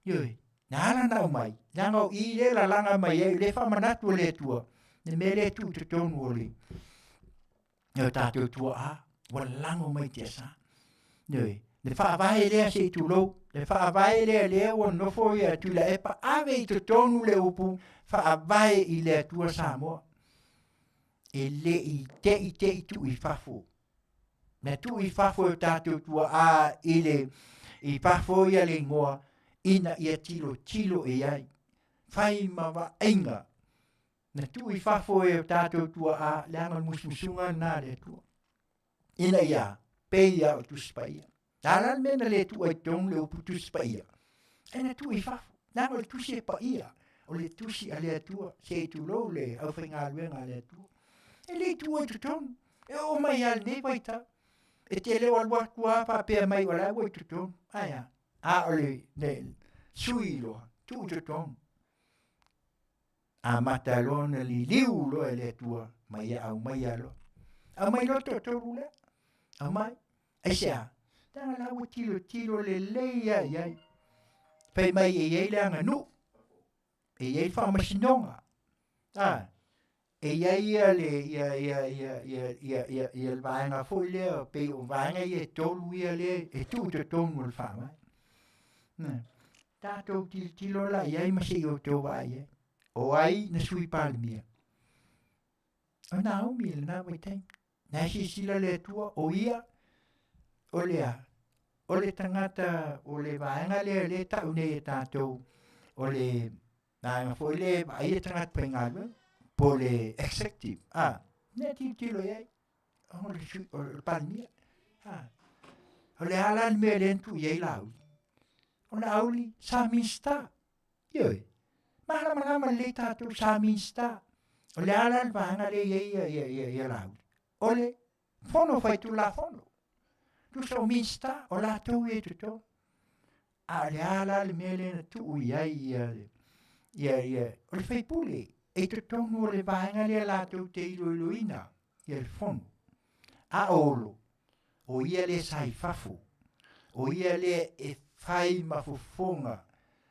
Ioe, na ala na aumai, leaga o i le lalaga mai ai, le faamanatu e le Atua, le mea lea e tuu i totonu o le, o tatou tuaa, ua lago mai tiasa. Ioe, le faavae lea se i tulou, le faavae lea lea ua nofo ia Tuilaepa, ave i totonu le upu faavae i le Atua Samoa. E le i te i te i tuu i fafo. Na tuu i fafo e o tatou tuaa i le i fafo ia le igoa ina ia tilotilo i ai. Fai ma vaaiga Na tuu i fafo e o tatou tuaa, leaga o le musumusuga lena a le Atua. Ina ia pei lava o le Tusi Paia. A la le mea na le tuu ai totonu le upu Tusi Paia? E na tuu i fafo. Leaga o le Tusi e paia, o le Tusi a le Atua, se i tulou le aufaigaluega a le Atua. E le i tuu ai totonu. E oo mai lava i lenei vaitau. E te le o alu atu lava faapea mai o la ua i totonu. Ae a? A o le, le sui loa, tuu i totonu. Amata loa ona liliu loa e le Atua ma ia aumaia loa. Aumai loa le toatolu lea. Aumai. Aisea? Leaga la ua tilotilo lelei lava i ai. Fai mai e i ai le aganuu, e i ai le faamasinoga. A, e i ai ia le, ia, ia, ia, ia, ia, ia, ia le vaega foi lea, pei o vaega ia e tolu ia lea e tuu i totonu o le faavae. Tatou tilotilo la i ai ma se i outou vaai ai. O ai na sui Palemia? O Naomi i lena vaitaimi. Na e silasila le Atua, o ia, o le a? O le tagata, o le vaega lea lea e tau nei e tatou, o le vaega foi lea e vaaia tagata faigaluega, po o le executive. A, lea tilotilo i ai, o le, sui, o le Palemia. A, o le a la le mea lea na tuu i ai Laauli? O Laauli sa Minista. Ioe, malamalama lelei tatou sa Minista. O le a la le vaega lea i ai ia, ia, ia, ia Laauli? O le Fono Faitulafono. Tusa o Minista, o latou ia i totonu. A o le a la le mea lea na tuu i ai ia le, Ia, ia, o le faipule, e i totonu o le vaega lea latou te iloiloina ia le fono. A o Olo, o ia lea sa i fafo, o ia lea e fai ma fofoga,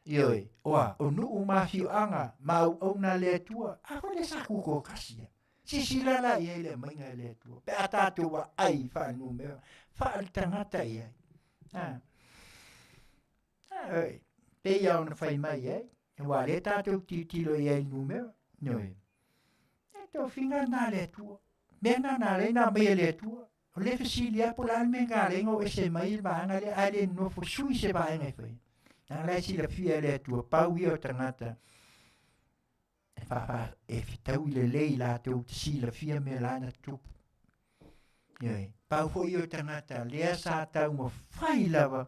ioe, o a, o nuu ma afioaga ma auauna a le Atua, a foi lea sa tutoatasi ia. Silasila la i ai le aumaiga e le Atua, pe a tatou vaai faale-numera, faale-tagata i ai. A, a, pei lava ona fai mai ai, aua o lea tatou tilotilo i ai i le numera, ioe. E tofiga lena a le Atua. Mea lena na ala ai ona aumai e le Atua. O le fesili lava po o le a le mea na ala ai ona o ese mai le vaega lea ae le nofo sui se vaega e fai. Leaga la e silafia e le Atua, pau ia o tagata e, faafa, e fetaui lelei latou te silafia mea la na tutupu. Ioe, pau foi ia o tagata lea sa taumafai lava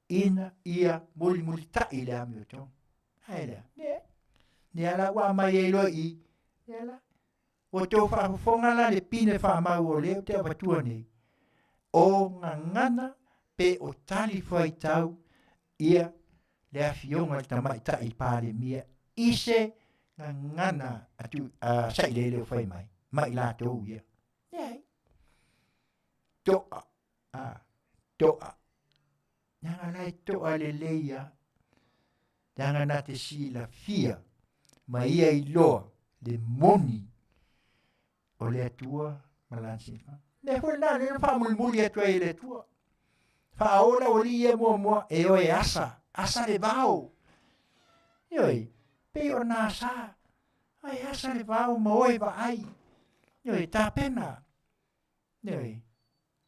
ina ia mulimulitai le amiotonu. Ae lea, ne, ne ala ua aumai ai loa i, ne la, Ua outou faafofoga la le pine faamau o lea ou te avatua nei, o gagana pe o tali fuaitau ia le afioga i le Tamaitai Palemia i se gagana atu a sailele o fai mai ma i latou ia. Leai. Toa. A, toa. Leaga la e toa lelei a. Leaga na te silafia ma ia iloa le moni o le Atua ma lana silafaga. Mea foi lena lea na faamulimuli atu ai e le Atua. Faaola ua alii ia muamua e oe asa, asa le vao. Ioe, pei o nā sa, ai asa le vao ma oe vaai. Ioe, tapena. Ioe,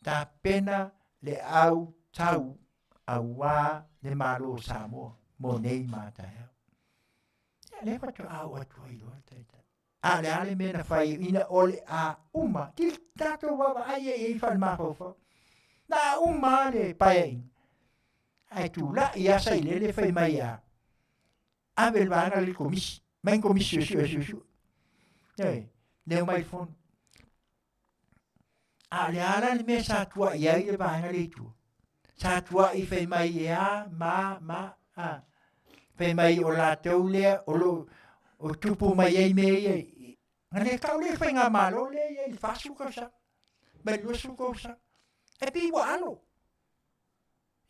tapena le au tau auā le Malo o Samoa mo nei ma taeao. Ia, lea faatoa oo atu ai loa le taitai. A o le a le mea na fai ina o le a uma, til tatou vaavaai ai i faale-mafaufau. Na a uma lava le paeaiga. Ae tulai lava Sailele fai mai a ave le vaega lea i le komisi, mai ni komisi suesue suesue. Ioe, leo mai le fono. A o le a la le mea sa tuai ai le vaega lea i tua? Sa tuai fai mai e a, ma, ma, a. Fai mai o latou lea o lo o tupu mai ai mea ia. Na le tau le faigamalo lea i ai i le 40 tausaga, mai le 20 tausaga. E pei ua alo.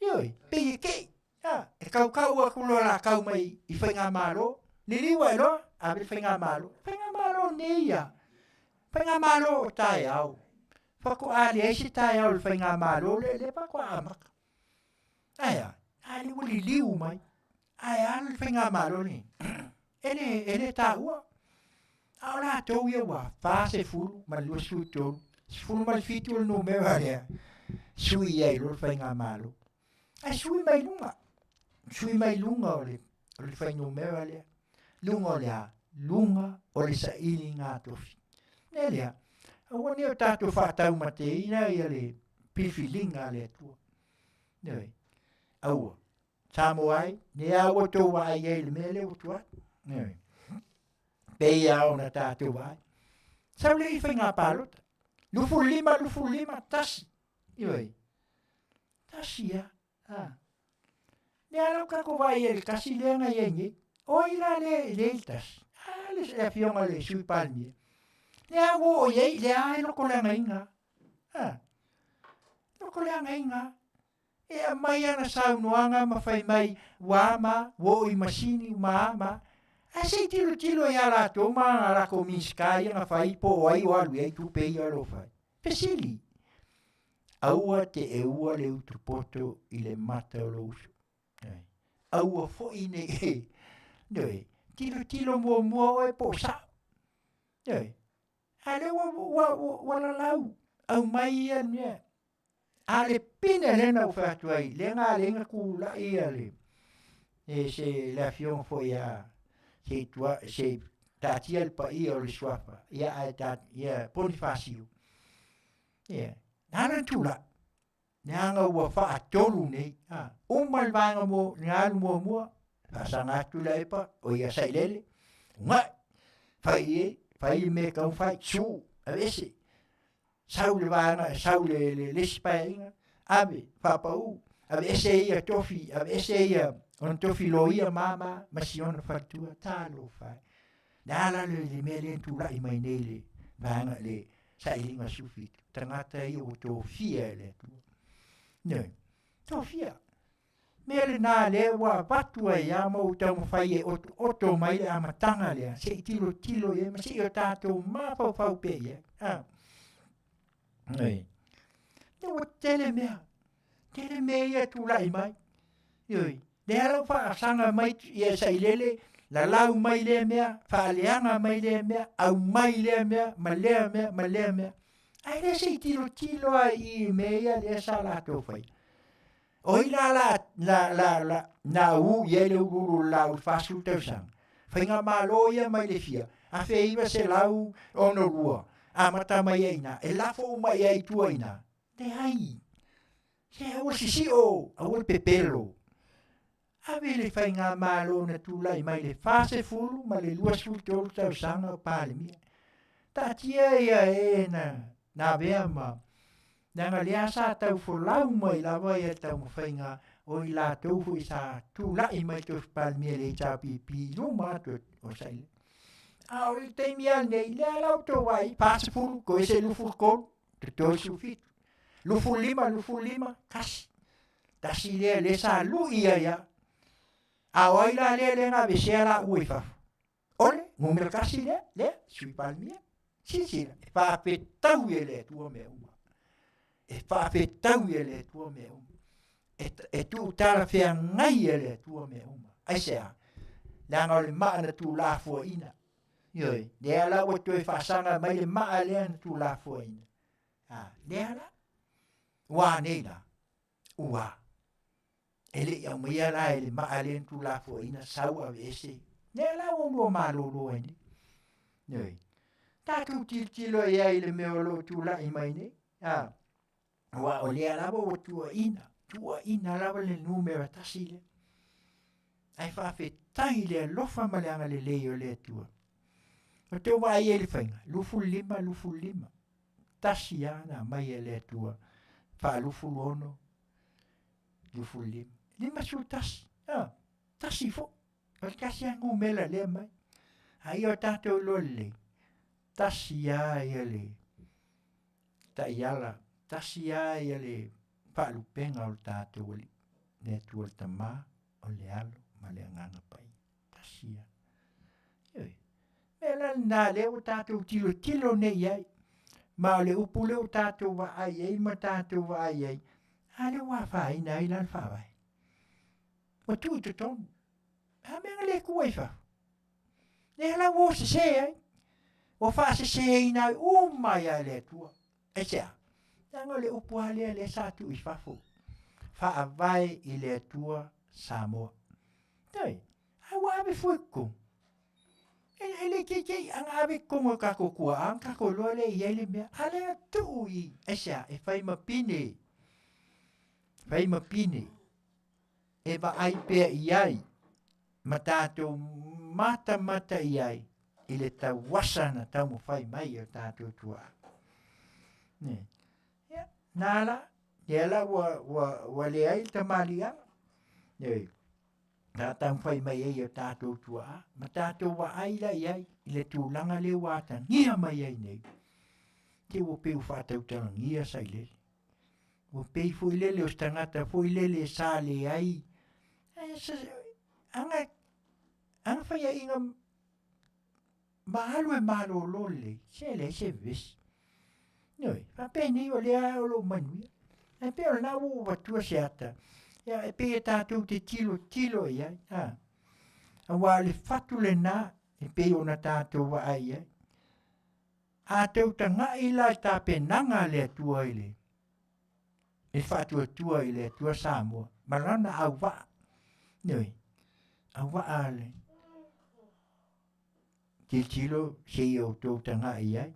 Ioe, pei e kei. A, e kaukau atu loa la kau mai i faigamalo, liliu ae loa, ave le faigamalo. Faigamalo nei ia. Faigamalo o taeao. Faatoa leai se taeao i le faigamalo lea, lea faatoa amata. Ae a, a le ua liliu mai. Ae a le faigamalo lenei. E le, e le taua. A o latou ia ua 40 ma le 23, 17 le numera lea, sui ai loa le faigamalo. Ae sui mai luga, sui mai luga o le, o le fuainumera lea. Luga o le a? Luga o le sailiga tofi. Mea lea, aua ne i o tatou faataumateina ia le filifiliga a le Atua. Ioe, aua. Samoa ai, ne a ua outou vaai ai i le mea lea ua tuai. Ioe. Pei lava ona tatou vaai. Sau lea i faiga palota. 25, 25, tasi. Ioe. Tasi lava. A. Lea la ua tatou vaai ai i le tasi lea na i ai nei. O ai la lea e lea i le tasi? A, le afioga i le Sui Palemia. Lea ua oo i ai, lea e lokoleagaina. A. Lokoleagaina. E aumai ana saunoaga ma fai mai ua ma, ua oo i masini, ma, ma. Ae se i tilotilo ia latou ma a latou Minisita ia na fai po o ai o alu i ai tupe ia o lo o fai. Fesili, Aua te eua le utu poto i le mata o lou uso. Aua foi ne i, ioe, tilotilo muamua oe po o sao. Ioe, a lea ua, ua, ua, ua lalau, aumai ia mea. A le pine lea na ou fai atu ai, lea na ala ai ona tulai ia le, e se, le afioga foi ia, se i tua, se i taatia le paia o le suafa, ia ae ta, ia Ponifasio. Ia, na ala ona tulai, leaga ua faatolu nei, a, uma le vaega mo, le alu muamua, faasaga atu le epa, o ia Sailele, ugai, fai i ai, fai le mea e tatau ona fai, su, aveese, sau le vaega, sau le, le, le isi paeaiga, ave, faapau. Aveese ia tofi, aveese ia ona tofi loia ma ma ma si ona faletua. Talofa e. Le a la le le mea lea na tulai mai nei le vaega le sailiga 17, tagata ia ua tofia e le Atua. Ioe, tofia. Mea lenā lea ua avatu ai lava ma ua taumafai e otooto mai le amataga lea, se i tilotilo i ai ma se i o tatou mafaufau pea i ai. A. Ioe. Ia ua tele mea, tele mea ia e tulai mai. Ioe. Lea la ua faasaga mai ia sailele, lalau mai lea mea, faaleaga mai lea mea, aumai lea mea, ma lea mea, ma lea mea. Ae le se i tilotilo lava i mea ia lea sa latou faia. O ai la la la la la na ū i ai le uluulu o le laau i le 40 tausaga? Faigamalo ia mai le fia 1962 amata mai ai i ina, e lafo uma i ai i tua i ina. Leai. Se aua le sisio, aua le pepelo. Ave le faigamalo na tulai mai le 40 ma le 23 tausaga o Palemia. Taatia ia e na na avea ma leaga lea sa tau folau mai lava ia taumafaiga o i latou foi sa tulai mai tofi Palemia i le HRPP i luma atu o Saile. A o le taimi lava lenei, lea la ua outou vaai, 40, toese 23, totoe 17, 25, 25, tasi. Tasi lea lea sa lui ai lava. A o ai la lea lea na aveesea laua i fafo? O le numera tasi lea, lea, Sui Palemia. Silasila, e faafetaui e le Atua mea uma. E faafetaui e le Atua mea uma. E, e tuu talafeagai e le Atua mea uma. Aisea? Leaga o le maa na tuulafoaiina. Ioe, lea la ua toe faasaga mai le maa lea na tuulafoaiina. A, lea la. Ua nei la. Ua. E le i aumaia la e le maa lea na tuulafoaiina sau aveese. Lea la ua lua malolo ai nei. Ioe. Tatou tilotilo i ai i le mea o lo o tulai mai nei. A, aua o lea lava ua tuuaina, tuuaina lava le numera tasi lea. Ae faafetai i le alofa ma le agalelei o le Atua. O te vaai ai i le faiga, 25, 25. Tasi lava na aumai e le Atua, faa-26, 25. 51, ah, tasi foi. O le tasi lava numera lea mai. A ia o tatou iloa lelei, tasi lava ia le taiala, tasi lava ia le faalupega o le tatou Alii, le Atua le Tama, o le Alo ma le Agaga Paia. Tasi lava. Ioe. Mea la lena lea ua tatou tilotilo nei i ai. Ma o le upu lea ua tatou vaai ai ma tatou vaai ai, a lea ua afaina ai la le Faavae. Ua tuu i totonu. A mea na le tuu ai i fafo. Lea la ua o sese ai. Ua faaseseina ai uma ai lava e le Atua. Aisea? Leaga o le upu lava lea lea sa tuu i fafo. Faavae i le Atua Samoa. Ioe, a ua ave fua i totonu. E, e le ikeikei ana ave i totonu o tatou tuaa ona tatou iloa lea e i ai le mea. A lea tuu i, aisea? E fai ma pine. Fai ma pine. E vaai pea i ai ma tatou matamata i ai i le tauasa na taumafai mai e o tatou tuaa. Ne. Ia, nā la, lea la ua, ua, ua leai le tamaliiaga. Ioe, na taumafai mai ai e o tatou tuaa, ma tatou vaai la i ai i le tulaga lea ua atagia mai ai nei. Te ua pei ua faatautalagia Sailele. Ua pei foi lele o se tagata foi lele sa leai. Aga, aga faiaʻiga ma alu e malolo lelei, se leai se vevesi. Ioe, faapenei o lea o lou manuia. Ae pei o lena ua ou avatua se ata, ia, e pei e tatou te tilotilo i ai, a. Aua o le fatu lena e pei ona tatou vaai i ai. A tou tagaʻi la i tapenaga a le Atua i le e faatuatua i le Atua Samoa ma lana auvaa. Ioe, auvaa le tilotilo se i outou tagaʻi i ai.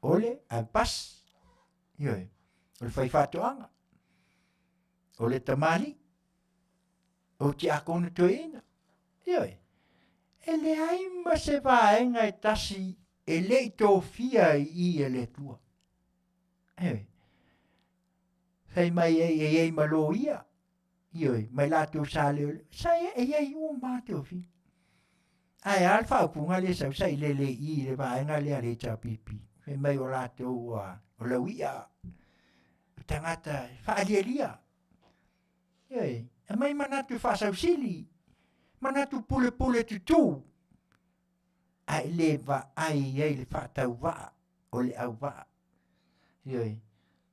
O le aupas, ioe, o le faifaatoaga, o le tamalii, o tiakono toeaina. Ioe, e leai ma se vaega e tasi e le i tofia i i e le Atua. Ioe, fai mai ai e i ai ma loia. Ioe, ma i latou sa leoleo, sa e i ai uma lava tofiga. Ae a le faaupuga lea e sau sa i lele i i le vaega lea a le HRPP, fai mai o latou ua o lauia, o tagata e faalialia. Ioe, aumai manatu faasausili, manatu pulepule tutū, ae le vaai i ai le faatauvaa o le auvaa. Ioe,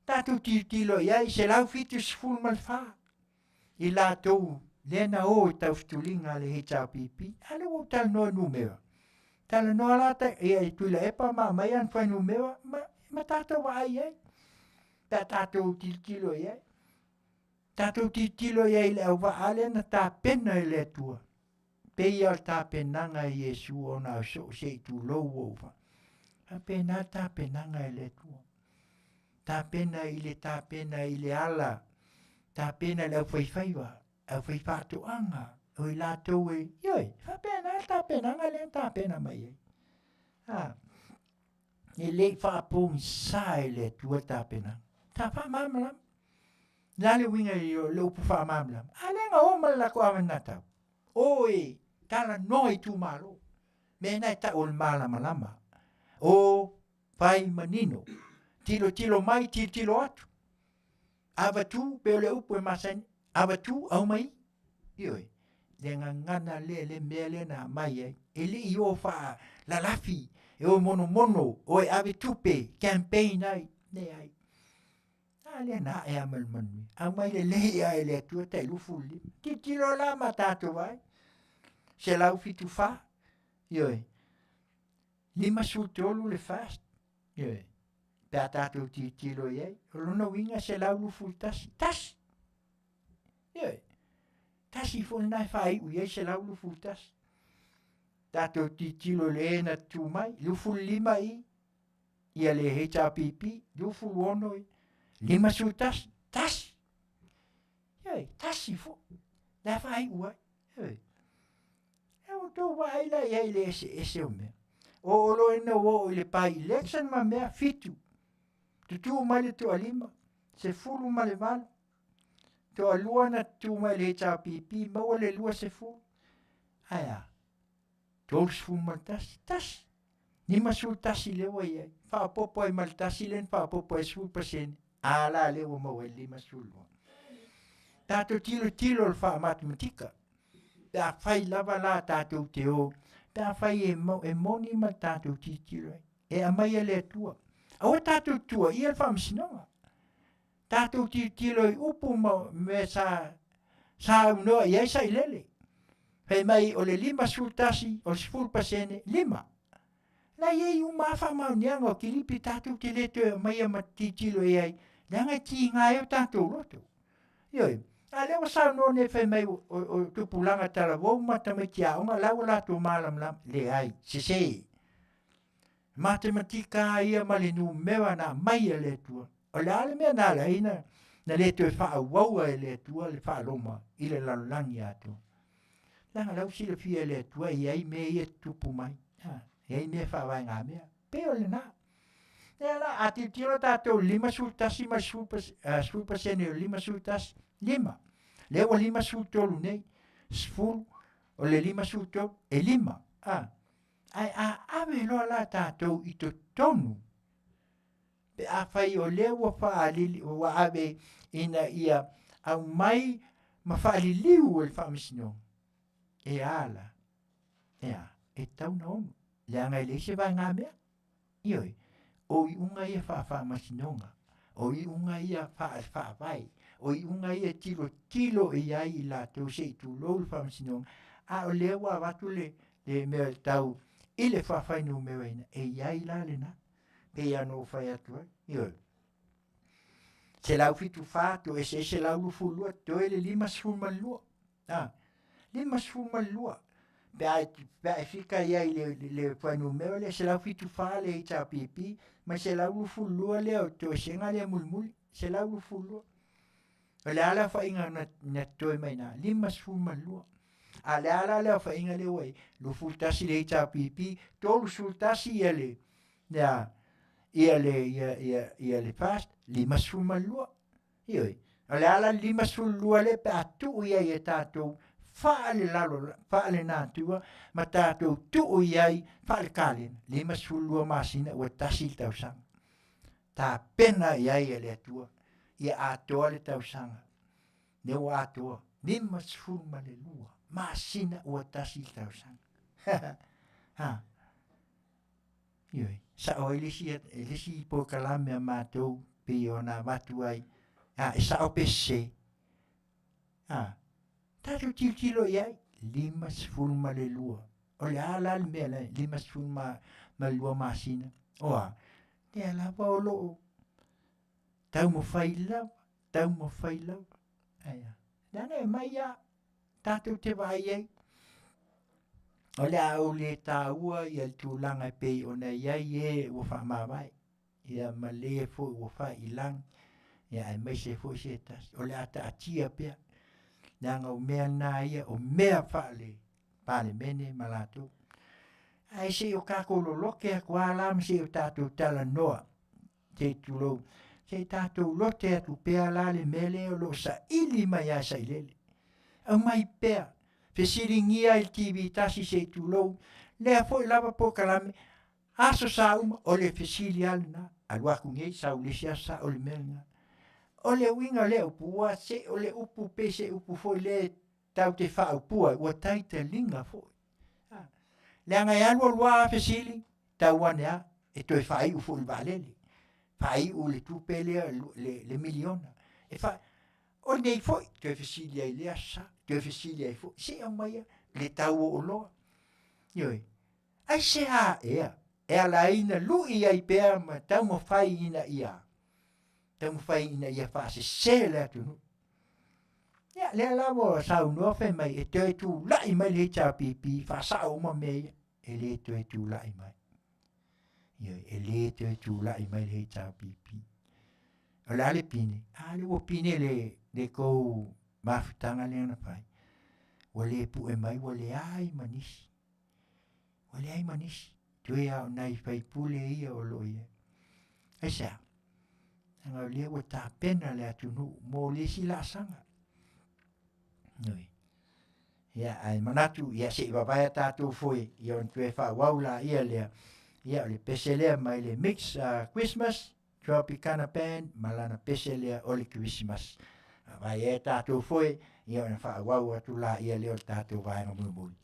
tatou tilotilo i ai, 174 i latou lea na o i taufetuliga a le HRPP. A lea ua ou talanoa i numera. Talanoa la ta, ia i Tuilaepa ma aumai ana fuainumera ma, ma tatou vaai i ai. Pe a tatou tilotilo i ai. Tatou tilotilo i ai i le auvaa lea na tapena e le Atua. Pei lava o le tapenaga e Iesu ona o soo se i tulou ua ou fa. Faapena le tapenaga e le Atua. Tapena i le tapena i le ala, tapena i le aufaifaiva, aufaifaatoaga, o i latou e, ioe, faapena le tapenaga lea na tapena mai ai. A, e le i faapogisa e le Atua le tapenaga. Sa faamalamalama. Le a le uiga i le upu faamalamalama? A lea na o ma le latou amanatau. O e talanoa i itumalo. Mea na e tau o le malamalama. O fai manino. Tilotilo mai, tilotilo atu. Avatu, pe o le upu e masani, avatu, aumai. Ioe, le gagana lea, le mea lea na aumai ai. E le i o faalalafi, e o monomono, o e ave tupe, campaign ai. Leai. A lea na ae lava ma le manuia. Aumai lelei lava e le Atua tai 25. Tilotilo la ma tatou ai. 174, ioe. 53 le FAST, ioe. Pe a tatou tilotilo i ai, o lona uiga 121, tasi. Ioe. Tasi foi lena e faaiu i ai 121. Tatou tilotilo i le e na tutū mai, 25 i ia le HRPP, 26 i 51, tasi. Ioe, tasi foi. La e faaiu ai. Ioe. E outou vaai la i ai i le eseese o mea. O o loa ina ua oo i le by election ma mea, fitu. Tutū mai le toalima, 18. Toalua na tutū mai le HRPP, maua le 20. Ae a? 31, tasi. 51 lea ua i ai. Faaopoopo ai ma le tasi lea na faaopoopo ai 10%. A la lea ua maua ai le 52. Tatou tilotilo i le faamatematika. Pe afai lava la tatou te o, pe afai e, e moni ma le tatou tilotilo ai. E aumai e le Atua. Aua tatou tuuaia le faamasinoga. Tatou tilotilo i upu ma mea sa saunoa i ai Sailele. Fai mai o le 51, o le 10%, lima. La i ai uma lava faamaoniaga o kilipi tatou te le toe aumaia ma tilotilo i ai, leaga e tiga ai o tatou loto. Ioe, a lea ua saunoa nei fai mai o, o tupulaga talavou ma tamaiti aoga la ua latou malamalama. Leai, sese. Matematika lava ia ma le numera na aumai e le Atua. O le a le mea na ala ai na, na le toe faaauaua e le Atua le faaloma i le lalolagi atoa? Leaga la ua silafia e le Atua e i ai mea ia e tutupu mai. Ha, e i ai mea faavaegamea. Pei o lena. Lea la, a tilotilo tatou i le 51 ma le 10% o le 51, lima. Lea ua 53 nei, 10, o le 53, e lima. A, ae a ave loa la tatou i totonu pe afai o lea ua faalili, ua ave ina ia aumai ma faaliliu e le faamasinoga, e a la, e a, e tatau ona ono, leaga e leai se vaegamea. Ioe, o iuga ia faafaamasinoga, o iuga ia faale-faavae, o iuga ia e tilotilo i ai i latou se i tulou le faamasinoga, a o lea ua avatu le, le mea e tau i le faafuainumeraina, e i ai la lena. Pei lava ona ou fai atu ai, ioe. 174 toese ai 122, toe le 52. A, 52. Pe a, pe a e fika i ai le, le fuainumera lea, 174 le HRPP, ma 122 lea o toesega lea mulimuli, 122. O le a le aofaiga na, na totoe mai na? 52. A le a la le aofaiga lea ua i ai? 21 le HRPP, 31 ia le, ia, ia le, ia, ia, ia le FAST, 52. Ioe. O le a la le 52 lea pe a tuu i ai e tatou faalelalo, faalenatura ma tatou tuu i ai faalekalena, 52 masina ua tasi le tausaga. Tapena i ai e le Atua ia atoa le tausaga. Lea ua atoa 52 masina ua tasi le tausaga. Ha. Ioe, sa'o ai le isi, le isi polokalame a matou pei ona avatu ai, a e sa'o pe sese? A, tatou tilotilo i ai, 52. O le a la le mea la 52 masina? O a? Lea lava o lo o taumafai lava, taumafai lava. Ae a? Leaga e aumai lava tatou te vaai ai, o le a ou le taua ia le tulaga e pei ona i ai e ua faamavae, ia ma le foi ua fai i lagi, ia aemaise foi se tasi. O le a taatia pea, leaga o mea na ia, o mea faale Palemene ma latou. Ae se i o tatou lolote atu lava la ma se i o tatou talanoa, se i tulou, se i tatou lote atu pea la le mea lea o lo o saili mai lava e sailele. Aumai pea, fesiligia i le TV tasi se i tulou, lea foi lava polokalame, aso sa uma, o le fesili lava lena, alu atu nei sau i le isi aso sa, o le mea lena. O le uiga o lea upu, ua se o le upu pei se upu foi lea tatou te faaupua ua taitaliga foi. Leaga e alu alu lava fesili, tau ane lava, e toe faaiu foi i le vaalele, faaiu i le tupe lea, le miliona. E fa... O lenei foi, toe fesili ai i lea aso sa, toe fesili ai foi, se i aumaia le tau o oloa. Ioe. Aisea ea e ala ai na lui ai pea ma taumafai ina ia taumafai ina ia faasese le atunuu. Ia, lea la ua saunoa fai mai e toe tulai mai le HRPP faasao uma mea ia. E le toe tulai mai. Ioe, e le toe tulai mai le HRPP. O le a le pine? A lea ua pine le, le kou mafutaga lea na fai. Ua le pue mai, ua leai ma nisi. Ua leai ma nisi. Toe a o nai faipule ia o lo o i ai. Aisea? Leaga o lea ua tapena le atunuu mo le isi laasaga. Ioe. Ia, ae manatu, ia se i vavae a tatou foe, ia ona toe faaauau laia lea. Ia, o le pese lea mai le Mix Christmas, Tropicana Band ma lana pese lea o le Kerisimasi. Vavae ai a tatou foe, ia ona faaauau atu laia lea o le tatou vaega mulimuli.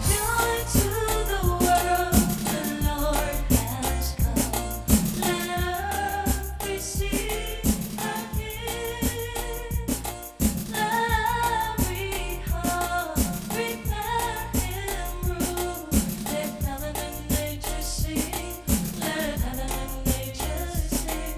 Joy to the world, the Lord has come. Let earth receive her King. Let every heart prepare him room. Let heaven and nature sing. Let heaven and nature sing.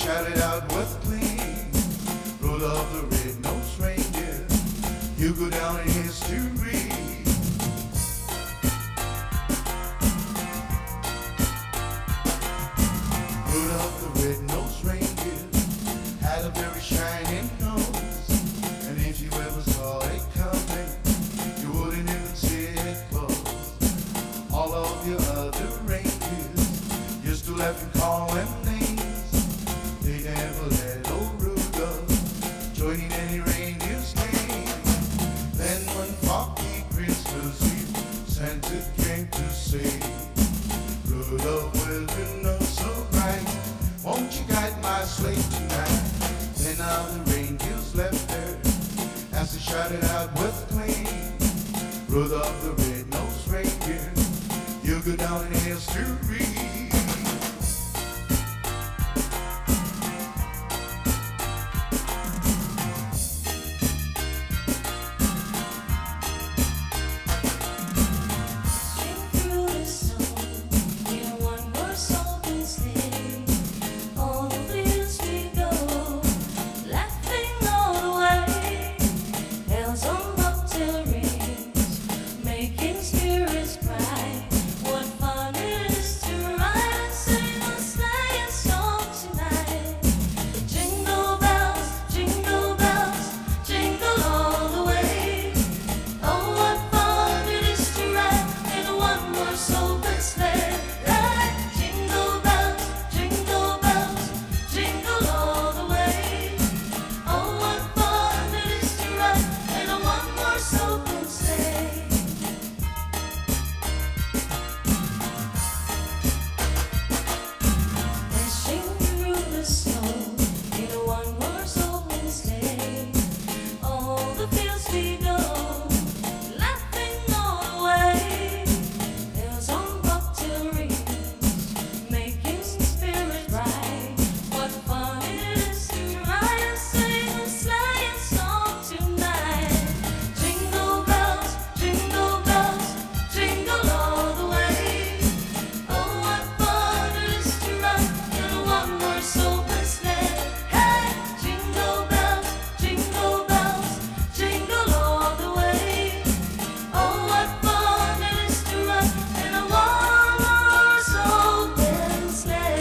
shouted out with glee, Rudolph the red-nosed reindeer, you go down in history. Rudolph the red-nosed reindeer had a very shiny nose, and if you ever saw it coming, you wouldn't even see it close. All of your other reindeers used to laugh and call him names. They never let old Rudolph join in any reindeer's game. Then one foggy Christmas Eve, Santa came to say, Rudolph, with your nose so bright, won't you guide my sleigh tonight? Then all the reindeers left there as they shouted out with glee, Rudolph the red-nosed reindeer, you go down in history. Dashing through the snow in a one-horse open sleigh. All the fields we go, laughing all the way. Bells on bobtail rings, making spirits bright. What fun it is to ride and sing a sleighing song tonight! Jingle bells, jingle bells, jingle all the way. Oh, what fun it is to ride in a one-horse open sleigh! Hey, jingle bells, jingle bells, jingle all the way. Oh, what fun it is to ride in a one-horse open sleigh! Dashing through the snow in a one-horse open sleigh. All the fields we go, laughing all the way. Bells on bobtail rings, making spirits bright. What fun it is to ride and sing a sleighing song tonight! Jingle bells, jingle bells, jingle all the way. Oh, what fun it is to ride in a one-horse open sleigh! Hey, jingle bells, jingle bells, jingle all the way. Oh, what fun it is to ride in a one-horse open sleigh!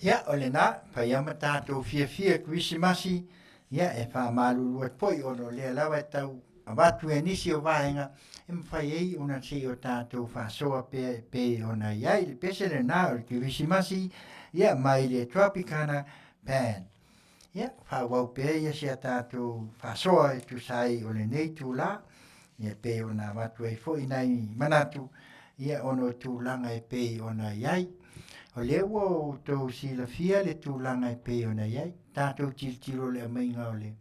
Ia, o lena, fai lava ma tatou fiafia Kerisimasi, ia, e faamalulu atu foi ona o lea lava e tau avatu e nisi o vaega e mafai ai ona se i o tatou faasoa pea e pei ona i ai le pese lena o le Kerisimasi, ia, mai le Tropicana Band. Ia, faaauau pea ia si a tatou faasoa e tusa ai o lenei itulā, ia pei ona avatu ai foi nai manatu, ia ona o tulaga e pei ona i ai. O lea ua outou silafia le tulaga e pei ona i ai, tatou tilotilo i le aumaiga o le,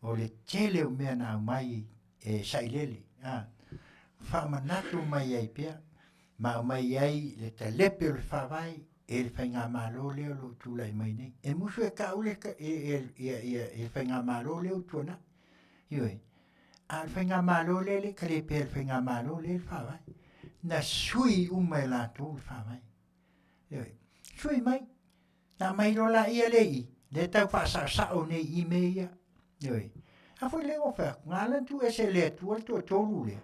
o le tele o mea na aumai e sailele, a, faamanatu mai ai pea, ma aumai ai le talepe o le faavae e le faigamalo lea o lo o tulai mai nei. E musu e kaule e, e, ia, ia, e le faigamalo lea ua tuanai. Ioe. A o le faigamalo lea le ka le pea le faigamalo lea le faavae. Na sui uma e latou le faavae. Ioe. Sui mai. Na aumai loa laia lea i i, lea e tau faasaosao nei i mea ia. Ioe. A foi lea ua fai atu, na ala ona tuu ese e le Atua le toatolu lea,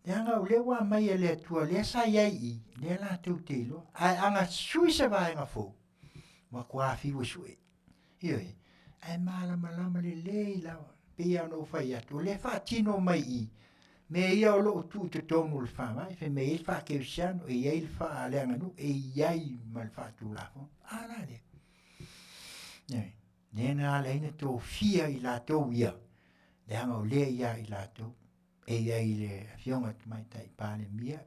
leaga o lea ua aumai e le Atua lea sa i ai i i, lea latou te iloa. Ae ana sui se vaega fou, matua fiu e sue. Ioe. Ae malamalama lelei lava, pei lava ona ou fai atu, o lea e faatino mai i i, mea ia o lo o tuu i totonu o le Faavae, fai mai e i ai le faakerisiano, e i ai le faaleaganuu, e i ai ma le faatulafono. A la lea. Ioe. Lea na ala ai na tofia i latou ia, leaga o lea ia i latou, e i ai le Afioga i le Tamaitai Palemia,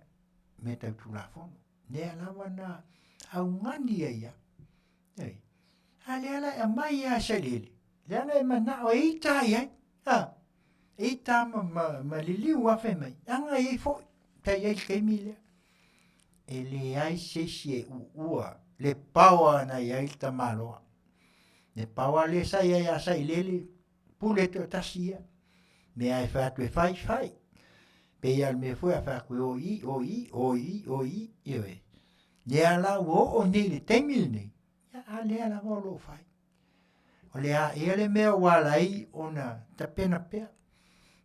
mea tau Tulafono. Lea lava na augani ai ia. Ioe. A lea la e aumai lava e sailiili, leaga e manao e ita ai ai, a, e ita ma, ma, ma liliu lava fai mai, aga e i ai foi, sa i ai le taimi lea. E leai se isi e uua le paoa na i ai le tamaloa. Le paoa lea sa i ai a Sailele, pule toatasi ia. Mea e fai atu e fai, fai. Pei lava o le mea foi a fai atu e o i i, o i i, o i i, o i, ioe. Lea la ua oo nei i le taimi lenei, ia a lea lava o lo o fai. O le a ea le mea ua ala ai ona tapena pea.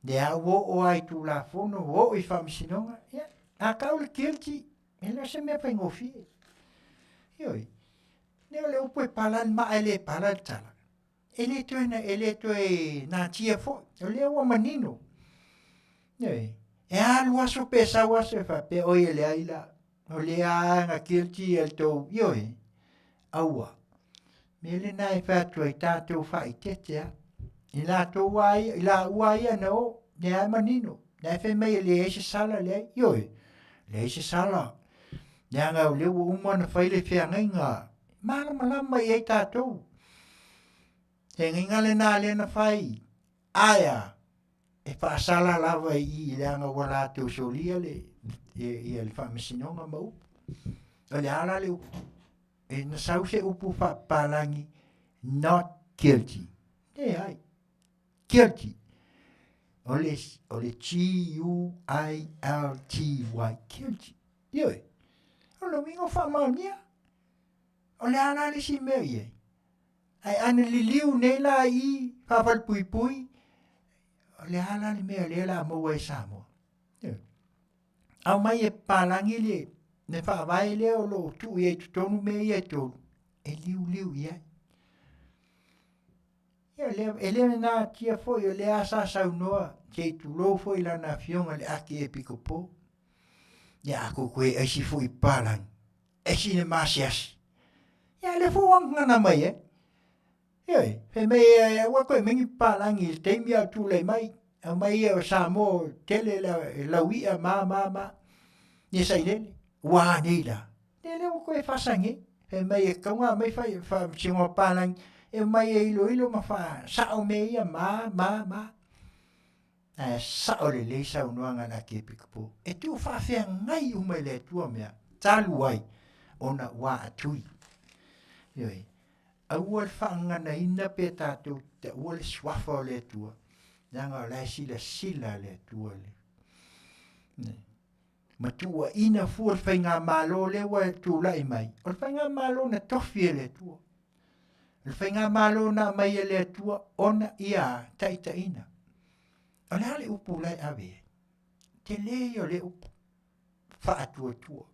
Lea ua oo lava i Tulafono, ua oo i Faamasinoga, ia, a tau le guilty, e le o se mea faigofie. Ioe, lea o le upu e pala le maa e le pala le tala. E le toe, e le toe natia foi, o lea ua manino. Ioe, e alu aso pe sau aso e faapea, oi e leai la, o lea lava na guilty ia le tou, ioe, aua. Mea lena e fai atu ai tatou faaeteete lava. I latou lava ia, i laua lava ia na o, lea lava e manino, la e fai mai e leai se sala, leai, ioe, leai se sala, leaga o lea ua uma ona fai le feagaiga, malamalama i ai tatou. Feagaiga lena lea na fai, ae a, e faasala lava i i leaga ua latou solia le, ia le faamasinoga ma upu. O le a la le upu? E na sau se upu faapapalagi, not guilty. Leai, guilty. O le, o le G-U-I-L-T-Y, guilty. Ioe, o le uiga o faamaonia. O le a la le isi mea i ai? Ae ana liliu nei la i faafalepuipui, o le a la le mea lea o le a maua e Samoa? Ioe. Aumai e papalagi le, le faavae lea o lo o tuu i ai i totonu mea ia e tolu, e liuliu i ai. Ia, lea, e le natia foi o lea sa saunoa, se i tulou foi lana afioga i le Akiepikopo. Ia, a koko e aisi foi papalagi, aisi le masiasi. Ia, lea foi ua gagana mai ai. Ioe, fai mai e aua koe aumai ni papalagi i le taimi a o tulai mai, aumai ia o Samoa tele le laui'a ma ma ma, ia sailele, ua a nei la? Lea lea ua toe faasagi ai, fai mai e tatau ona aumai faamasinoga papalagi e omai e iloilo ma faasao mea ia ma ma ma. Ae sao lelei saunoaga a le Akiepikopo, e tuufaafeagai uma e le Atua mea, talu ai ona ua atui. Ioe, aua le faagaganaina pe tatou te taua le suafa o le Atua, leaga o la e silasila le Atua le ma tuuaina fua le faigamalo lea ua tulai mai, o le faigamalo na tofi e le Atua. O le faigamalo na aumai e le Atua ona ia taitaiina. O le a le upu la e ave ai? Tele ia o le upu faatuatua.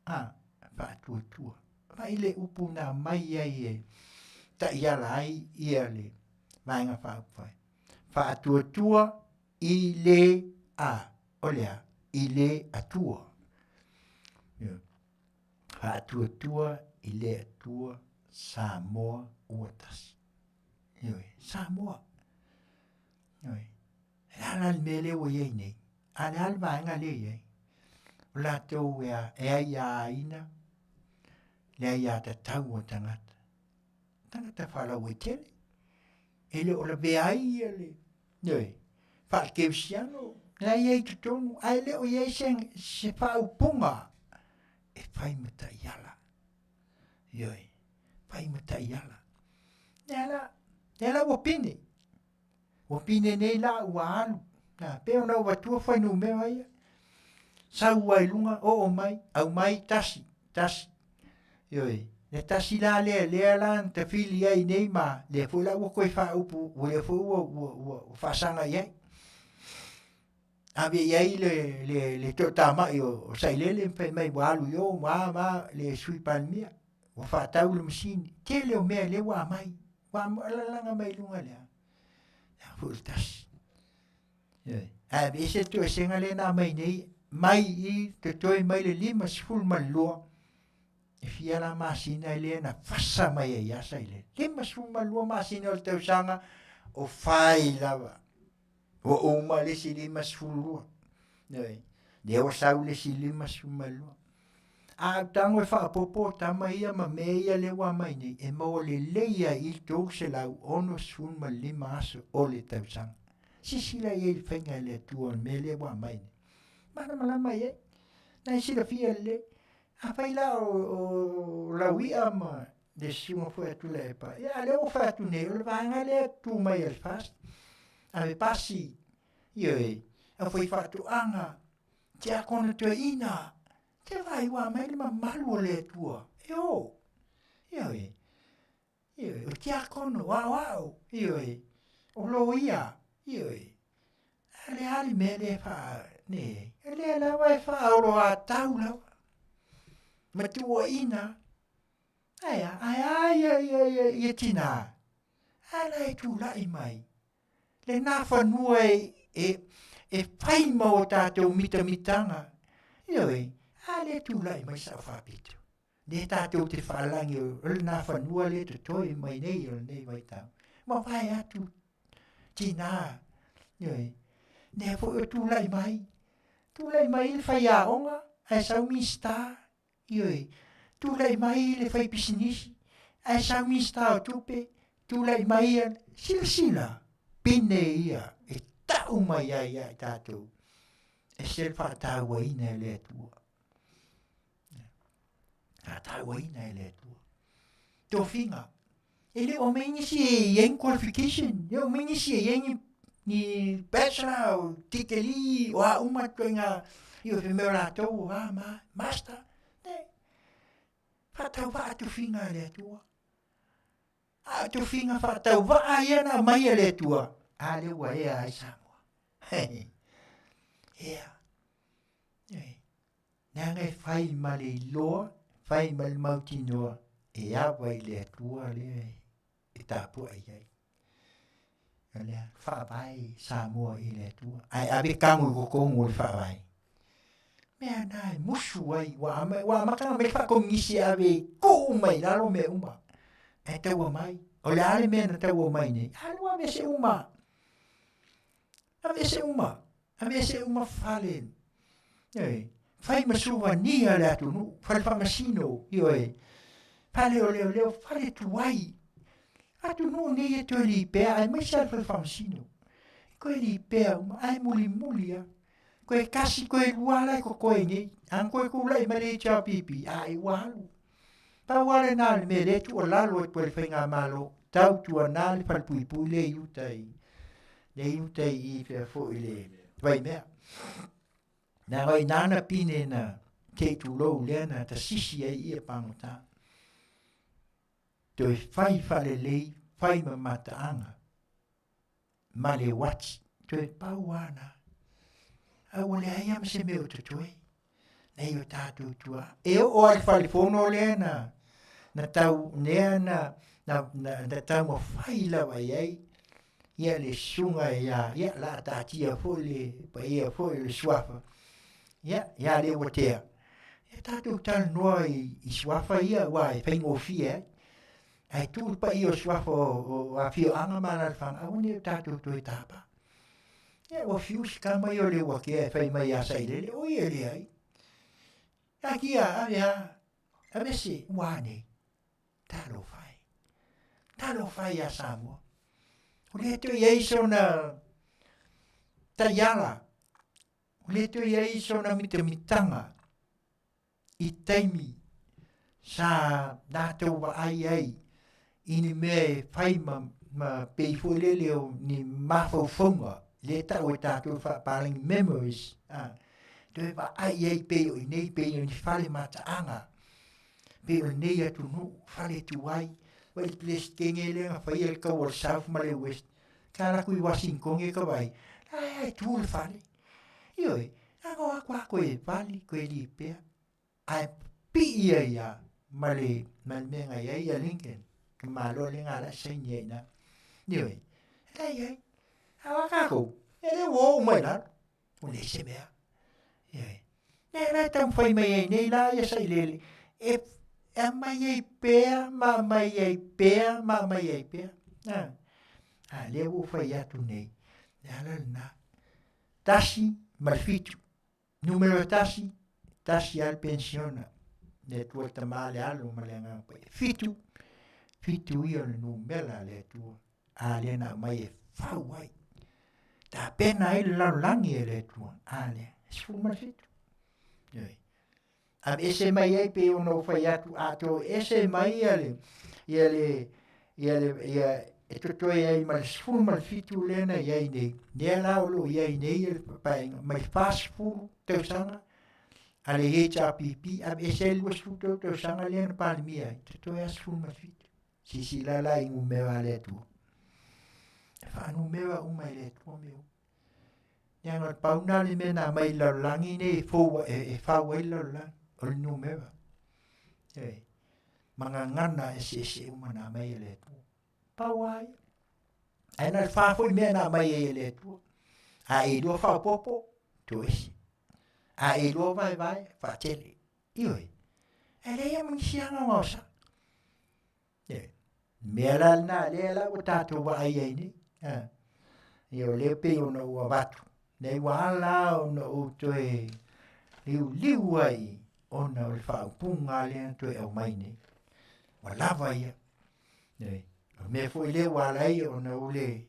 A, faatuatua. Vaai le upu na aumai ai e taiala ai ia le Vaega Faaupufai. Faatuatua i le a, o le a, i le Atua. Faatuatua i le Atua Samoa ua tasi. Ioe, Samoa. Ioe. E a la le mea lea ua i ai nei? A le a le vaega lea i ai? O latou e, a, e aiaina le aiatatau a tagata. Tagata faalauaitele. E le o lavea ai ia le, ioe, faakerisiano, la e i ai i totonu, ae le o i ai se, se faaupuga e fai ma taiala. Ioe, fai ma taiala. Lea la, lea la ua pine. Ua pine nei la ua alu. Na, pei ona ou avatua fuainumera ia. Sau ai luga, oo mai, aumai, tasi, tasi. Ioe, le tasi la lea, lea la na tafili ai nei ma lea foi la ua toe faaupu, ua lea foi ua, ua, ua, ua faasaga i ai. Ave i ai le, le, le toatamai o, o Sailele ma fai mai ua alu i o, ua ma le Sui Palemia, ua faatau le masini. Tele o mea lea ua aumai, ua lalaga mai luga lea. Lea foi le tasi. Ioe. Ae aveese le toesega lea na aumai nei, mai i totoe mai le 52, e fia la masina lea na fasa mai ai ia Sailele. 52 masina o le tausaga o fai lava. Ua uma le isi 52. Ioe. Lea ua sau le isi 52. A ou tago e faaopoopo tama ia ma mea ia lea ua aumai nei, e maua lelei ai i le 365 aso o le tausaga. Sisila i ai le faiga e le Atua o le mea lea ua aumai nei. Malamalama i ai. Na e silafia lelei. Afai la o, o laui'a ma le susuga foi a Tuilaepa, ia a lea ua fai atu nei, o le vaega lea e tu mai e le FAST, ave pasi, ioe, au fai faatoaga, tiakono toeaina, Te vaai ua aumai le mamalu o le Atua e o. Ioe. Ioe, o tiakono, o aoao, ioe, o loia, ioe. A le a le mea lea e faa, ne, o lea lava e faaoloatau lava. Ma tuuaiina. Ae a, ae a ia, ia, ia, ia tinā. A la e tulai mai. Lena fanua e, e, e fai ma o tātou mitamitaga. Ioe, a lea tulai mai sao faapito. Lea tātou te whaalangi o lena fanua lea totoe mai nei o lenei vaitau. Mavae atu tinā. Ioe, lea foi o tulai mai. Tulai mai le faiaoga, ae sau Minista. Ioe, tulai mai le faipisinisi, ae sau Minista o Tupe, tulai mai ia, silasila, pine ia e tau mai ai ia i tātou, e se le faatauaina e le Atua. Faatauaina e le Atua. Tofiga, e le o aumai nisi e i ai ni qualification, e le o aumai nisi e i ai ni, ni bachelor, o tikeli, o a uma ituaiga, ioe, fai mai o latou, o a ma, master, ne. Faatauvaa tofiga a le Atua. A o tofiga faatauvaa ia na aumai e le Atua, a lea ua ea ai Samoa. Ea. E. Leaga e fai ma le iloa, fai ma le mautinoa, e ava i le Atua lea e tapuai ai. O lea, faavae Samoa i le Atua. Ae ave kago i totonu o le faavae. Mea na e musu ai, ua ama, ua amata ona aumai le faakominisi e ave e tuu mai i lalo mea uma. Ae taua mai, o le a le mea na taua mai nei? Alu aveese uma. Aveese uma, aveese uma fale. Ioe, fai ma suvania le atunuu, fale faamasino, ioe, fale o leoleo, fale tuai. Atunuu nei e toe lipea, aemaise lava le fale faamasino. E toe lipea uma, ae mulimuli lava. Toe tasi, toe lua la e totoe nei. A na toe tulai mai le HRPP, ai ua alu. Pau lava lena o le mea lea e tuualalo atu ai i le faigamalo, tautuana le falepuipui lea i uta i, lea i uta i i fea foi le Vaimea. Leaga o i ina na pine na te i tulou lea na tasisi ai ia pagota. Toe fai faalelei, fai ma mataaga. ma le uati. Toe pau lava na. A ua leai lava ma se mea o totoe. Nei o tātou tua. E oo lava i le falefono lea na, na tau, lea na, na, na, na taumafai lava i ai ia le susuga ia, ia la taatia foi le paia foi o le suafa, ia, ia Leuatea. Ia tātou talanoa i, i suafa ia, aua e faigofie ai. Ae tuu le paia o suafa o afioaga ma alaalafaga, aua ne i o tatou toe tapa. Ia, ua fiu si tama ia o Leuatea e fai mai ia Sailele, o ia e leai. Akia, ave a, ave se, ua a nei. Talofa e. Talofa e ia Samoa. O lea toe i ai sona taiala, o lea toe i ai sona mitamitaga i taimi sa latou vaai ai i ni mea e fai ma, ma pei foi lele o ni mafaufauga lea e tau e tatou faapalagi memories, a, toe vaai ai pei o inei, pei o ni fale mataaga, pei o lenei atunuu, fale tuai, vai le Peresetene lea na faia le kaua o le South ma le West, ka alu atu i Wasingtone ka vaai, la e tu le fale. Ioe, na o atu a koe vali, koe lipea, ae pipii ai lava ma le, ma le mea na i ai ia Lincoln, le Malo lea na ala e saini ai i ina. Ioe, e la i ai. A o a tatou, e le ua oo mai i lalo, ua leai se mea. Ioe, lea la e taumafai mai ai nei la ia Sailele, e, e aumai ai pea ma aumai ai pea ma aumai ai pea. A, a lea ua ou fai atu nei, le ala lena. Tasi ma le fitu. Numera tasi, tasi lava le penisiona. Le Atua le Tama, le Alo ma le Agaga Paia. Fitu, fitu ia o le numera a le Atua. A lea na aumai e fau ai. Tapena ai le lalolagi e le Atua. A lea, 17. Ioe. Aveese mai ai pei ona ou fai atu, a toe ese mai ia le, ia le, ia le, ia, e totoe ai ma le 17 lea na i ai nei, lea la o lo o i ai nei le paeaiga, mai 40 tausaga A le HRPP, aveese ai le 23 tausaga lea na Palemia ai, totoe lava 17. Silasila la i numera a le Atua. E faanumera uma e le Atua mea uma. Leaga o le pau lena o le mea na aumai i le lalolagi nei e fou e fau ai le lalolagi, o le numera. E, ma gagana eseese uma na aumai e le Atua. Pau lava ia. Ae na o le fa foi mea na aumai ai e le Atua. A e iloa faaopoopo, toese. A e iloa vaevae, faatele. Ioe. E leai lava ma nisi agaogaosa. E, mea la lena lea la ua tatou vaai ai nei. A, ia o lea pei ona ou avatu, nei ua ala ona ou toe liuliu ai ona o le faaupuga lea na toe aumai nei. Ua lava ia. Nei, o le mea foi lea ua ala ai ona ou le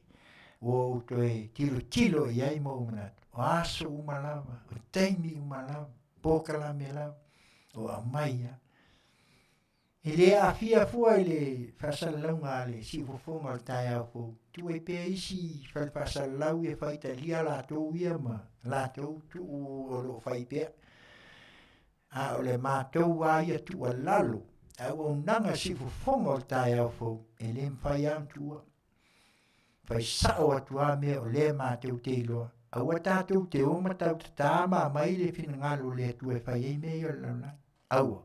ua ou toe tilotilo i ai ma ou manatu, o aso uma lava, o taimi uma lava, polokalame lava, o aumai lava. E le aafia fua i le faasalalauga a le siufofoga o le taeao fou, tuu ai pea isi fale faasalalau ia faitalia latou ia ma latou tuu o lo o fai pea. A o le matou lava ia tuualalo, le auaunaga siufofoga o le taeao fou, e le mafai lava ona tuua. Fai sao atu lava mea o lea matou te iloa. Aua tatou te o ma tautatā ma aumai le finagalo o le Atua e fai ai mea ia o le lalolagi. Aua.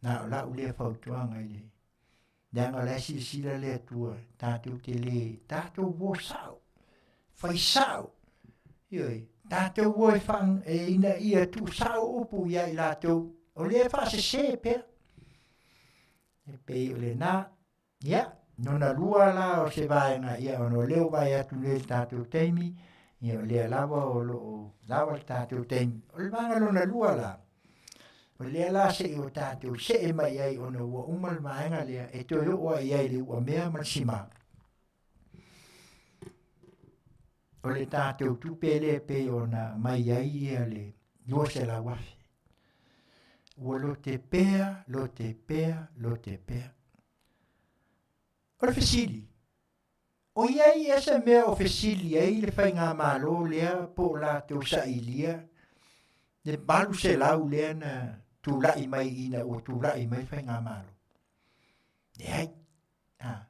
Na o lau lea fautuaga i le leaga o la e silasila le Atua tatou te le tatou o sao, fai sao. Ioe, tatou o e, fa, e ina ia tuusao upu ia i latou o lea e faasese pea. E pei o lena, ia, lona lua la o se vaega, ia ona o lea ua vaai atu nei i le tatou taimi, ia o lea lava o lo o lava le tatou taimi. O le vaega lona lua la, o lea la se i o tatou see mai ai ona ua uma le vaega lea e toe oo ai i ai i le uamea ma le sima. O le tatou tupe lea e pei ona aumai ai ia le 200,000. Ua lote pea, lote pea, lote pea. O le fesili, o i ai ea se mea o fesili ai le faigamalo lea po o latou sailia le 800 lea na tulai mai ina ua tulai mai le faigamalo? Leai. Ha.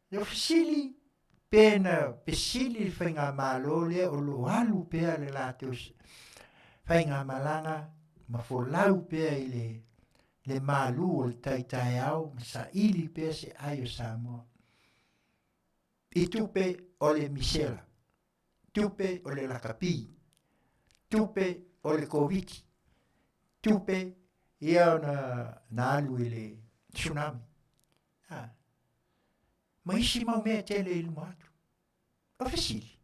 Le fesili, pe na fesili le faigamalo lea o lo o alu pea le latou faigamalaga ma folau pea i le le malu o le tai taeao ma saili pea se ai o Samoa i tupe o le misela, tupe o le lakapi, tupe o le Koviti, tupe ia ona na alu i le tsunami. Ha. Ma isi mau mea tele i luma atu. O fesili.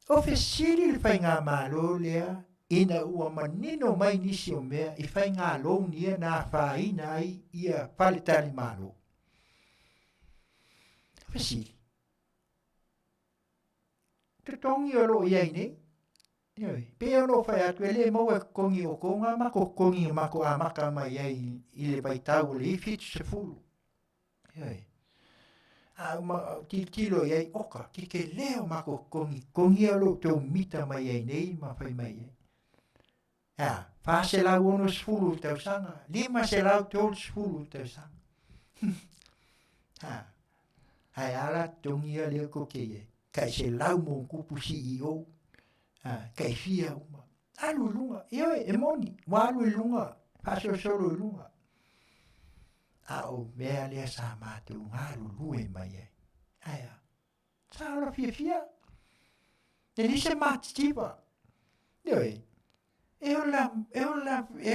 O fesili le faigamalo lea ina ua manino mai nisi o mea i faiga loan ia na afaina ai ia faletalimalo. O fesili. Totogi o lo o i ai nei. Ioe, pei ona ou fai atu, e le maua e totogi o outou na matou totogi na matou amata mai ai i le vaitau o le 70. Ioe. A uma tilotilo i ai, oka, kekelē o matou totogi, totogi o lo outou mita mai ai nei ma fai mai ai. E a, 460 i le tausaga, 530 i le tausaga. Ha, ae a la totogi ia lea tou te i ai? Tai 100 ma ona tupu CEO, ha, tai fia uma. Alu i luga, ioe, e moni, ua alu i luga, faasolosolo i luga. A o mea lea sa matou galulue mai ai. Ae a? Sa ola fiafia. E leai se matitiva. Ioe. E ola, e ola, e,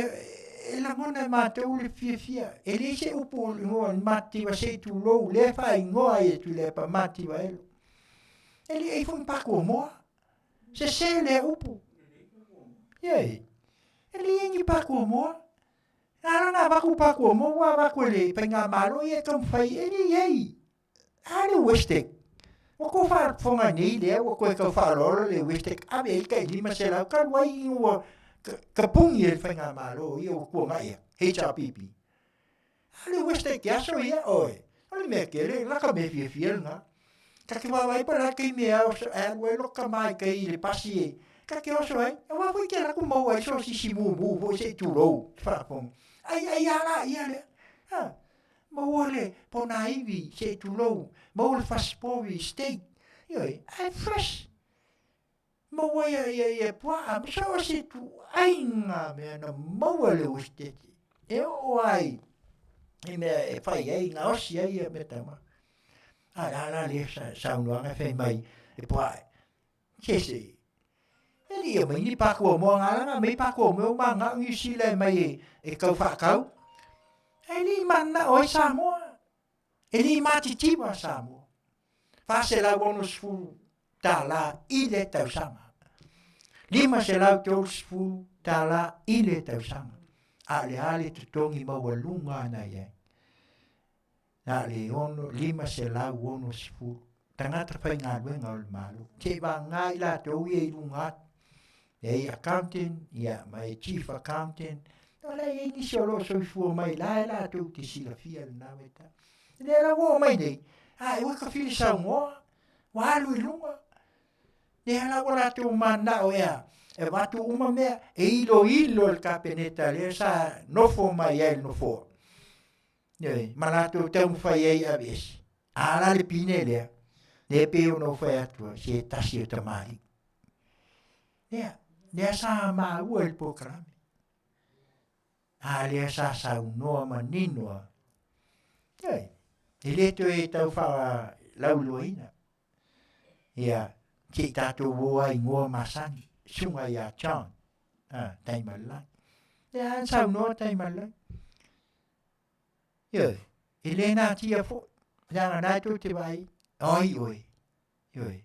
e lagona e matou le fiafia. E leai se upu o le igoa matitiva se i tulou, lea e faaigoa ai e Tuilaepa matitiva elo. E leai foi ni pakuamoa. Sese lea upu. Ioe. E leai ni pakuamoa. Na ala ona avatu pakuamoa ua avatu e le faigamalo ia e taumafai e leai. A le Westec. Ua tou faafofoga nei lea ua toe tau faaaloalo le Westec ave ai tai 500 talu ai ina ua tapuni e le faigamalo ia ua tuanai atu, HRPP. A le Westec e aso ia oe. O le mea tele, laka mea fiafia lena. Ta te vaavaai po o le a le taimi e alu ai lota tama i tai i le pasi e ta te oso ai, aua foi e te alu atu maua ai so sisi mumu foi se i tulou le faafofoga. Ai ai a laia lea. Ha, maua le ponaivi se i tulou, maua le fasipovi steak, ioe, ae fresh. Maua ia ia ia puaa ma so o se ituaiga mea na maua e le Uesetete e oo ai i mea e fai ai gaosi ai ia meataumafa. A o le a la lea saunoaga e fai mai e puaa se se e le i aumai ni pakuamoa na ala ona aumai pakuamoa ua mananao Niu Sila e aumai e tau faatau ae le i mananao ai Samoa. E le i matitiva Samoa. $460 i le tausaga. $530 i le tausaga. A o le a le totogi maualuga na i ai? Na o le 560 tagata faigaluega o le Malo. Seiavagana i latou ia i luga atu. E i accountant, ia, ma e chief accountant. O la e i ai nisi o lo o soifua mai la e latou te silafia lena vaitau. Lea la ua oo mai nei, a e ua tafili saunoa, ua alu i luga. Lea la ua latou mananao ea, e avatu uma mea, e iloilo e le Kapeneta lea sa nofo mai ai i le nofoa. Ioe, ma latou taumafai ai e aveese. A la le pine lea, lea e pei ona ou fai atu, se tasi o tamalii. Lea, lea sa maua i le polokalame. A lea sa saunoa manino lava. Ioe, e le toe tau faalauiloaina. Ia, se i tatou o lava i igoa masani, susuga ia John, a, Taimalelagi. Lea lava na saunoa Taimalelagi. Ioe, e le natia foi, leaga na e tou te vaai, o ai oe, ioe,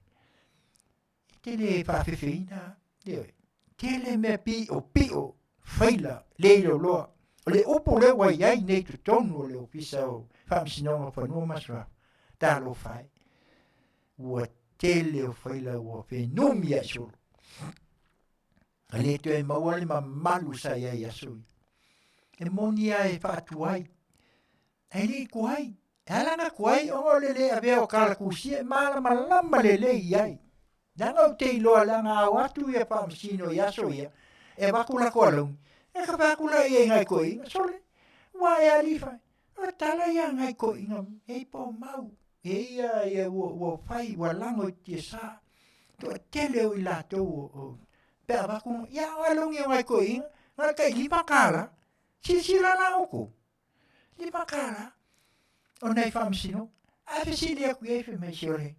e te le faafefeina, ioe, tele mea piʻopiʻo, faila, le iloiloa. O le upu lea ua i ai nei i totonu o le Ofisa o Faamasinoga o Fanua ma Suafa, talofa e, ua tele o faila ua fenumi ai solo. A le toe maua le mamalu sa i ai i aso ia. E moni lava e faatuai, ae le i tuai. E ala ona tuai ona o le le avea o kalakusia e malamalama lelei i ai. Leaga ou te iloa leaga a o atu ia faamasino i aso ia, e avatu latou alauni, e ka fai atu laia i nai toeaiina, sole, ua e alii fai, o le tala ia a nai toeaiina e i po mau, e ia ia ua, ua fai, ua lago i tiasa, toatele o i latou o, o pe a avatu, ia o alauni o nai toeaiina, na o le tai $5, silasila la outou, $5 o nai faamasinoga. Ae fesili atu i ai fai mai se ole,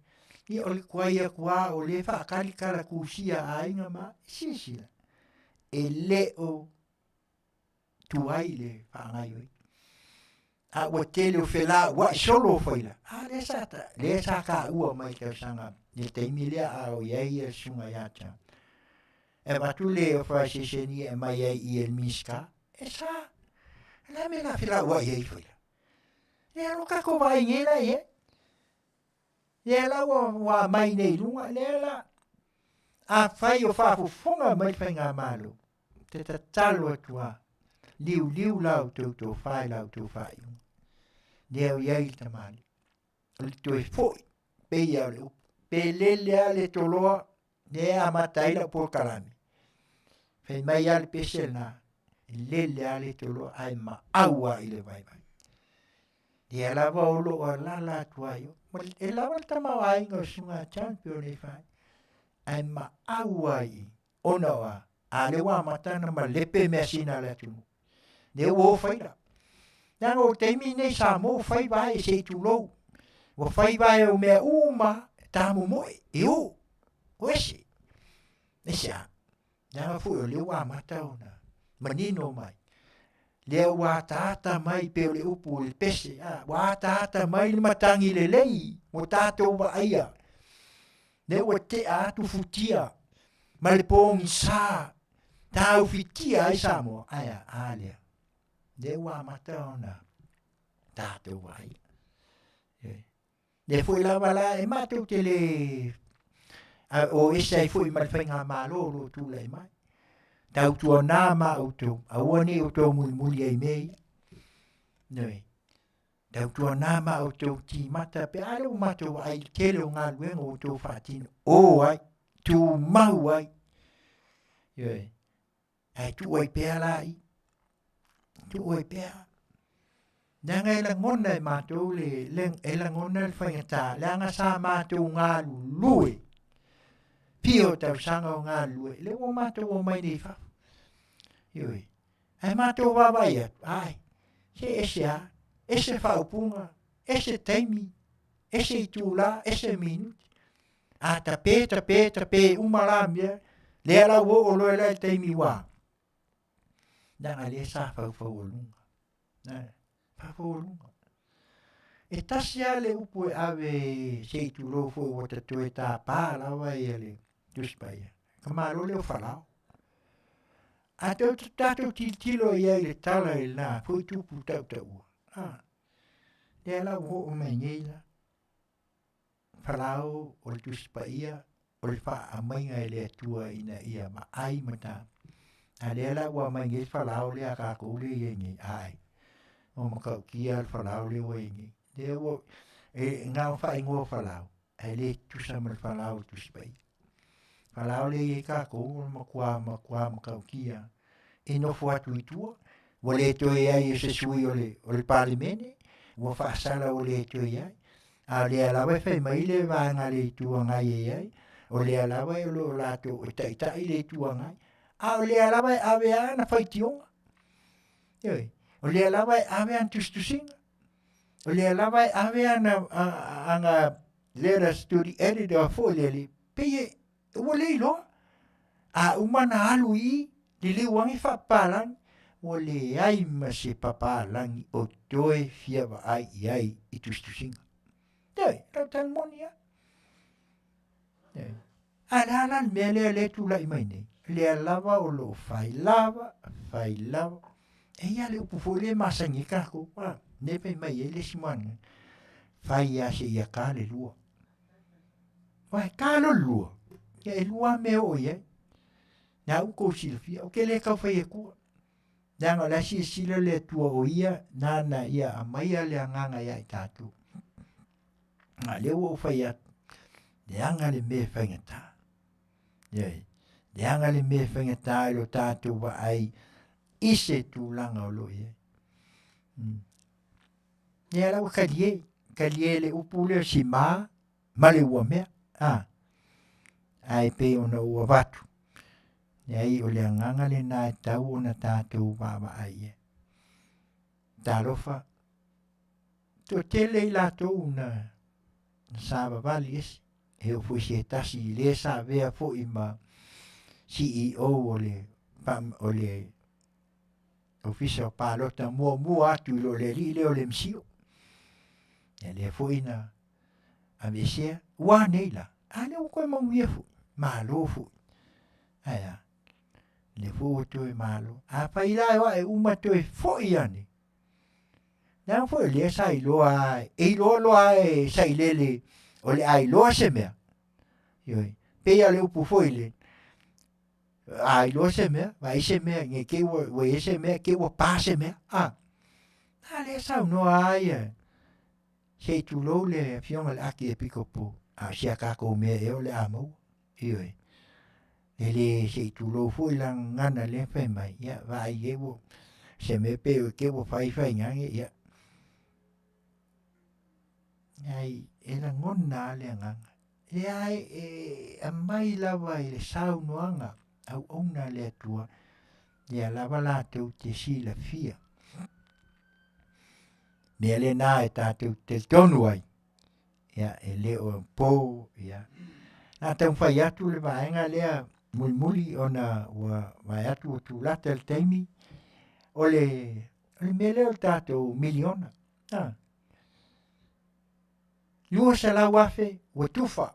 ia o le tuai atu lava o lea e faatali tala tusia a aiga ma silasila, e le o tuai le faagaoioiga. A ua tele o felauai solo o faila, a lea sa, lea sa taua mai i tausaga i le taimi lea a o i ai le susuga ia John. E avatu le authorization ia e aumai ai i le Minisita, e sa. O le a mea la felauai ai faila? Lea lo tatou vaai nei la i ai. Lea la ua, ua aumai nei i luga, lea la afai o faafofoga mai le faigamalo, te tatalo atu lava, liuliu la outou tofa i la outou faaiuga. Lea o i ai le tamalii. O le toe foi, pei lava o le upu. Pe lele lava le toloa, lea e amata ai lau polokalame. Fai mai lava le pese lena, e lele lava le toloa ae maau lava i le vaivai. Lea lava o lo o alaala atu ai, e lava le tamaoaiga o Susuga John pe o nei fai, ae maau lava i i, ona o a? A lea ua amata ona malepe measina a le atunuu. Lea ua o faila. Leaga o le taimi lenei Samoa ua fai vae se i tulou. Ua fai vae o mea uma tamomoe e o. O ese. Ese a. Leaga foi o lea ua amata ona manino mai. Lea ua ataata mai pei o le upu i le pese, a, ua ataata mai le matagi lelei ua tatou vaaia. Lea ua tea atu futia ma le pogisa taufitia ai Samoa, ae a, a lea. Lea ua amata ona tatou vaaia. E. Lea foi lava la e matou te le o ese ai foi ma le faigamalo o lo o tulai mai. Tautuana ma outou, aua ne i outou mulimuli ai i mea ia. Ioe. Tautuana ma outou timata pe a lea ua matou vaai i le tele o galuega ua outou faatino, o ai, tumau ai. Ioe, ae tuu ai pea la i, tuu ai pea. Leaga e lagona e matou le, le e lagona le faigata, leaga sa matou galulue, fia o tausaga o galulue, lea ua matou omai nei i fafo. Ioe, Ae matou vaavaai atu, ai, se ese a, ese faaupuga, ese taimi, ese itulā, ese minute. A tape, tape, tape uma la mea, lea la ua oo loa la i le taimi ua, leaga lea sa faufaualuga. Na, faufaualuga. E tasi lava le upu e ave se i tulou foi ua ta toe tapa lava ia le Tusi Paia. Ka malo lea o Falao. A tou tatou tilotilo i ai i le tala i lena foi tupu tautaua, a, lea la ua oo mai nei la, Falao o le Tusi Paia o le faaamaiga e le Atua ina ia vaai ma ta. A lea la ua aumai nei le Falao lea a tatou lea e i ai nei, ae, ua matautia le Falao lea ua i ai nei. Lea ua, e na o faaigoa Falao, ae le tutusa ma le Falao o le Tusi Paia. Falao lea e i ai tatou, o le matua, matua matautia e nofo atu i tua, ua le toe i ai o se sui o le, o le Palemene, ua faasala ua le toe i ai. A o lea lava e fai mai le vaega a le Itu Agai e i ai, o lea lava o lo o latou e taitai le Itu Agai, a o lea lava e ave lava ana faitioga. Ioe, o lea lava e ave ana tusitusiga, o lea lava e ave ana, ana letters to the editor foi lele, pei e, ua le iloa. A uma ona alu i i, liliu ane faapapalagi, ua leai ma se papalagi o toe fia vaai i ai i tusitusiga. Ioe, lau tala moni lava. Ioe. A le a la le mea lea lea e tulai mai nei? Lea lava o lo o fai lava, fai lava. E i ai le upu foi lea e masani ai tatou, a, lea fai mai ai le isi moana, fai lava seia ta le lua. Aua e ta loa le lua, ia e lua lava mea e oo i ai. Na ua tou silafia, ou te le tau fai atua. Leaga o la e silasila le Atua o Ia nana ia aumaia le agaga ia i tatou. A lea ua ou fai atu, leaga le mea e faigata. Ioe, leaga le mea e faigata i lo tatou vaai i se tulaga o lo o i ai. Ia la ua talie, talie le upu lea o sima ma le uamea. A, ae pei ona ou avatu, leai o le agaga lena e tau ona tatou vaavaai i ai. Talofa, toatele i latou na savavali ese, e oo foi se tasi i le sa avea foi ma CEO o le, o le Ofisa o Palota muamua atu i lo le alii lea o le MCIO. Ia lea foi na aveesea, ua nei la, a lea ua toe manuia foi, malo foi. Ae a, lea foi ua toe malo. Afai la e o ae uma toe foi ane, leaga foi o lea sa iloa e iloa loa e sailele o le a iloa se mea. Ioe, pei lava o le upu foi le, a iloa se mea, vaai se mea, ne i te i ua i ai se mea, te i ua pa se mea, a. A lea e saunoa lava ia, se i tulou le afioga i le Akiepikopo, a o si a tatou mea ea o le a maua. Ioe. E le se i tulou foi la gagana lea fai mai, ia vaai i ai ua se mea pe te i ua fai faigage, ia. Ai, e lagona lava le agaga. Leai, e aumai lava i le saunoaga auauna a le Atua, lea lava latou te silafia. Mea lena e tatou te talitonu ai, ia, e le o po, ia. Na taumafai atu le vaega lea mulimuli ona ua vaai atu ua tulata le taimi, o le, o le mea lea o le tatou miliona. Ah. 200,000 ua tufa,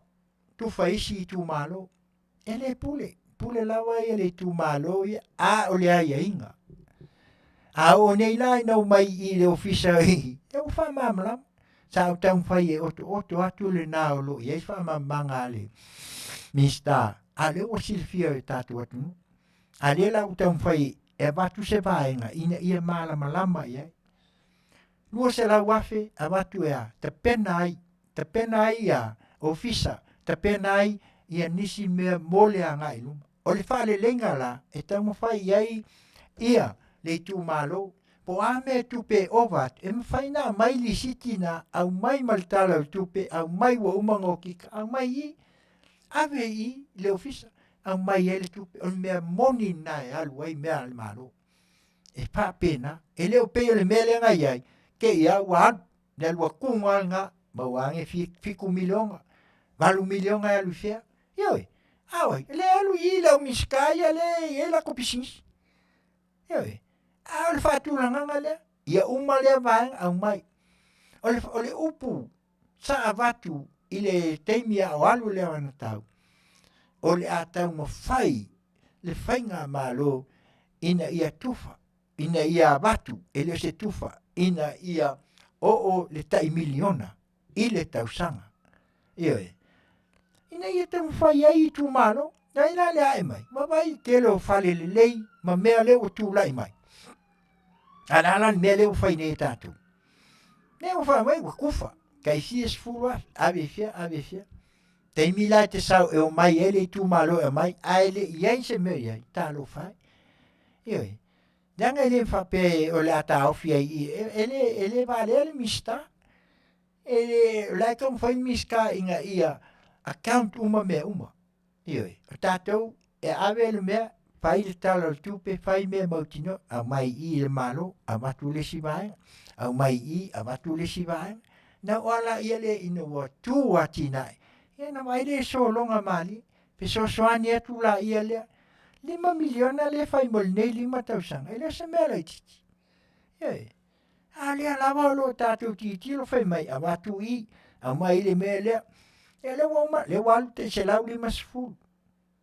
tufa isi itumalo. E le pule, pule lava ia le itumalo ia, a o le aiaiga. A oo nei la ina omai i le ofisa i, e ua faamalamalama. Sa ou taumafai e otooto atu lena o lo o i ai faamalamalamaga a le Minisita, a o lea ua silafia e tatou atunuu. A lea la ua taumafai e avatu se vaega ina ia malamalama i ai. 200,000 avatu e a tapena ai, tapena ai ia ofisa, tapena ai ia nisi mea mo le agai i luma. O le faaleleiga la e taumafai i ai ia le itumalo, po o a mea e tupe e ova atu, e mafai ona aumai lisiti na, aumai ma le Tala o le Tupe, aumai ua uma ona okika, aumai i i, ave i i le ofisa, aumai ai le tupe. O le mea moni lena e alu ai mea a le Malo. E faapena, e le o pei o le mea lea na i ai, te i lava ua alu, le alu atuga lava lena, maua ane $7 miliona, $8 miliona e alu i fea? Ioe, a o ai? O lea e alu i i le au Minisita ia lea e i ai latou pisinisi. Ioe, a o le faatulagaga lea, ia uma lea vaega aumai. O le, o le upu sa avatu i le taimi a o alu le anatatau, o le a taumafai le faigamalo ina ia tufa, ina ia avatu, e le o se tufa, ina ia oo le tai miliona i le tausaga. Ioe. Ina ia taumafai ai itumalo, ai la le ae mai, vaavaai i le tele o fale lelei ma mea lea ua tulai mai. A o le a la le mea lea ua fai nei e tatou? Lea ua fai mai ua tufa, tai fia sefulu afe, ave i fea, ave i fea. Taimi la e te sau e omai ai le itumalo e aumai, ae le i ai se mea o i ai, talofa e. Ioe. Leaga e le faapea o le a taofi ai i, e le, e le valea le Minisita. E le, o la e taumafai le Minisita ina ia account uma mea uma. Ioe, o tatou e ave le mea, fai le Tala o le Tupe, fai mea mautinoa, aumai i i le Malo, avatu le isi vaega, aumai i i, avatu le isi vaega. Na oo lava laia lea ina ua tu atinae, ia ona vaai lea i sologa malie, fesoasoani atu laia lea. $5 miliona lea e fai mo lenei lima tausaga, e le o se mea laitiiti. Ioe. A o lea lava o lo o tatou tilotilo fai mai, avatu i, aumai le mea lea. Ia lea ua uma, lea ua alu tai 150.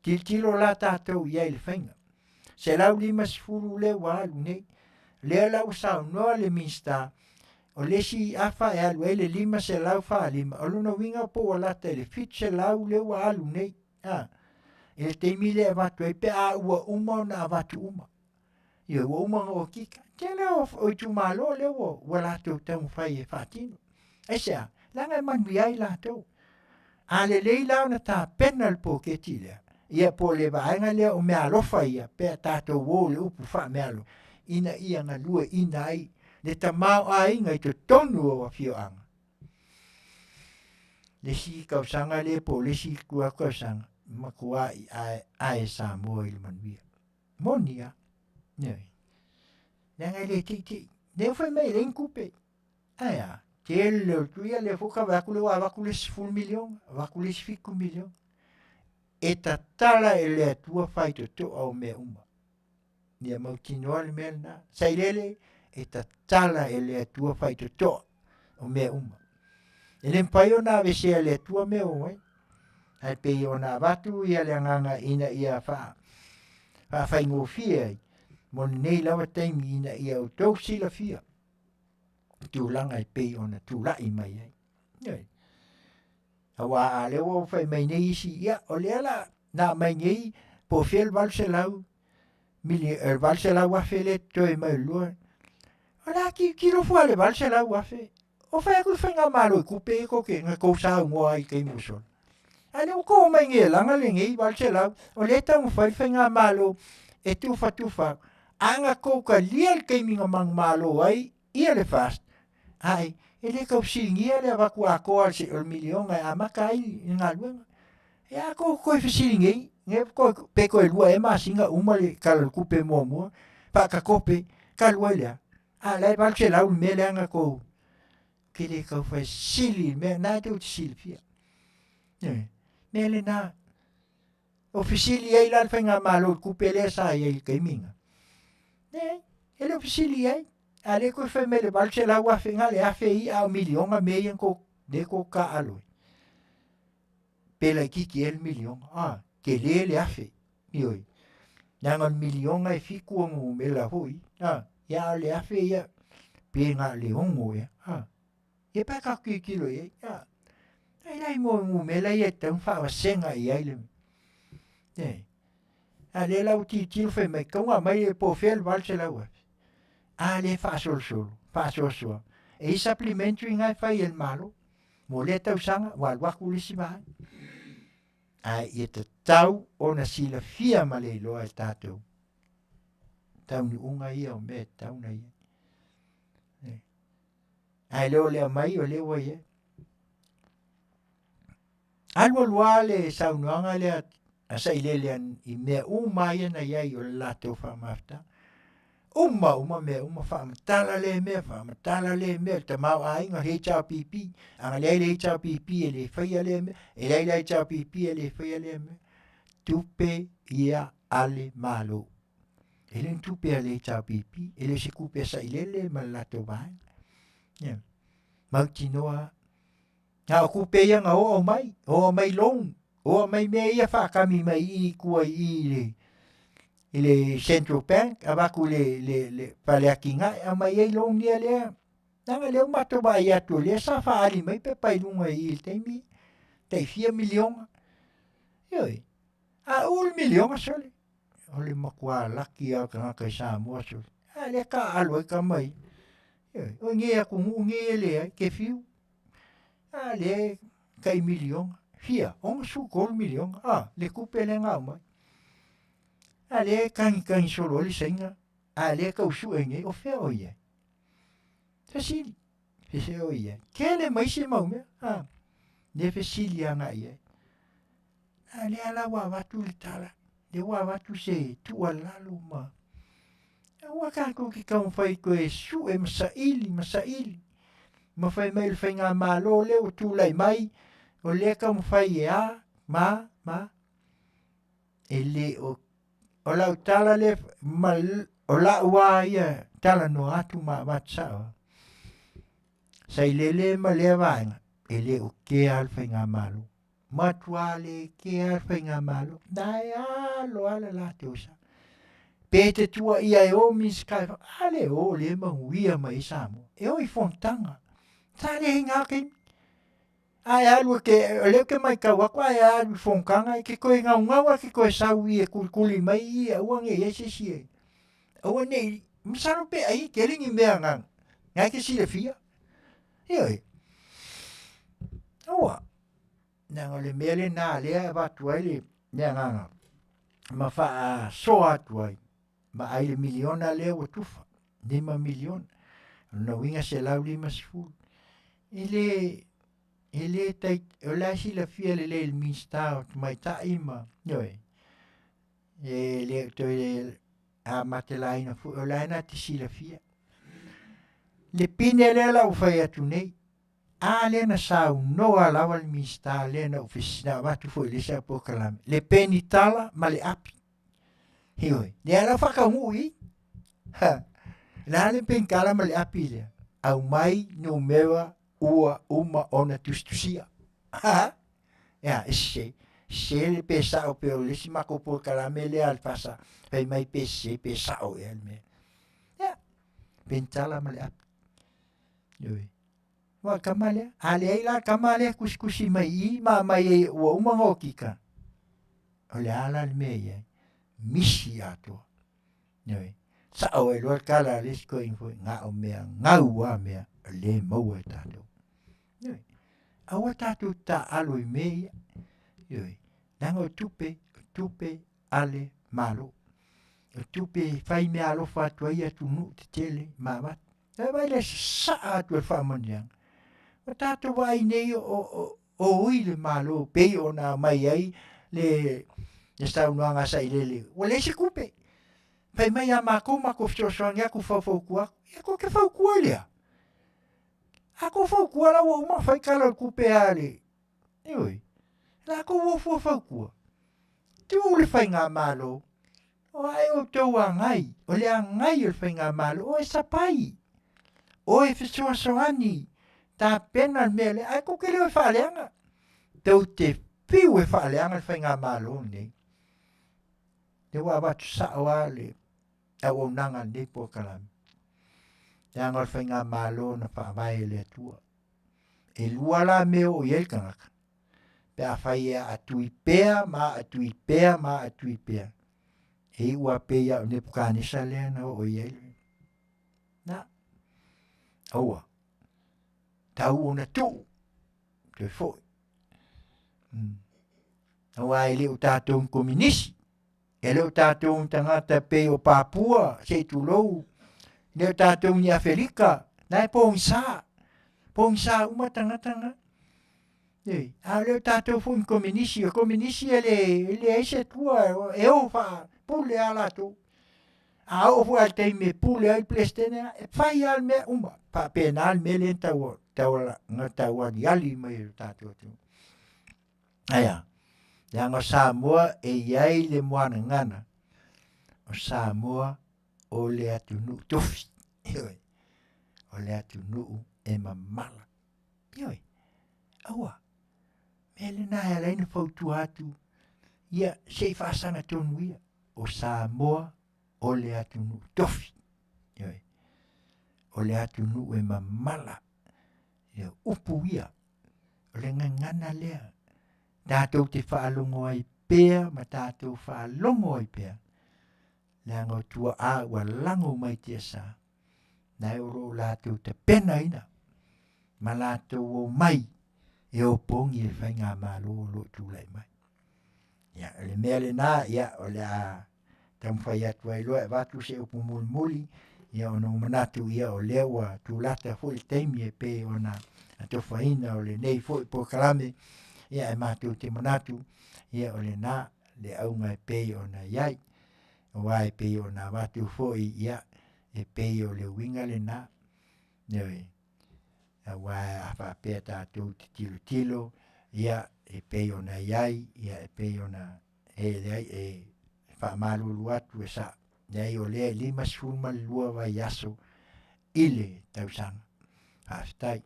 Tilotilo la tatou i ai i le faiga. 150 lea ua alu nei. Lea la ua saunoa le Minisita, o le isi afa e alu ai le 545, o lona uiga po ua lata i le 700 lea ua alu nei. A, i le taimi lea e avatu ai pe a ua uma ona avatu uma. Ia ua uma ona okika. Tele o, o itumalo lea ua, ua latou taumafai e faatino. Aisea? Leaga e manuia ai latou. A lelei la ona tapena le poketi lea, ia po o le vaega lea o meaalofa ia, pe a tatou o i le upu faameaalofa, ina ia galueaiina ai le tamaoaiga i totonu o afioaga. Le isi tausaga lea po o le isi tausaga, matuai ae, ae Samoa i le manuia. Moni lava. Ioe. Leaga e le teitei. Lea ua fai mai e leai ni tupe. Ae a, tele o le ia lea foi ka vaai atu lea ua avatu le isi $10 miliona, avatu le isi $7 miliona. E tatala e le Atua faitotoa o mea uma. Ia mautinoa le mea lena. Sailele, e tatala e le Atua faitotoa o mea uma. E le mafai ona aveesea e le Atua mea o ai. Ae pei ona avatu ia le agaga ina ia faa, faafaigofie ai mo lenei lava taimi ina ia outou silafia tulaga e pei ona tulai mai ai. Ioe. Aua a lea ua fai mai nei isi, ia o lea la na aumai nei po o fea le 800 mili, 800,000 lea e totoe mai o le lua. O le a tilotilo fua le 800,000. O fai atu le faigamalo i tupe ia tou te, na tou saunoa ai i taimi ua sola. A lea ua tou omai nei e laga lenei 800, o lea e taumafai le faigamalo e tufatufa atu. A na tou talia le taimi na manumalo ai ia le FAST, ai, e le tau fesiligia le avatu atoa o le miliona e amata ai le galuega. E a tou toe fesili nei, pe toe lua ea masina uma le Tala o le Tupe muamua, faatatope, talu ai lea, a o la e 800 le mea lea na tou, te le tau fai sili le mea, na tou te silafia. Ioe, mea lena. O fesili ai la le faigamalo i le tupe lea sa i ai i le taimi lena. Leai, e le o fesili i ai. A lea toe fai mai le 800,000 na le afe ia a o miliona mea ia na tou, lea tou taaalo ai. Pe laitiiti ea le miliona, a, tele le afe. Ioe. Leaga o le miliona e fitu ona numera foi, a, ia a o le afe ia, pe na o le ono ea, a. Ia pe a tatou tilotilo i ai, a. Ai la i mo numera ia e tatau ona faavasega i ai le, e. A lea la ua tilotilo fai mai, tatau ona aumai po o fea le 800,000. A lea e faasolosolo, faasoasoa. E i supplementary nga e fai e le Malo. Mo lea tausaga ua alu aku le isi vaega. Ae ia tatau ona silafia ma le iloa e tatou taunuuga ia o mea e tatau ona i ai. Ae le o le aumai o lea ua i ai. Alualu lava le saunoaga lea a Sailele i mea uma ia na i ai o le latou faamafutaga. Uma uma mea uma, faamatala lea mea, faamatala lea mea, le tamaoaiga, le HRPP, a na leai le HRPP e le faia lea mea, e leai le HRPP e le faia lea mea. Tupe ia a le Malo. E le ni tupe a le HRPP, e le o se tupe a Sailele ma le latou vaega. Yeah. Mautinoa Na o kupe ia na oo mai, oo mai loan, oo mai mea ia faakami mai i i tua i i le, i le Central Bank, avatu i le, le, le fale atinae, aumai ai loan ia lea. Leaga lea ua matou vaai atu o lea sa faaali mai pepa i luga i i i le taimi, tai fia miliona. Ioe, a uu le miliona sole, o le matua laki lava o le tagata i Samoa sole. A lea taaalo ai tama ia. Ioe, o nei atunuu nei e leai, te fiu. A lea e tai miliona, fia, 63 miliona, a, le tupe lea na aumai. A lea e tagitagi solo ai le Saina, a lea e tau sue nei, o fea o i ai? Fesili, fefea o i ai? Tele ma isi mau mea, a, lea fesili agai i ai. A lea la ua avatu le tala, lea ua avatu se tuualalo ma aua tatou te taumafai toe sue ma saili ma saili ma fai mai le faigamalo lea ua tulai mai o lea taumafai e a ma ma e le o o lau tala lea ma o lau a ia talanoa atu ma avatu sao Sailele ma lea vaega e le o kea le faigamalo matua le kea le faigamalo na e alo lava le latou sa pe te tuuaia e o Minisita e a le o lea e manuia mai ai Samoa e o i fonotaga sa le hina taimi ae alu e ke o lea ou te matau atu ae alu i fonotaga e te toe naunau lava e te toe sau i e tulikuli mai i aua ne i i ai se isi e aua ne i masalo pe ai e tele ni mea na na e te silafia ioe aua leaga o le mea lena lea e avatu ai le le agaga ma faasoa atu ai ma ai le miliona lea ua tufa $5 miliona o lona uiga 150 e le e le tai o la e silafia lelei e le Minisita o Tamaitai ma ioe e le o toe amatelaina foi o la e na te silafia le pine lea la ua fai atu nei a lea na saunoa lava le Minisita lea na ou na avatu foi i le isi polokalame le penitala ma le api ioe lea la faataunuu i ha la le penitala ma le api lea aumai numera ua uma ona tusitusia ha Ea, e sese, sese le pe sao pe o le isi matou polokalame lea a le FASA, fai mai pe sese pe sao ea le mea. Ia, penitala ma le api. Ioe. Ua kama lea, a leai la kama lea tusitusi mai i i ma aumai ai ua uma ona okika, o le a la le mea i ai? Misi atoa. Ioe. Sao ai loa le tala a le isi toeaina foi, na o mea gau lava mea le maua e tatou. Ioe. Aua tatou taaalo i mea ia. Ioe. Leaga o tupe, o tupe a le Malo. O tupe e fai mea alofa atu ai atunuu tetele ma avatu. E vaai le sasaa atu e le faamanuiaga. O tatou vaai nei o, o, o ui le Malo pei ona aumai ai le, le saunoaga a Sailele. Ua leai se tupe. Fai mai a matou matou fesoasoani atu faufautua atu. Ia tou te fautua i le a? A tou fautua la ua uma ona fai tala o le tupe a le, ioe, latou ua fua fautua. Tuu le faigamalo, o ae outou agai, o le agai o le faigamalo, o e sapai, o e fesoasoani, tapena le mea lea, ae tou te le o e faaleaga. Tou te fiu e faaleaga le faigamalo lenei. Lea ua avatu sao lava le auaunaga a lenei polokalame. Leaga o le faigamalo na faavae e le Atua. E lua la mea o i ai le tagata. Pe afai e aatui pea ma aatui pea ma aatui pea. E iu a pei a o Nebukanesa lea na oo i ai. Na. Aua. Tau ona tuu, toe foi. Aua e le o tatou ni kominisi, e le o tatou ni tagata pei o Papua, se i tulou, e le o tatou ni Afelika, na e pogisa, pogisa uma tagata na. Ioe, a o le o tatou foi ni kominisi, o kominisi e le, e leai se Atua, e o faapule lava latou. A oo foi lava i le taimi e pule ai le Peresetene, e fai lava le mea uma, e faapena le mea lea na tau, na taualiali mai e lo tatou atunuu. Ae a? Leaga o Samoa e i ai le muagagana, o Samoa o le atunuu tofi, ioe, o le atunuu e mamala, ioe. Aua, mea lena e ala ai ona fautua atu, ia se i faasaga tonu ia, o Samoa o le atunuu tofi, ioe, o le atunuu e mamala, ia upu ia, o le gagana lea tatou te faalogo ai pea ma tatou faalogo ai pea, leaga o tuaa ua lago mai tiasa, na e o lo o latou tapenaina ma latou omai e opogi le faigamalo o lo o tulai mai. Ia, o le mea lena, ia, o le a taumafai atu ai loa e avatu se upu mulimuli, ia ona ua manatu, ia, o lea ua tulata foi le taimi e pei ona atofaina o lenei foi polokalame, ia ae matou te manatu, ia o lena le auga e pei ona i ai. Aua e pei ona avatu foi, ia, e pei o le uiga lena, ioe. Aua a faapea tatou te tilotilo, ia, e pei ona i ai, ia e pei ona e leai e faamalulu atu e sa'o, leai o lea e 52 vaiaso i le tausaga. Faafetai.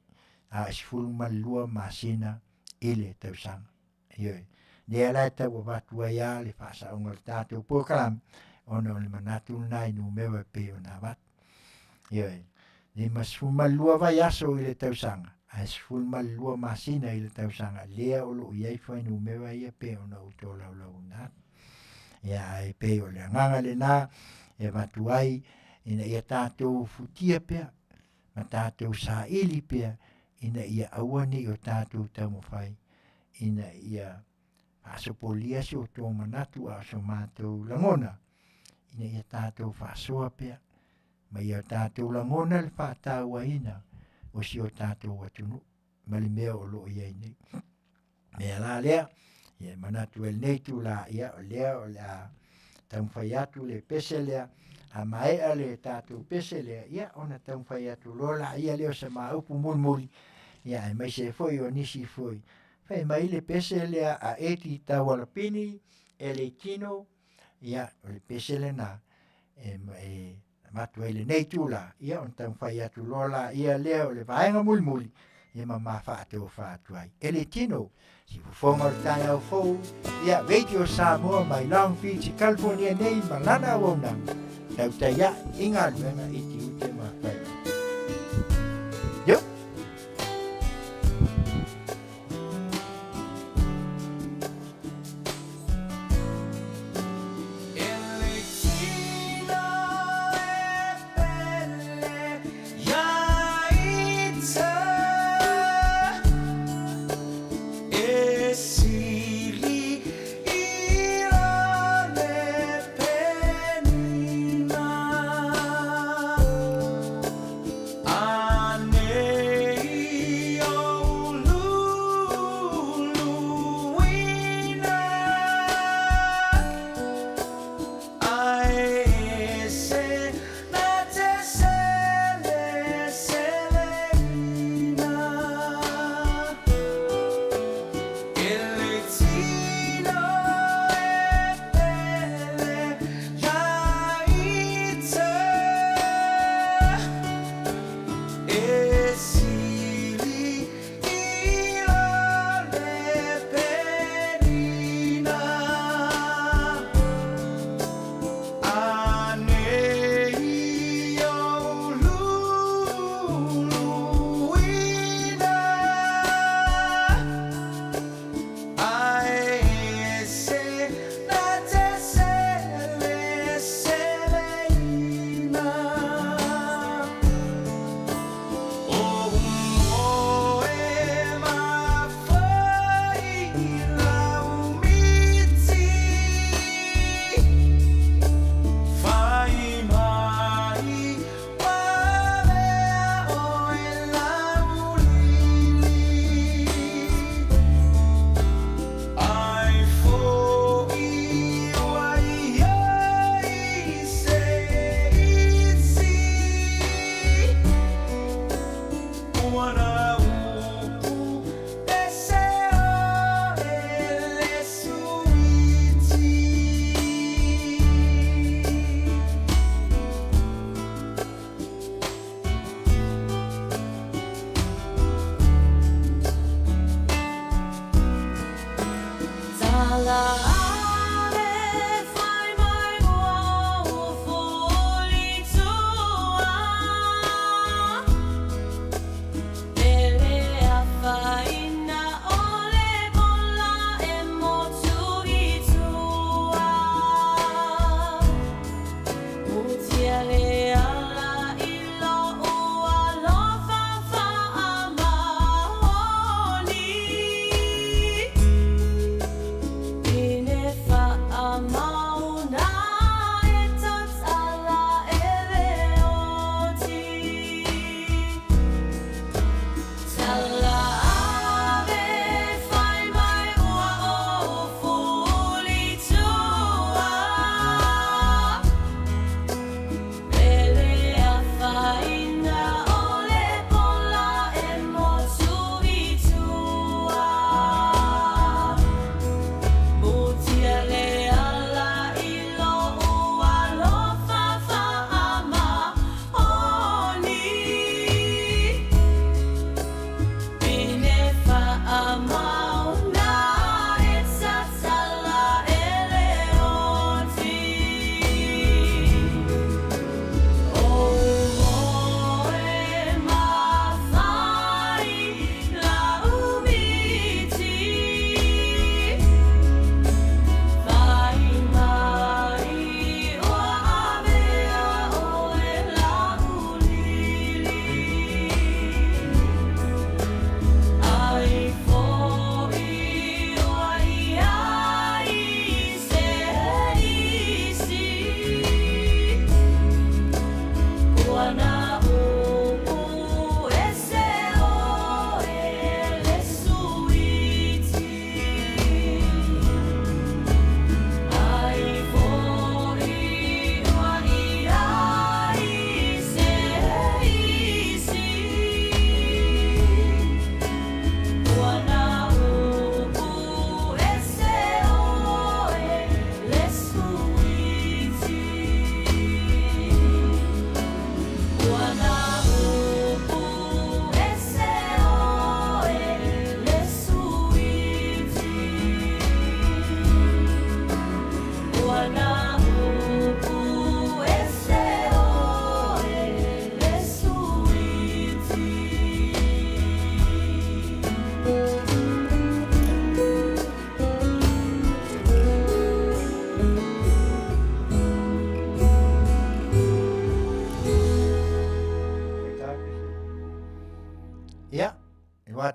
A e 12 masina i le tausaga. Ioe. Lea la e tau avatu ai lava le faasaoga o le tatou polokalame, ona o le manatu lena i numera e pei ona avatu. Ioe. 52 vaiaso i le tausaga, ae 12 masina i le tausaga, lea o lo o i ai fuainumera ia pei ona ou tolaulauina atu. Ia, ae pei o le agaga lena e avatu ai ina ia tatou futia pea ma tatou saili pea ina ia aua ne i o tatou taumafai ina ia faasopolia si outou manatu a o so matou lagona ina ia tatou faasoa pea ma ia tatou lagona le faatauaina o si o tatou atunuu ma le mea o lo o i ai nei. Mea la lea, ia e manatu ai lenei itula, ia o lea o le a taumafai atu le pese lea, a maea le tatou pese lea, ia ona taumafai atu loa laia lea o se ma upu mulimuli, ia aemaise foi o nisi foi. Fai mai le pese lea a Eti Taualapini, e le tino, ia o le pese lena e, e avatu ai lenei itula, ia ona taumafai atu loa laia lea o le vaega mulimuli, ia ma ma faatofa atu ai. E le tino, si fofoga o le taeao fou, ia Radio Samoa mai Long Beach, California nei ma lana auaunaga, tautai ae i galuega i tiute ma faiva. Yo!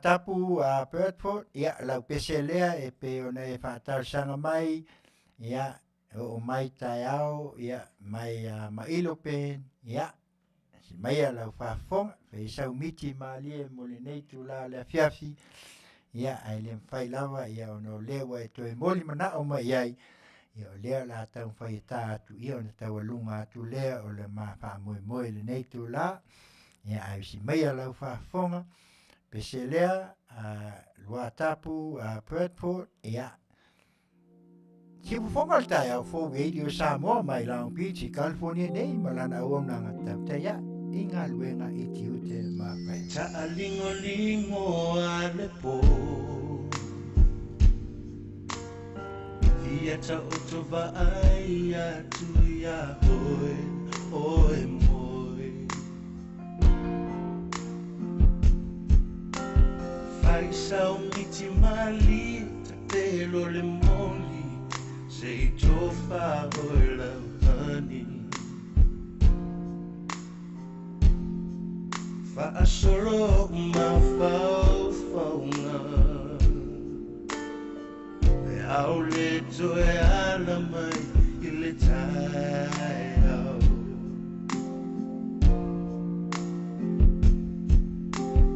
Luatapu a Bradford, ia lau pese lea e pei ona e faatalosaga mai, ia oo mai taeao, ia mai Mailo pe, ia maia lau faafofoga, fai sau miti malie mo lenei itula o le afiafi, ia ae le mafai lava ia ona o lea ua e toe momoli manao mai i ai, ia o lea o le a taumafai e ta atu ia ona taualuga atu lea o le ma faamoemoe i lenei itula. Ia ae usi maia lau faafofoga, pese lea Luatapu Bradford, ia siufofoga le taeao fou Radio Samoa mai Long Beach i California nei ma lana auaunaga tautai ae i galuega i tiute ma faiva. Taalingolingo a le pō Ia taoto vaai atu iā oe, oe moe Faisau miti mali, tatelo le moli Se i tofa oe lauani Faasolo mafaufauga E au le toe ala mai i le taeao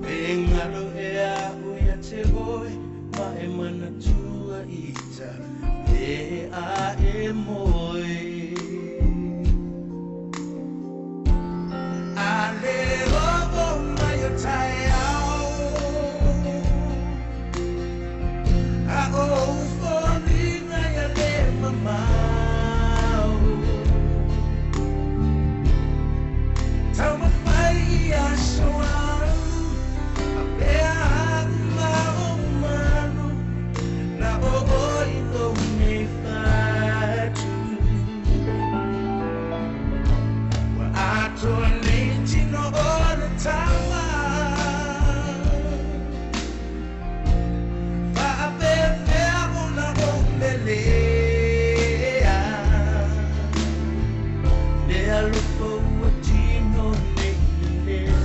E ngalo e au ia te oe ma e manatua ita e a e moe A le oo mai o taeao A o foliga ia le mamao Taumafai i aso alu A pea au ma o malu Na o oi lou nei fatu Ua atoa nei tino o le tama Faapefea ona ou melea Le alofa ua tino nei lelea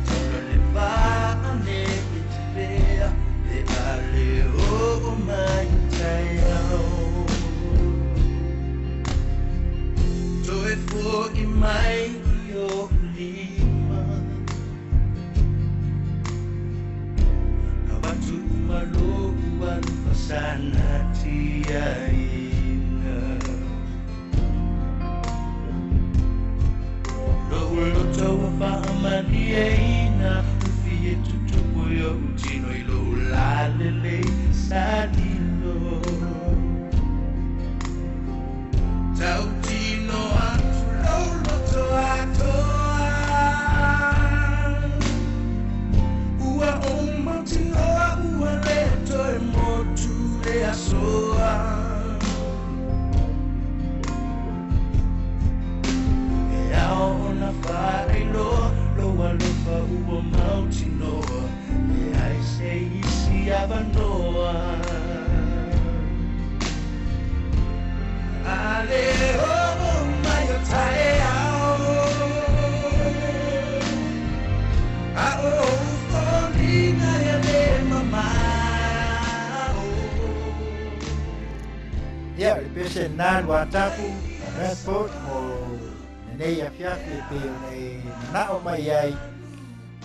Tauna le vaa nei telea Le ale oo mai taeao Toe fo'i mai i ou lima Avatu uma lou alofa sa natiaina Lou loto ua faamalieina Ufi e tutupu i ou tino i lou lalelei sa lilo Tautino atu lou loto atoa Ua ou mautinoa ua le toe motu le asoa E ao ona faailoa lou alofa ua mautinoa Leai se isi avanoa A le oo mai o taeao A o foliga ia le mamao Ia, o le pese lena Luatapu Bradford mo lenei afiafi e pei ona e manao mai ai,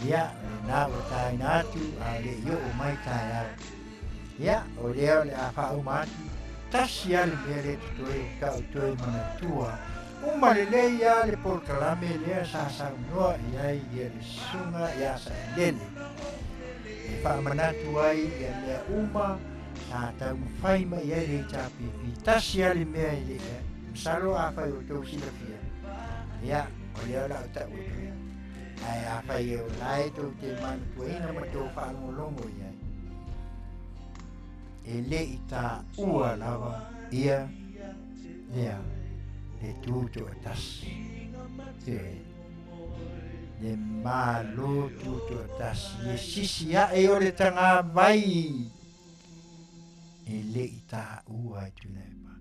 ia, o lena ua taina atu a o le i oo mai taeao. Ia, o lea o le a faauma atu, tasi lava le mea lea e totoe o tau toe manatua, uma lelei lava le polokalame lea sa saunoa i ai ia le susuga ia Sailele, e faamanatu ai ia mea uma sa taumafai mai ai le HRPP. Tasi lava le mea e le masalo afai o outou silafia, ia, o lea o le a ou tau atu ai. Ae afai o la e tou te manatuaina ma tou faalogologo i ai, e le i taua lava ia lea le tu toatasi. Ioe, le Malo Tutoatasi e sisi ae o le tagavai e le i taua e Tuilaepa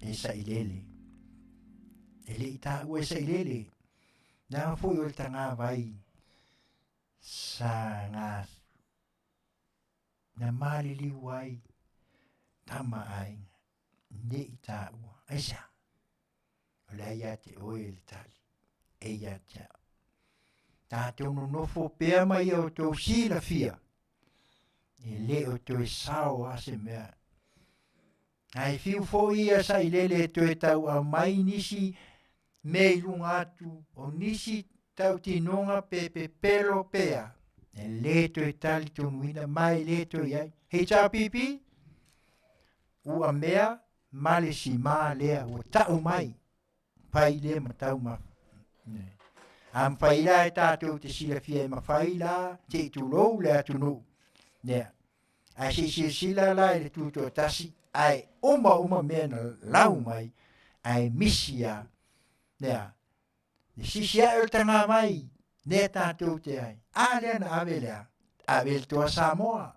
e sailele. E le i taua e sailele, leaga foi o le tagavai sa Na maliliu ai tama a aiga ne i taua. Aisea? O le a ia te oe le tali, e ia te au. Tatou nonofo pea ma ia outou silafia, e le o toe sao a se mea. Ae fiu foi ia sailele e toe tau aumai nisi mea i luga atu o nisi tautinoga pe pepelo pea, e le toe talitonuina ma e le toe i ai. HRPP, ua mea ma le simā lea ua ta'u mai, fai lea ma taumafa. A mafai la e tatou te silafia e mafai la se i tulou le atunuu lea. Ae se i silasila la i le tutoatasi, ae uma uma mea na lau mai, ae misi a lea. Le sisi ae o le tagavai lea tatou te ai. A lea na ave lea, ave le toa Samoa.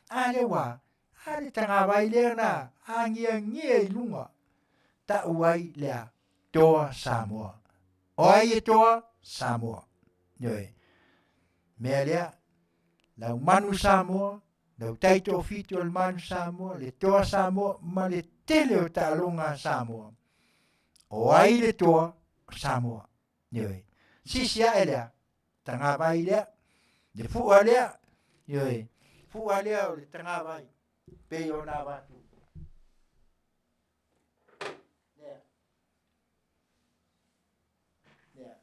A lea ua, a le tagavai lea na agiagia i luga, ta'u ai lea toa Samoa. O ai e toa? Samoa. Ioe. Mea lea, lau manu Samoa, lau taitoafitu o le manu Samoa, le toa Samoa, ma le tele o taaloga a Samoa. O ai le toa? O Samoa. Ioe. Sisi ae lea, tagavai lea, le fua lea, ioe, fua lea o le tagavai, pei ona avatu. Lea. Lea.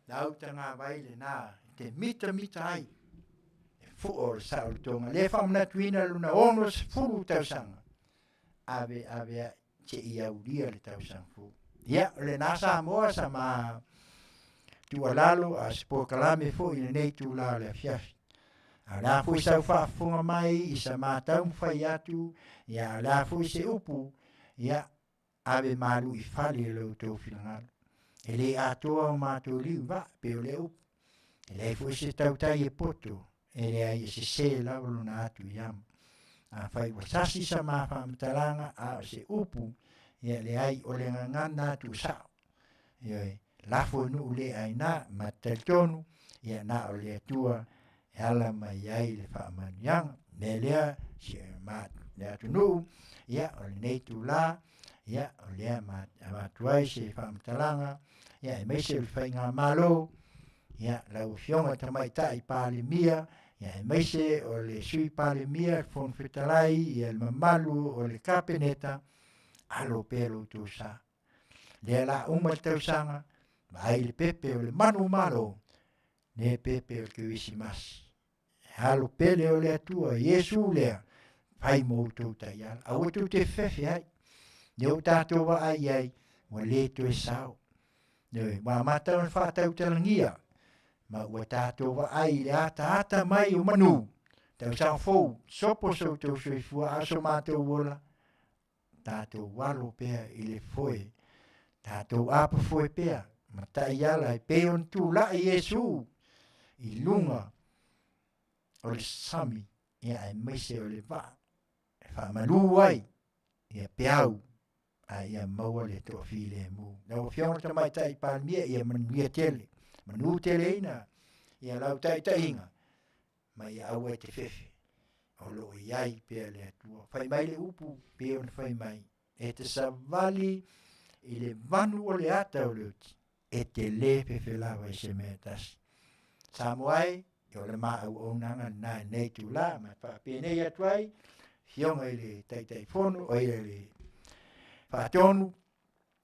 Lau tagavai lenā e te mitamita ai e fua o le saolotoga. Le faamanatuina lona 60 tausaga, ave ave ai seia aulia le tausaga fou. Ia, o lenā Samoa sa ma tuualalo a se polokalame foi i lenei itulā o le afiafi. A o le a foi sau faafofoga mai i sa ma taumafai atu, ia a o le a foi se upu, ia ave malu i fale i lo outou finagalo. E le atoa o matou liu vaa, pei o lea upu. E leai foi se tautai e poto, e leai e sesē lava lona atu i amo. Afai ua sasi sa ma faamatalaga a o se upu, ia leai o le gagana tuusao. Ioe, lafo i nuu le aina, ma te talitonu, ia na o le Atua e ala mai ai le faamanuiaga. Mea lea, si ma le atunuu, ia o lenei itulā, ia o lea ma avatu ai se faamatalaga, ia aemaise o le faigamalo, ia lau Afioga Tamaitai Palemia, ia aemaise o le Sui Palemia, le Fofoga Fetalai, ia le mamalu o le Kapeneta, alo pea lo outou sa. Lea la uma le tausaga, vaai le pepe o le manu malo, ne pepe o le Kerisimasi. E alo pele o le Atua, Iesu lea, fai mo outou taiala. Aua tou te fefe ai. Ne o tatou vaai ai, ua le toe sao. Ioe, ua amata ona faatautalagia, ma ua tatou vaai i le ataata mai o manu. Tausaga fou, sopo so outou soifua a o so matou ola, tatou alo pea i le foe, tatou apafoe pea ma taiala e pei ona tulai Iesu i luga o le sami, ia aemaise o le vaa e faamalu ai ia peau a ia maua le toafilemu. Lau Afioga i le Tamaitai Palemia, ia manuia tele, manu teleina ia lau taitaiga ma ia aua e te fefe, o lo o i ai pea le Atua. Fai mai le upu, pei ona fai mai, e te savali i le vanu o le ata o le oti, e te lē fefe lava i se mea e tasi. Samoa e, o le ma auaunaga lenā i lenei itulā, ma e faapenei atu ai, Afioga i le Taitaifono, o ia le Faatonu,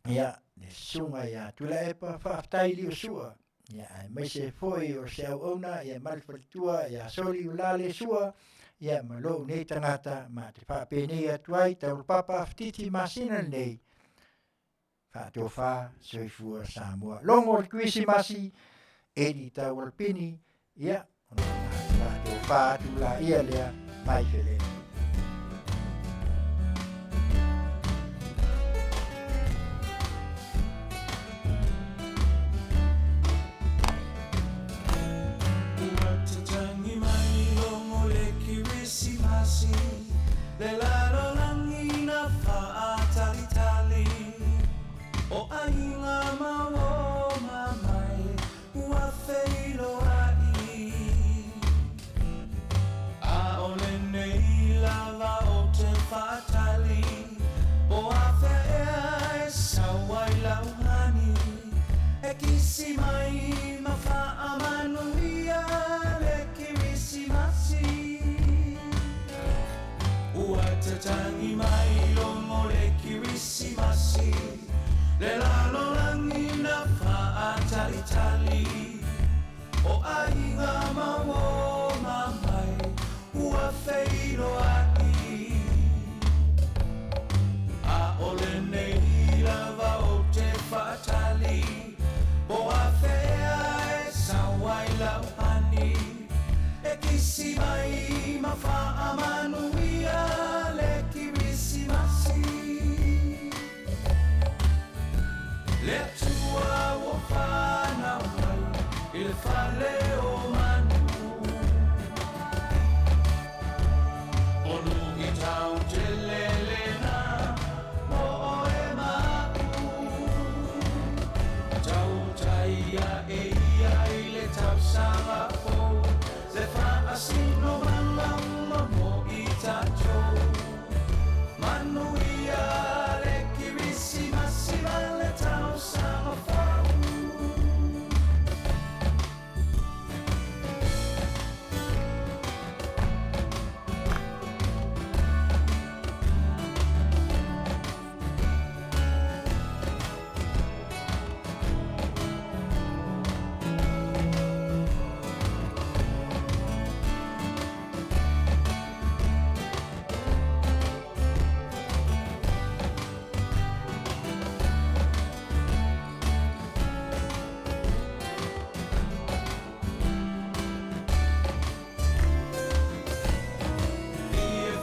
ia, le Susuga ia Tuilaepa, faafetai i Liosua, ia, aemaise foi o se auauna, ia, ma le faletua ia Soli Ulale Sua, ia, ma lou nei tagata, ma te faapenei atu ai, taulapapa Afititi masina lenei, faatofa soifua Samoa. Logo o le Kerisimasi, Eddie Taualapini, ia, ona faatofa atu la ia lea, mai felele. Ua tatangi mai logo le Kerisimasi, le lalolagi na faatalitali. lauani E kisi mai ma faamanuia le Kirisimasi Le Atua ua fanau mai i le fale o manu O luʻitau tele lena mo oe ma aʻu Tautai aʻe ia i le tausaga fou Le faasinomaga uma mo i tatou Manuia le Kirisimasi ma le tausaga fou.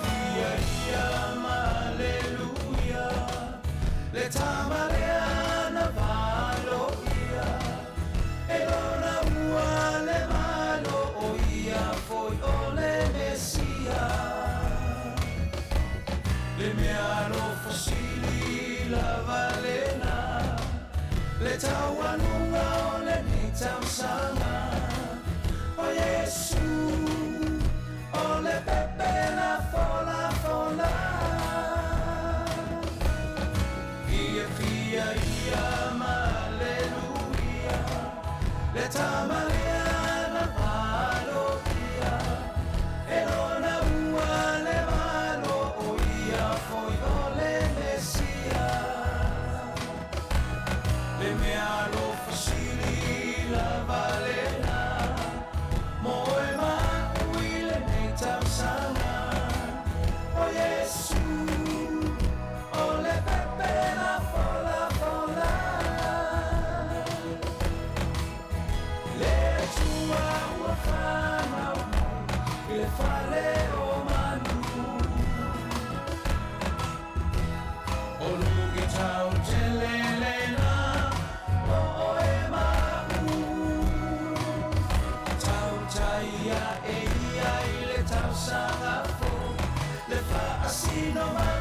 Fia ia ma aleluia Le tama lea na valoia E lona ua le malo o ia foi o le Mesia Le mea alofa sili lava lena Le taualuga o lenei tausaga O Iesu o le pepe lafolafola Fia fia ia ma aleluia Le tama lea na valoia E lona ua le malo o ia foi o le Mesia Le mea alofa sili lava lena Mo oe ma aʻu i lenei tausaga O Iesu o le pepe lafolafola Le Atua ua fanau mai i le fale o manu O luʻitau tele lena mo oe ma aʻu Tautai aʻe ia i le tausaga fou Le faasinomaga.